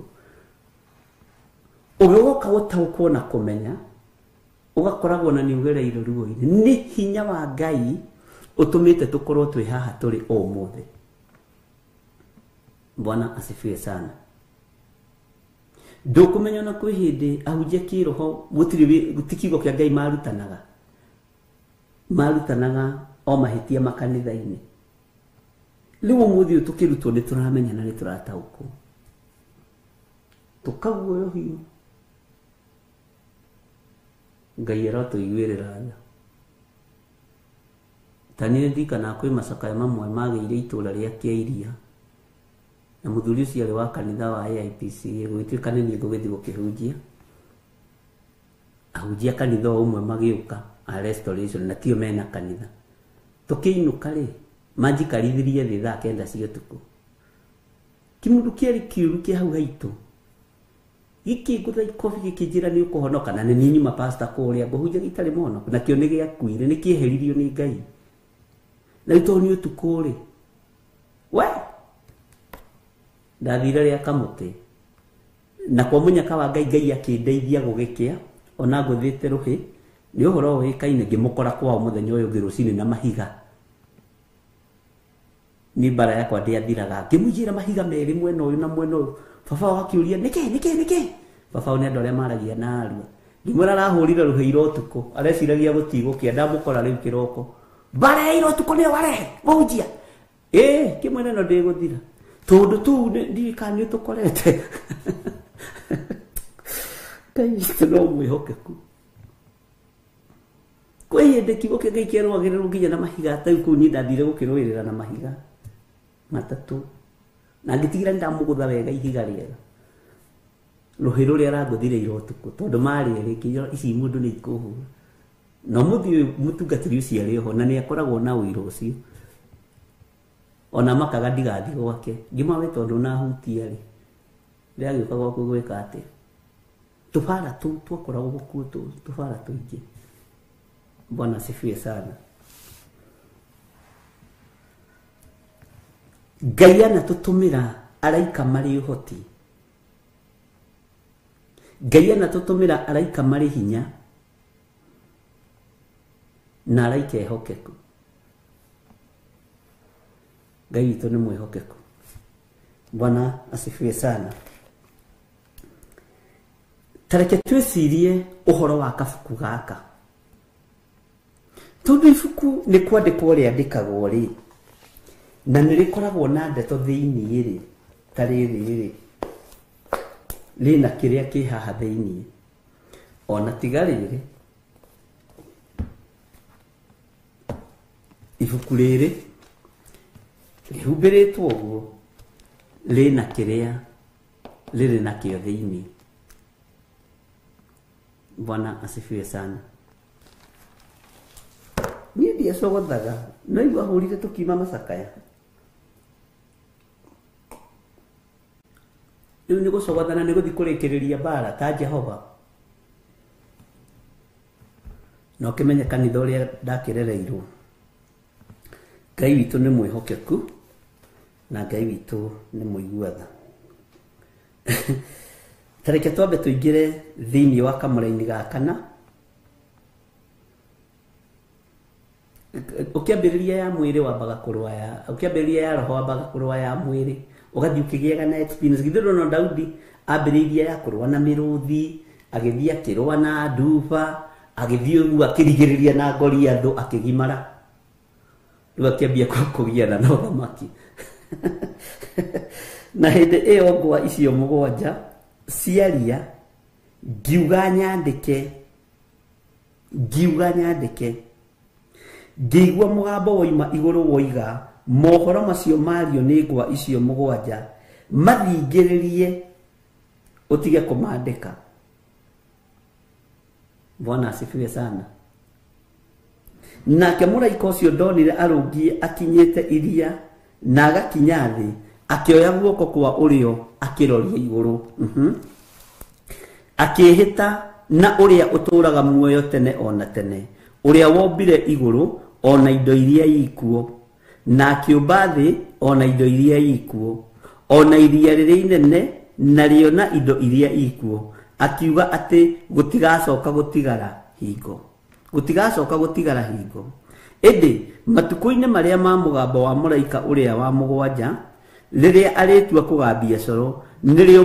Ũgĩgoka gũtaũkwo na kũmenya ũgakoragwo na nĩ ũgereire ruo-inĩ. Nĩ hinya wa Ngai ũtũmĩte tũkorwo twĩ haha tũrĩ ũmũthĩ. Bwana asifiwe sana. Ndũkũmenya ona kwĩ hĩndĩ ahunjia kĩroho gũtirĩ kiugo kĩa Ngai marutanaga. Marutanaga o mahĩtia makanitha-inĩ. Rĩu ũmũthĩ ũyũ tũkĩrutwo nĩ tũramenya na nĩ tũrataũkwo. Tũkaguoyohio. Ngai arotũiguĩrĩra tha. Ta niĩ ndirikanaga kwĩ macakaya mamwe magĩire itũra rĩa Kĩairia na mũthuri ũcio arĩ wa kanitha wa AIPC gũgĩtuĩka nĩ niĩ ngũgĩthiĩ gũkĩhunjia. Ahunjia kanitha o ũmwe magĩũka a Restoration na tio mena kanitha. Tũkĩinũka rĩ manjikarithirie thĩ thaa 9 cia ũtukũ. Kĩmũndũ kĩarĩ kĩũru kĩa hau haitũ gĩkĩngũtha ikobi gĩkĩnjĩra nĩ ũkũhonoka na nĩ niĩ nyuma pastor kũrĩa ngũhunjia gĩtarĩ mũhonoku nakĩo nĩ gĩakuire nĩ kĩeheririo nĩ Ngai. Na rĩu tondũ nĩ ũtukũ rĩ we ndathire rĩa kamũtĩ na kwa mũnyaka wa Ngai Ngai akĩndeithia gũgĩkĩa ona ngũthĩte rũhĩ nĩ ũhoro ũĩkaine ngĩmũkora kwao mũthenya ũyũ ũngĩ rũcinĩ na mahiga. Ni bara yakwa ndĩathiraga ngĩmũigĩra mahiga merĩ mwena ũyũ na mwena ũyũ. Baba wao akĩũria nĩkĩ nĩkĩ nĩkĩ. Baba wao nĩ andũ arĩa maragia na arua. Ngĩmwĩra arahũrire rũhĩ ira ũtukũ areciragia gũtigũkĩa ndamũkora rĩu kĩroko. Bara ya ira ũtukũ nĩyo warehe mũhunjia. Ĩĩ kĩmwĩra no ndĩgũthira tondũ tũu ndiũĩ kana nĩ ũtũkorete. Ngai witũ no mwĩhokeku. Kwĩ hĩndĩ kiugo kĩa Ngai kĩarũagĩrĩrwo nginya na mahiga ta rĩu kũu niĩ ndathire gũkĩrũĩrĩra na mahiga matatũ na ngĩtigĩra nĩndamũgũtha wega ihiga rĩega rũhĩ rũrĩa arangũthire ira ũtukũ tondũ marĩ erĩ ngĩiga ici mũndũ nĩ ikũhũra. Na ũmũthĩ ũyũ mũtungatĩri ũcio arĩ oho na nĩ akoragwo na ũira ũcio. Ona makaga ndigathiĩ gwake ngĩmwĩra we tondũ nahutia rĩ ndĩragĩũka gwaku gwĩka atĩa. Tũbara tũu twakoragwo kuo tũbara tũingĩ. Bwana asifiwe sana. Ngai anatũtũmĩra araika marĩ ũhoti. Ngai anatũtũmĩra araika marĩ hinya na araika ehokeku. Ngai witũ nĩ mwĩhokeku. Bwana asifiwe sana. Tareke twĩcirie ũhoro wa kabuku gaka. Tondũ ibuku nĩ kwandĩkwo rĩandĩkagwo rĩ na nĩ rĩkoragwo na ndeto thĩinĩ rĩ ta rĩrĩ rĩ rĩna kĩrĩa kĩ haha thĩinĩ ona tiga rĩrĩ ibuku rĩrĩ rĩhumbĩrĩtwo ũguo rĩna kĩrĩa rĩrĩ nakĩo thĩinĩ. Bwana asifiwe sana. Niĩ ndiecogothaga no igua hũrire tũkiuma macakaya. Rĩu nĩ gũcogothana nĩ gũthiĩ kũrĩkĩrĩria mbara ta Jehova. Na ũkĩmenye kanitha ũrĩa ndakĩrereirwo. Ngai witũ nĩ mwĩhokeku na Ngai witũ nĩ mũigua tha. Ta reke twambe tũingĩre thĩinĩ wa kamũraini ga kana. Ũkĩambĩrĩria ya mwĩrĩ wambaga kũrũa ya, ũkĩambĩrĩria ya roho wambaga kũrũa ya mwĩrĩ, ũgathiĩ ũkĩgĩaga na experience. Githĩ ndũrona Daudi ambĩrĩirie ya kũrũa na mĩrũthi, agĩthiĩ akĩrũa na nduba, agĩthiĩ ũguo akĩrigĩrĩria na Goliathũ akĩgimara. Rĩu akĩambia kũgiana na ũthamaki. Na hĩndĩ ĩyo ngwa icio mũgwanja ciaria, ngiuga nyandĩke, ngiuga nyandĩke, ngĩigua mũgambo woima igũrũ woiga, mohoro macio mario nĩ ngwa icio mũgwanja mathingĩrĩrie ũtige kũmandĩka. Bwana asifiwe sana. Nake mũraika ũcio ndonire arũngiĩ akinyĩte iria na agakinya thĩ, akĩoya guoko kwa ũrĩo akĩroria igũrũ. Akĩĩhĩta na ũrĩa ũtũũraga muoyo tene ona tene, ũrĩa wombire igũrũ ona indo iria ikuo, na akĩũmba thĩ ona indo iria ikuo, ona iria rĩrĩa inene narĩo na indo iria ikuo, akiuga atĩ gũtigacoka gũtigara hingo, gũtigacoka gũtigara hingo. Ĩndĩ matukũ-inĩ marĩa ma mũgambo wa mũraika ũrĩa wa mũgwanja, rĩrĩa arĩtua kũgambia coro, nĩrĩo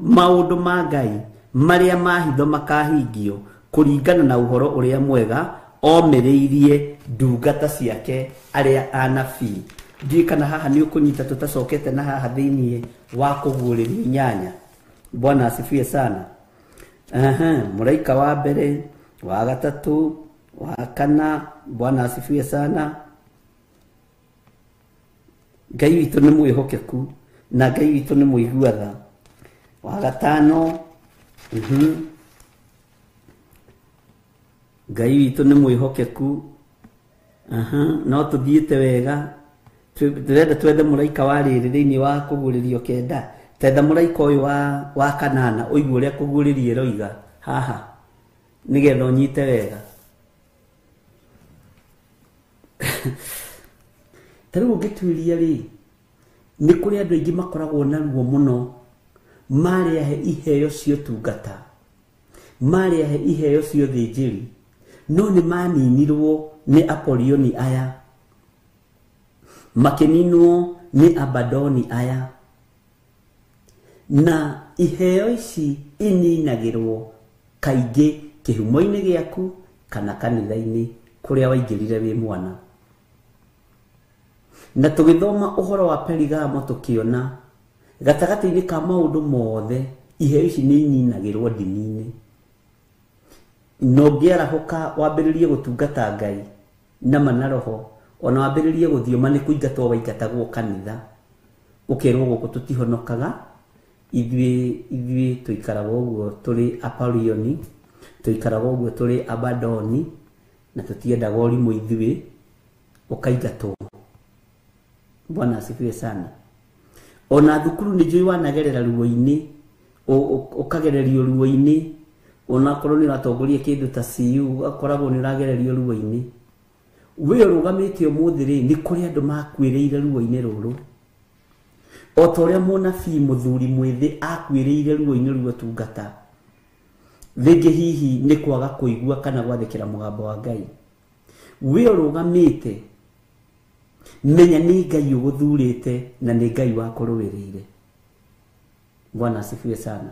maũndũ ma Ngai marĩa ma hitho makahingio kũringana na ũhoro ũrĩa mwega omĩrĩirie ndungata ciake arĩa anabii. Ndiũĩ kana haha nĩ ũkũnyita tũtacokete na haha thĩinĩ wa kũguũrĩrio inyanya. Bwana asifiwe sana. Mũraika wa mbere, wa gatatũ, wa kana. Bwana asifiwe sana. Ngai witũ nĩ mwĩhokeku na Ngai witũ nĩ mũigua tha. Wa gatano. Ngai witũ nĩ mwĩhokeku. No tũthiĩte wega. Tũrenda twethe mũraika wa rĩrĩ thĩinĩ wa kũguũrĩrio kenda. Tetha mũraika ũyũ wa kanana ũigue ũrĩa kũguũrĩrio ĩroiga haha nĩgetha ũnyite wega. Ta rĩu ũngĩtuĩria rĩ, nĩ kũrĩ andũ aingĩ makoragwo na ruo mũno, marĩ ahe iheo cia ũtungata, marĩ ahe iheo cia ũthĩnjĩri, no nĩ maninirwo nĩ Apolioni aya, makĩninwo nĩ Abadoni aya. Na iheo ici ininagĩrwo kaingĩ kĩhumo-inĩ gĩaku kana kanitha-inĩ kũrĩa waingĩrire wĩ mwana. Na tũgĩthoma ũhoro wa Perigamo tũkĩona gatagatĩ-inĩ ka maũndũ mothe iheo ici nĩ ininagĩrwo ndini-inĩ. Na ũngĩarahũka wambĩrĩrie gũtungata Ngai nama na roho, ona wambĩrĩrie gũthiũma nĩ kũingatwo waingatagwo kanitha, ũkerwo gũkũ tũtihonokaga, ithuĩ tũikaraga ũguo tũrĩ Apolioni, tũikaraga ũguo tũrĩ Abadoni, na tũtiendaga ũrimũ ithuĩ, ũkaingatwo. Bwana asifiwe sana. Ona thukuru nĩ njũĩ wanagerera ruo-inĩ, ũkagererio ruo-inĩ, onakorwo nĩ ũratongoria kĩndũ ta CU, ũgakoragwo nĩ ũragererio ruo-inĩ. We ũrũgamĩte ũmũthĩ rĩ, nĩ kũrĩ andũ makuĩrĩire ruo-inĩ rũrũ. O ta ũrĩa mũnabii mũthuri mwĩthĩ akuĩrĩire ruo-inĩ rwa ũtungata, rĩngĩ hihi nĩ kwaga kũigua kana gwathĩkĩra mũgambo wa Ngai. We ũrũgamĩte, menya nĩ Ngai ũgũthurĩte na nĩ Ngai wakũrũĩrĩire. Bwana asifiwe sana.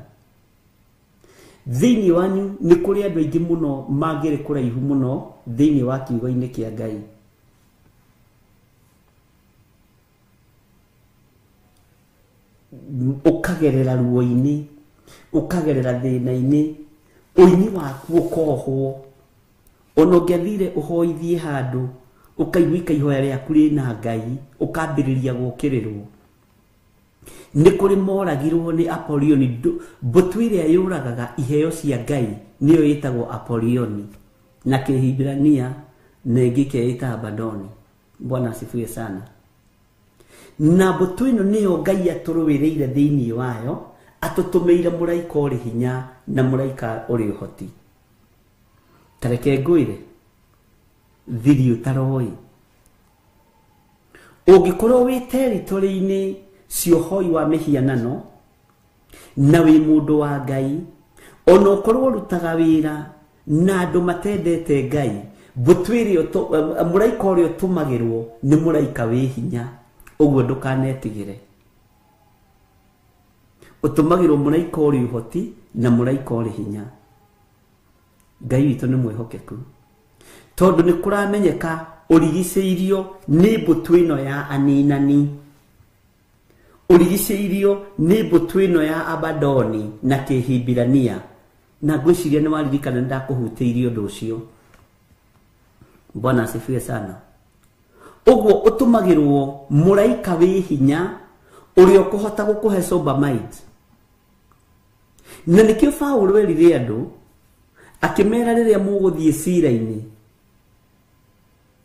Thĩinĩ wanyu nĩ kũrĩ andũ aingĩ mũno mangĩrĩ kũraihu mũno thĩinĩ wa kiugo-inĩ kĩa Ngai. Ũkagerera ruo-inĩ, ũkagerera thĩna-inĩ, ũini waku ũkohwo. Ona ũngĩathire ũhoithie handũ, ũkaigua ihoya rĩaku rĩna Ngai, ũkambĩrĩria gũũkĩrĩrwo. Nĩ kũrĩ moragirwo nĩ Apolioni. Mbũtũ ĩrĩa yũragaga iheo cia Ngai nĩyo ĩtagwo Apolioni na Kĩhibirania na ĩngĩ ĩkeĩta Abadoni. Bwana asifiwe sana. Na mbũtũ ĩno nĩyo Ngai atũrũĩrĩire thĩinĩ wayo, atũtũmĩire mũraika ũrĩ hinya na mũraika ũrĩ ũhoti. Tareke ngwĩre thiri ũtaroĩ, ũngĩkorwo wĩ territory-inĩ cia ũhoi wa mĩhianano na wĩ mũndũ wa Ngai, ona ũkorwo ũrutaga wĩra na andũ matendete Ngai, mbũtũ ĩrĩa mũraika ũrĩa ũtũmagĩrwo nĩ mũraika wĩ hinya. Ũguo ndũkanetigĩre. Ũtũmagĩrwo mũraika ũrĩ ũhoti na mũraika ũrĩ hinya. Ngai witũ nĩ mwĩhokeku, tondũ nĩ kũramenyeka ũrigicĩirio nĩ mbũtũ ĩno ya aninani, ũrigicĩirio nĩ mbũtũ ĩno ya Abadoni na Kĩhibirania. Na ngwĩciria nĩ waririkana nĩ ndakũhutĩirie ũndũ ũcio. Bwana asifiwe sana. Ũguo ũtũmagĩrwo mũraika wĩ hinya ũrĩa ũkũhota gũkũhe sober mind. Na nĩkĩo Paũlũ erire andũ akĩmera rĩrĩa mũgũthiĩ cira-inĩ,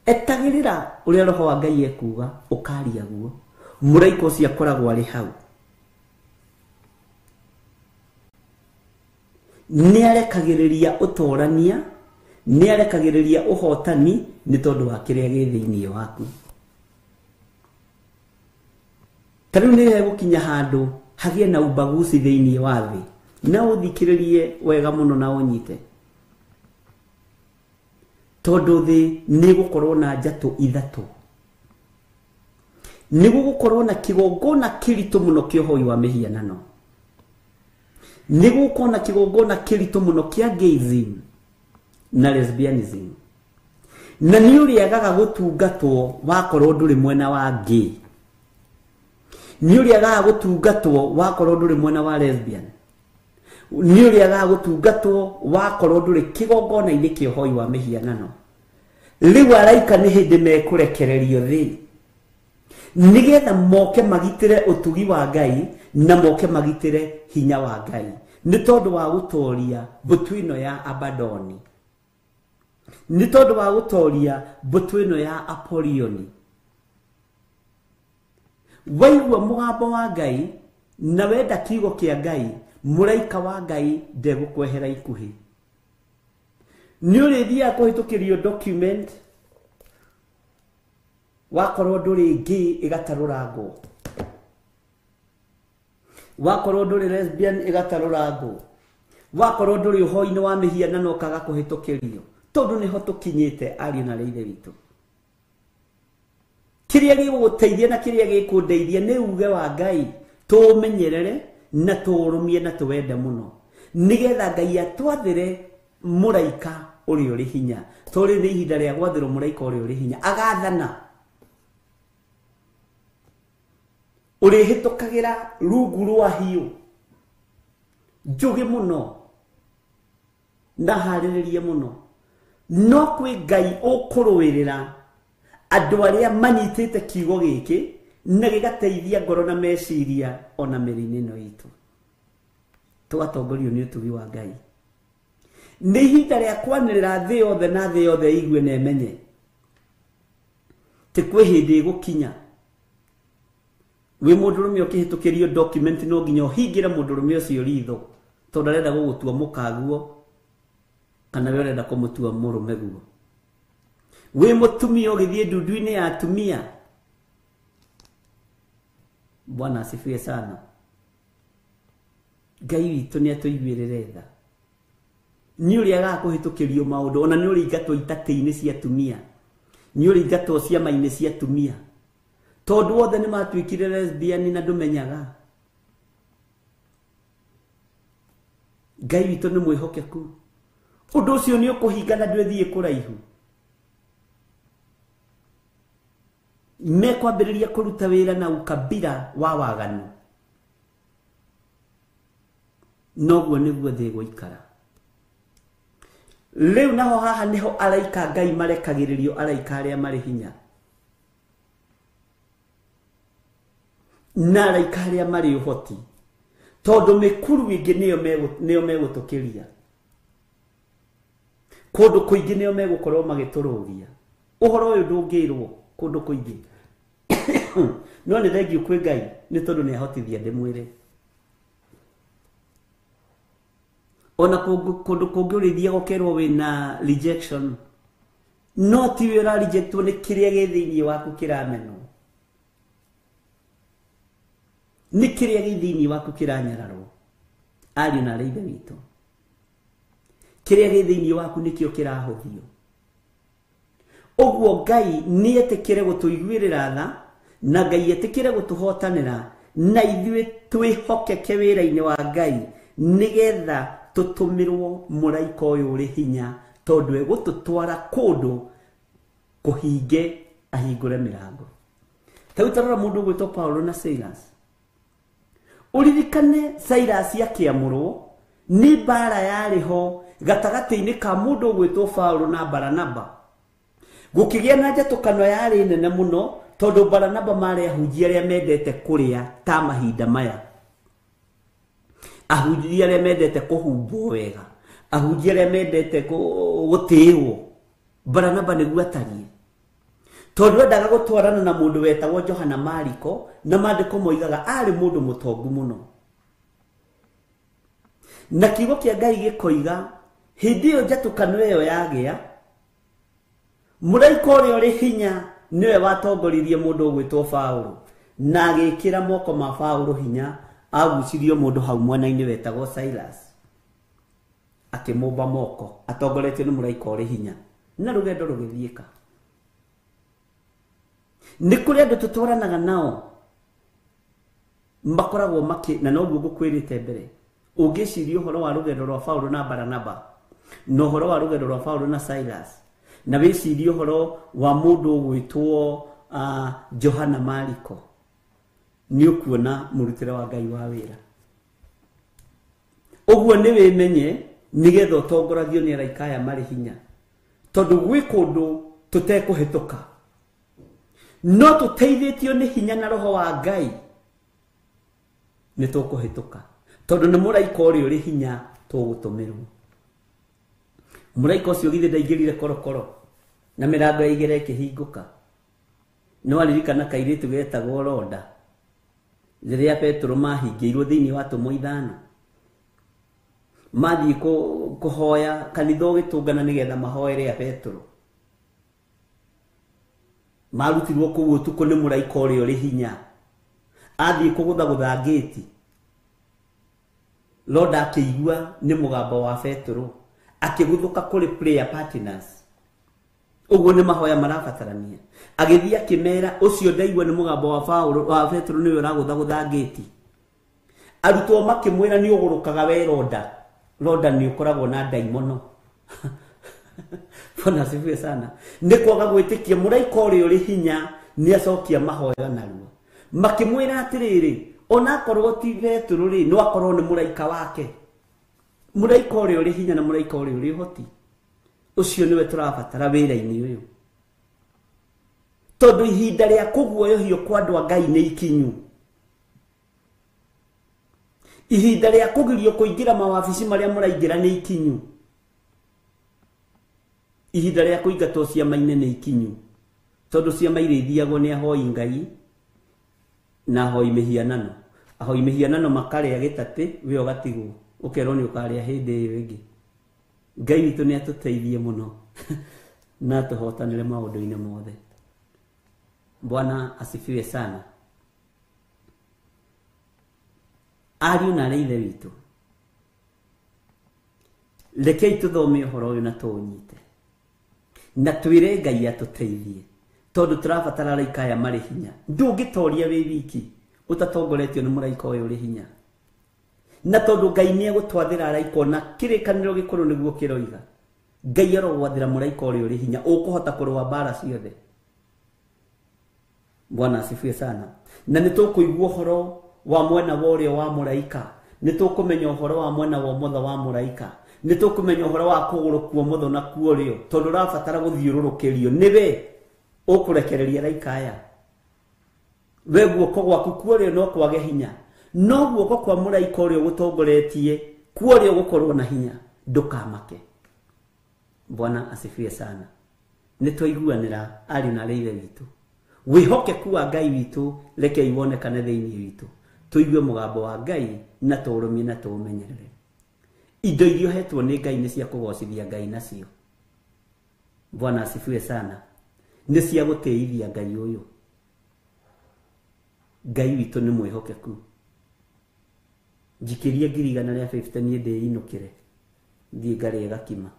etagĩrĩra ũrĩa Roho wa Ngai ekuga ũkaria guo. Mũraika ũcio akoragwo arĩ hau, nĩ arekagĩrĩria ũtorania, nĩ arekagĩrĩria ũhotani nĩ tondũ wa kĩrĩa gĩ thĩinĩ waku. Ta rĩu nĩ hegũkinya handũ hagĩe na ubaguzi thĩinĩ wa thĩ, na ũthikĩrĩrie wega mũno na ũnyite, tondũ thĩ nĩ gũkorwo na njatũ ithatũ. Nĩ gũgũkorwo na kĩgongona kĩritũ mũno kĩa ũhoi wa mĩhianano, nĩ gũgũkorwo na kĩgongona kĩritũ mũno kĩa gayism na lesbianism, na nĩ ũrĩagaga gũtungatwo wakorwo ndũrĩ mwena wa gay, nĩ ũrĩagaga gũtungatwo wakorwo ndũrĩ mwena wa lesbian, nĩ ũrĩagaga gũtungatwo wakorwo ndũrĩ kĩgongona-inĩ kĩa ũhoi wa mĩhianano. Rĩu araika nĩ hĩndĩ mekũrekererio thĩ nĩgetha moke magitĩre ũtugi wa Ngai na moke magitĩre hinya wa Ngai, nĩ tondũ wa gũtoria mbũtũ ĩno ya Abadoni, nĩ tondũ wa gũtoria mbũtũ ĩno ya Apolioni. Waigua mũgambo wa Ngai na wenda kiugo kĩa Ngai, mũraika wa Ngai ndegũkwehera ikuhĩ. Nĩ ũrĩthiaga kũhĩtũkĩrio document wakorwo ndũrĩ gay ĩgatarũrangwo, wakorwo ndũrĩ lesbian ĩgatarũrangwo, wakorwo ndũrĩ ũhoi-inĩ wa mĩhianano ũkaga kũhĩtũkĩrio, tondũ nĩho tũkinyĩte ariũ na ithe witũ. Kĩrĩa gĩgũgũteithia na kĩrĩa gĩkũndeithia nĩ uge wa Ngai, tũũmenyerere na tũũrũmie na tũwende mũno, nĩgetha Ngai atwathĩre mũraika ũrĩa ũrĩ hinya. Tũrĩ nĩ ihinda rĩa gwathĩrwo mũraika ũrĩa ũrĩ hinya, agathana ũrĩhĩtũkagĩra rungu rwa hiũ njũgĩ mũno na harĩrĩrie mũno. No kwĩ Ngai ũkũrũĩrĩra andũ arĩa manyitĩte kiugo gĩkĩ na gĩgateithia ngoro na meciria ona mĩrĩ-inĩ ĩno itũ. Tũgatongorio nĩ ũtugi wa Ngai. Nĩ ihinda rĩa kwanĩrĩra thĩ yothe na thĩ yothe igue na ĩmenye ti kwĩ hĩndĩ ĩgũkinya wĩ mũndũrũme ũkĩhĩtũkĩrio document no nginya ũhingĩre mũndũrũme ũcio ritho, tondũ arenda gũgũtua mũkaguo kana we ũrenda kũmũtua mũrũme guo. Wĩ mũtumia ũgĩthiĩ ndundu-inĩ ya atumia. Bwana asifiwe sana. Ngai witũ nĩ atũiguĩrĩre tha. Nĩ ũrĩagaga kũhĩtũkĩrio maũndũ, ona nĩ ũrĩingatwo itatĩ-inĩ cia atumia, nĩ ũrĩingatwo ciama-inĩ cia atumia, tondũ othe nĩ matuĩkire lesbian na ndũmenyaga. Ngai witũ nĩ mwĩhokeku. Ũndũ ũcio nĩ ũkũhinga na ndwĩthiĩ kũraihu. Mekwambĩrĩria kũruta wĩra na ukabira wa waganu, noguo nĩguo thĩ ĩgũikara. Rĩu naho haha nĩho araika Ngai marekagĩrĩrio, araika arĩa marĩ hinya na araika arĩa marĩ ũhoti, tondũ mĩkuru ĩngĩ nĩyo megũtũkĩria, kũndũ kũingĩ nĩyo megũkorwo magĩtũrũgia. Ũhoro ũyũ ndũngĩrwo kũndũ kũingĩ. No nĩ thengiũ kwĩ Ngai nĩ tondũ nĩ ahotithia ndĩmwĩre. Ona kũndũ kũngĩ ũrĩthiaga ũkerwo wĩna rejection, no ti we ũra rejectwo, nĩ kĩrĩa gĩ thĩinĩ waku kĩramenwo, nĩ kĩrĩa gĩ thĩinĩ waku kĩranyararwo. Ariũ na aarĩ a Ithe witũ, kĩrĩa gĩ thĩinĩ waku nĩkĩo kĩrahũthio. Ũguo Ngai nĩ etĩkĩre gũtũiguĩrĩra tha, na Ngai etĩkĩre gũtũhotanĩra, na ithuĩ twĩhokeke wĩra-inĩ wa Ngai, nĩgetha tũtũmĩrwo mũraika ũyũ ũrĩ hinya, tondũ egũtũtwara kũndũ kũhinge ahingũre mĩrango. Ta rĩu tarora mũndũ ũgwĩtwo Paulo na Silas. Ũririkane Silas akĩamũrwo nĩ mbara yarĩ ho gatagatĩ-inĩ ka mũndũ ũgwĩtwo Paulo na Baranaba. Gũkĩgĩa na njatũkano yarĩ nene mũno, tondũ Baranaba marĩ ahunjia arĩa mendete kũrĩa ta mahinda maya, ahunjia arĩa mendete kũhumbwo wega, ahunjia arĩa mendete gũtĩĩrwo. Baranaba nĩguo atariĩ, tondũ endaga gũtwarana na mũndũ wetagwo Johana Mariko, na maandĩko moigaga arĩ mũndũ mũtongu mũno. Na kiugo kĩa Ngai gĩkoiga hĩndĩ ĩyo njatũkano ĩyo yagĩa, mũraika ũrĩa ũrĩ hinya nĩwe watongoririe mũndũ ũgwĩtwo Paulo, na agĩkĩra moko ma Paulo hinya, agucirio mũndũ hau mwena-inĩ wetagwo Silas, akĩmũmba moko atongoretio nĩ mũraika ũrĩ hinya, na rũgendo rũgĩthiĩka. Nĩ kũrĩ andũ tũtwaranaga nao makoragwo makĩ, na noguo ngũkwĩrĩte mbere, ũngĩciria ũhoro wa rũgendo rwa Paulo na Baranaba, na ũhoro wa rũgendo rwa Paulo na Silas, na wĩcirie ũhoro wa mũndũ ũgwĩtwo Johana Mariko, nĩ ũkuona mũrutĩre wa Ngai wa wĩra. Ũguo nĩ wĩmenye nĩgetha ũtongoragio nĩ araika aya marĩ hinya, tondũ gwĩ kũndũ tũtekũhĩtũka, no tũteithĩtio nĩ hinya na roho wa Ngai nĩ tũkũhĩtũka, tondũ nĩ mũraika ũrĩa ũrĩ hinya tũgũtũmĩrwo. Mũraika ũcio githĩ ndaingĩrire korokoro na mĩrango ya igera ĩkĩhingũka. Nĩ waririkana kairĩtu getagwo Roda rĩrĩa Petero mahingĩirwo thĩinĩ wa atũmwo 5, mathiĩ kũhoya kanitha ũgĩtũngana nĩgetha mahoere a Petero. Marutirwo kũu ũtukũ nĩ mũraika ũrĩa ũrĩ hinya, athiĩ kũgũthagũtha ngĩti. Roda akĩigua nĩ mũgambo wa Petero, akĩguthũka kũrĩ prayer partners. Ũguo nĩ mahoya marabatarania. Agĩthiĩ akĩmera, ũcio ndaigua nĩ mũgambo wa Paulo wa Petero nĩwe ũragũthagũtha ngĩti. Arutwo makĩmwĩra nĩ ũgũrũkaga we Roda. Roda nĩ ũkoragwo na ndaimono. Bwana asifiwe sana. Nĩ kwaga gwĩtĩkia mũraika ũrĩa ũrĩ hinya nĩ acokia mahoya narua. Makĩmwĩra atĩrĩrĩ, onakorwo ti Petero rĩ, no akorwo nĩ mũraika wake. Mũraika ũrĩa ũrĩ hinya na mũraika ũrĩa ũrĩ ũhoti, ũcio nĩwe tũrabatara wĩra-inĩ ũyũ, tondũ ihinda rĩa kũguoyohio kwa andũ a Ngai nĩ ikinyu. Ihinda rĩa kũgirio kũingĩra mawabici marĩa mũraingĩra nĩ ikinyu. Ihinda rĩa kũingatwo ciama-inĩ nĩ ikinyu, tondũ ciama iria ithiagwo nĩ ahoi Ngai na ahoi mĩhianano. Ahoi mĩhianano makarĩa gĩtatĩ, we ũgatigwo ũkerwo nĩ ũkarĩa hĩndĩ ĩyo ĩngĩ. Ngai witũ nĩ atũteithie mũno na atũhotanĩre maũndũ-inĩ mothe. Bwana asifiwe sana. Ariũ na aarĩ a Ithe witũ, rekei tũthome ũhoro ũyũ na tũũnyite, na twĩre Ngai atũteithie, tondũ tũrabatara araika aya marĩ hinya. Ndũngĩtoria wĩ wiki ũtatongoretio nĩ mũraika ũyũ ũrĩ hinya, na tondũ Ngai nĩ egũtwathĩra araika, ona kĩrĩkanĩro gĩkũrũ nĩguo kĩroiga, Ngai arogwathĩra mũraika ũrĩa ũrĩ hinya ũkũhota kũrũa mbara ciothe. Bwana asifiwe sana. Na nĩ tũkũigua ũhoro wa mwena wa ũrĩo wa mũraika, nĩ tũkũmenya ũhoro wa mwena wa ũmotho wa mũraika, nĩ tũkũmenya ũhoro wa kũgũrũ kwa ũmotho na kwa ũrĩo, tondũ ũrabatara gũthiũrũrũkĩrio nĩwe ũkũrekereria araika aya. We guoko gwaku kwa ũrĩo no kwage hinya, no guoko kwa mũraika ũrĩa ũgũtongoretie kwa ũrĩo gũkorwo na hinya. Ndũkamake. Bwana asifiwe sana. Nĩ twaiguanĩra ariũ na arĩ ithe witũ. Wĩhokeku wa Ngai witũ rekei wonekane thĩinĩ witũ. Tũigue mũgambo wa Ngai na tũũrũmie na tũũmenyerere. Indo iria ũhetwo nĩ Ngai nĩ cia kũgocithia Ngai nacio. Bwana asifiwe sana. Nĩ cia gũtĩithia Ngai ũyũ. Ngai witũ nĩ mwĩhokeku. Njikĩrie 150 niĩ ndĩinũkĩre thiĩ ngarĩe gakima.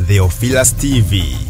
Theophilus TV.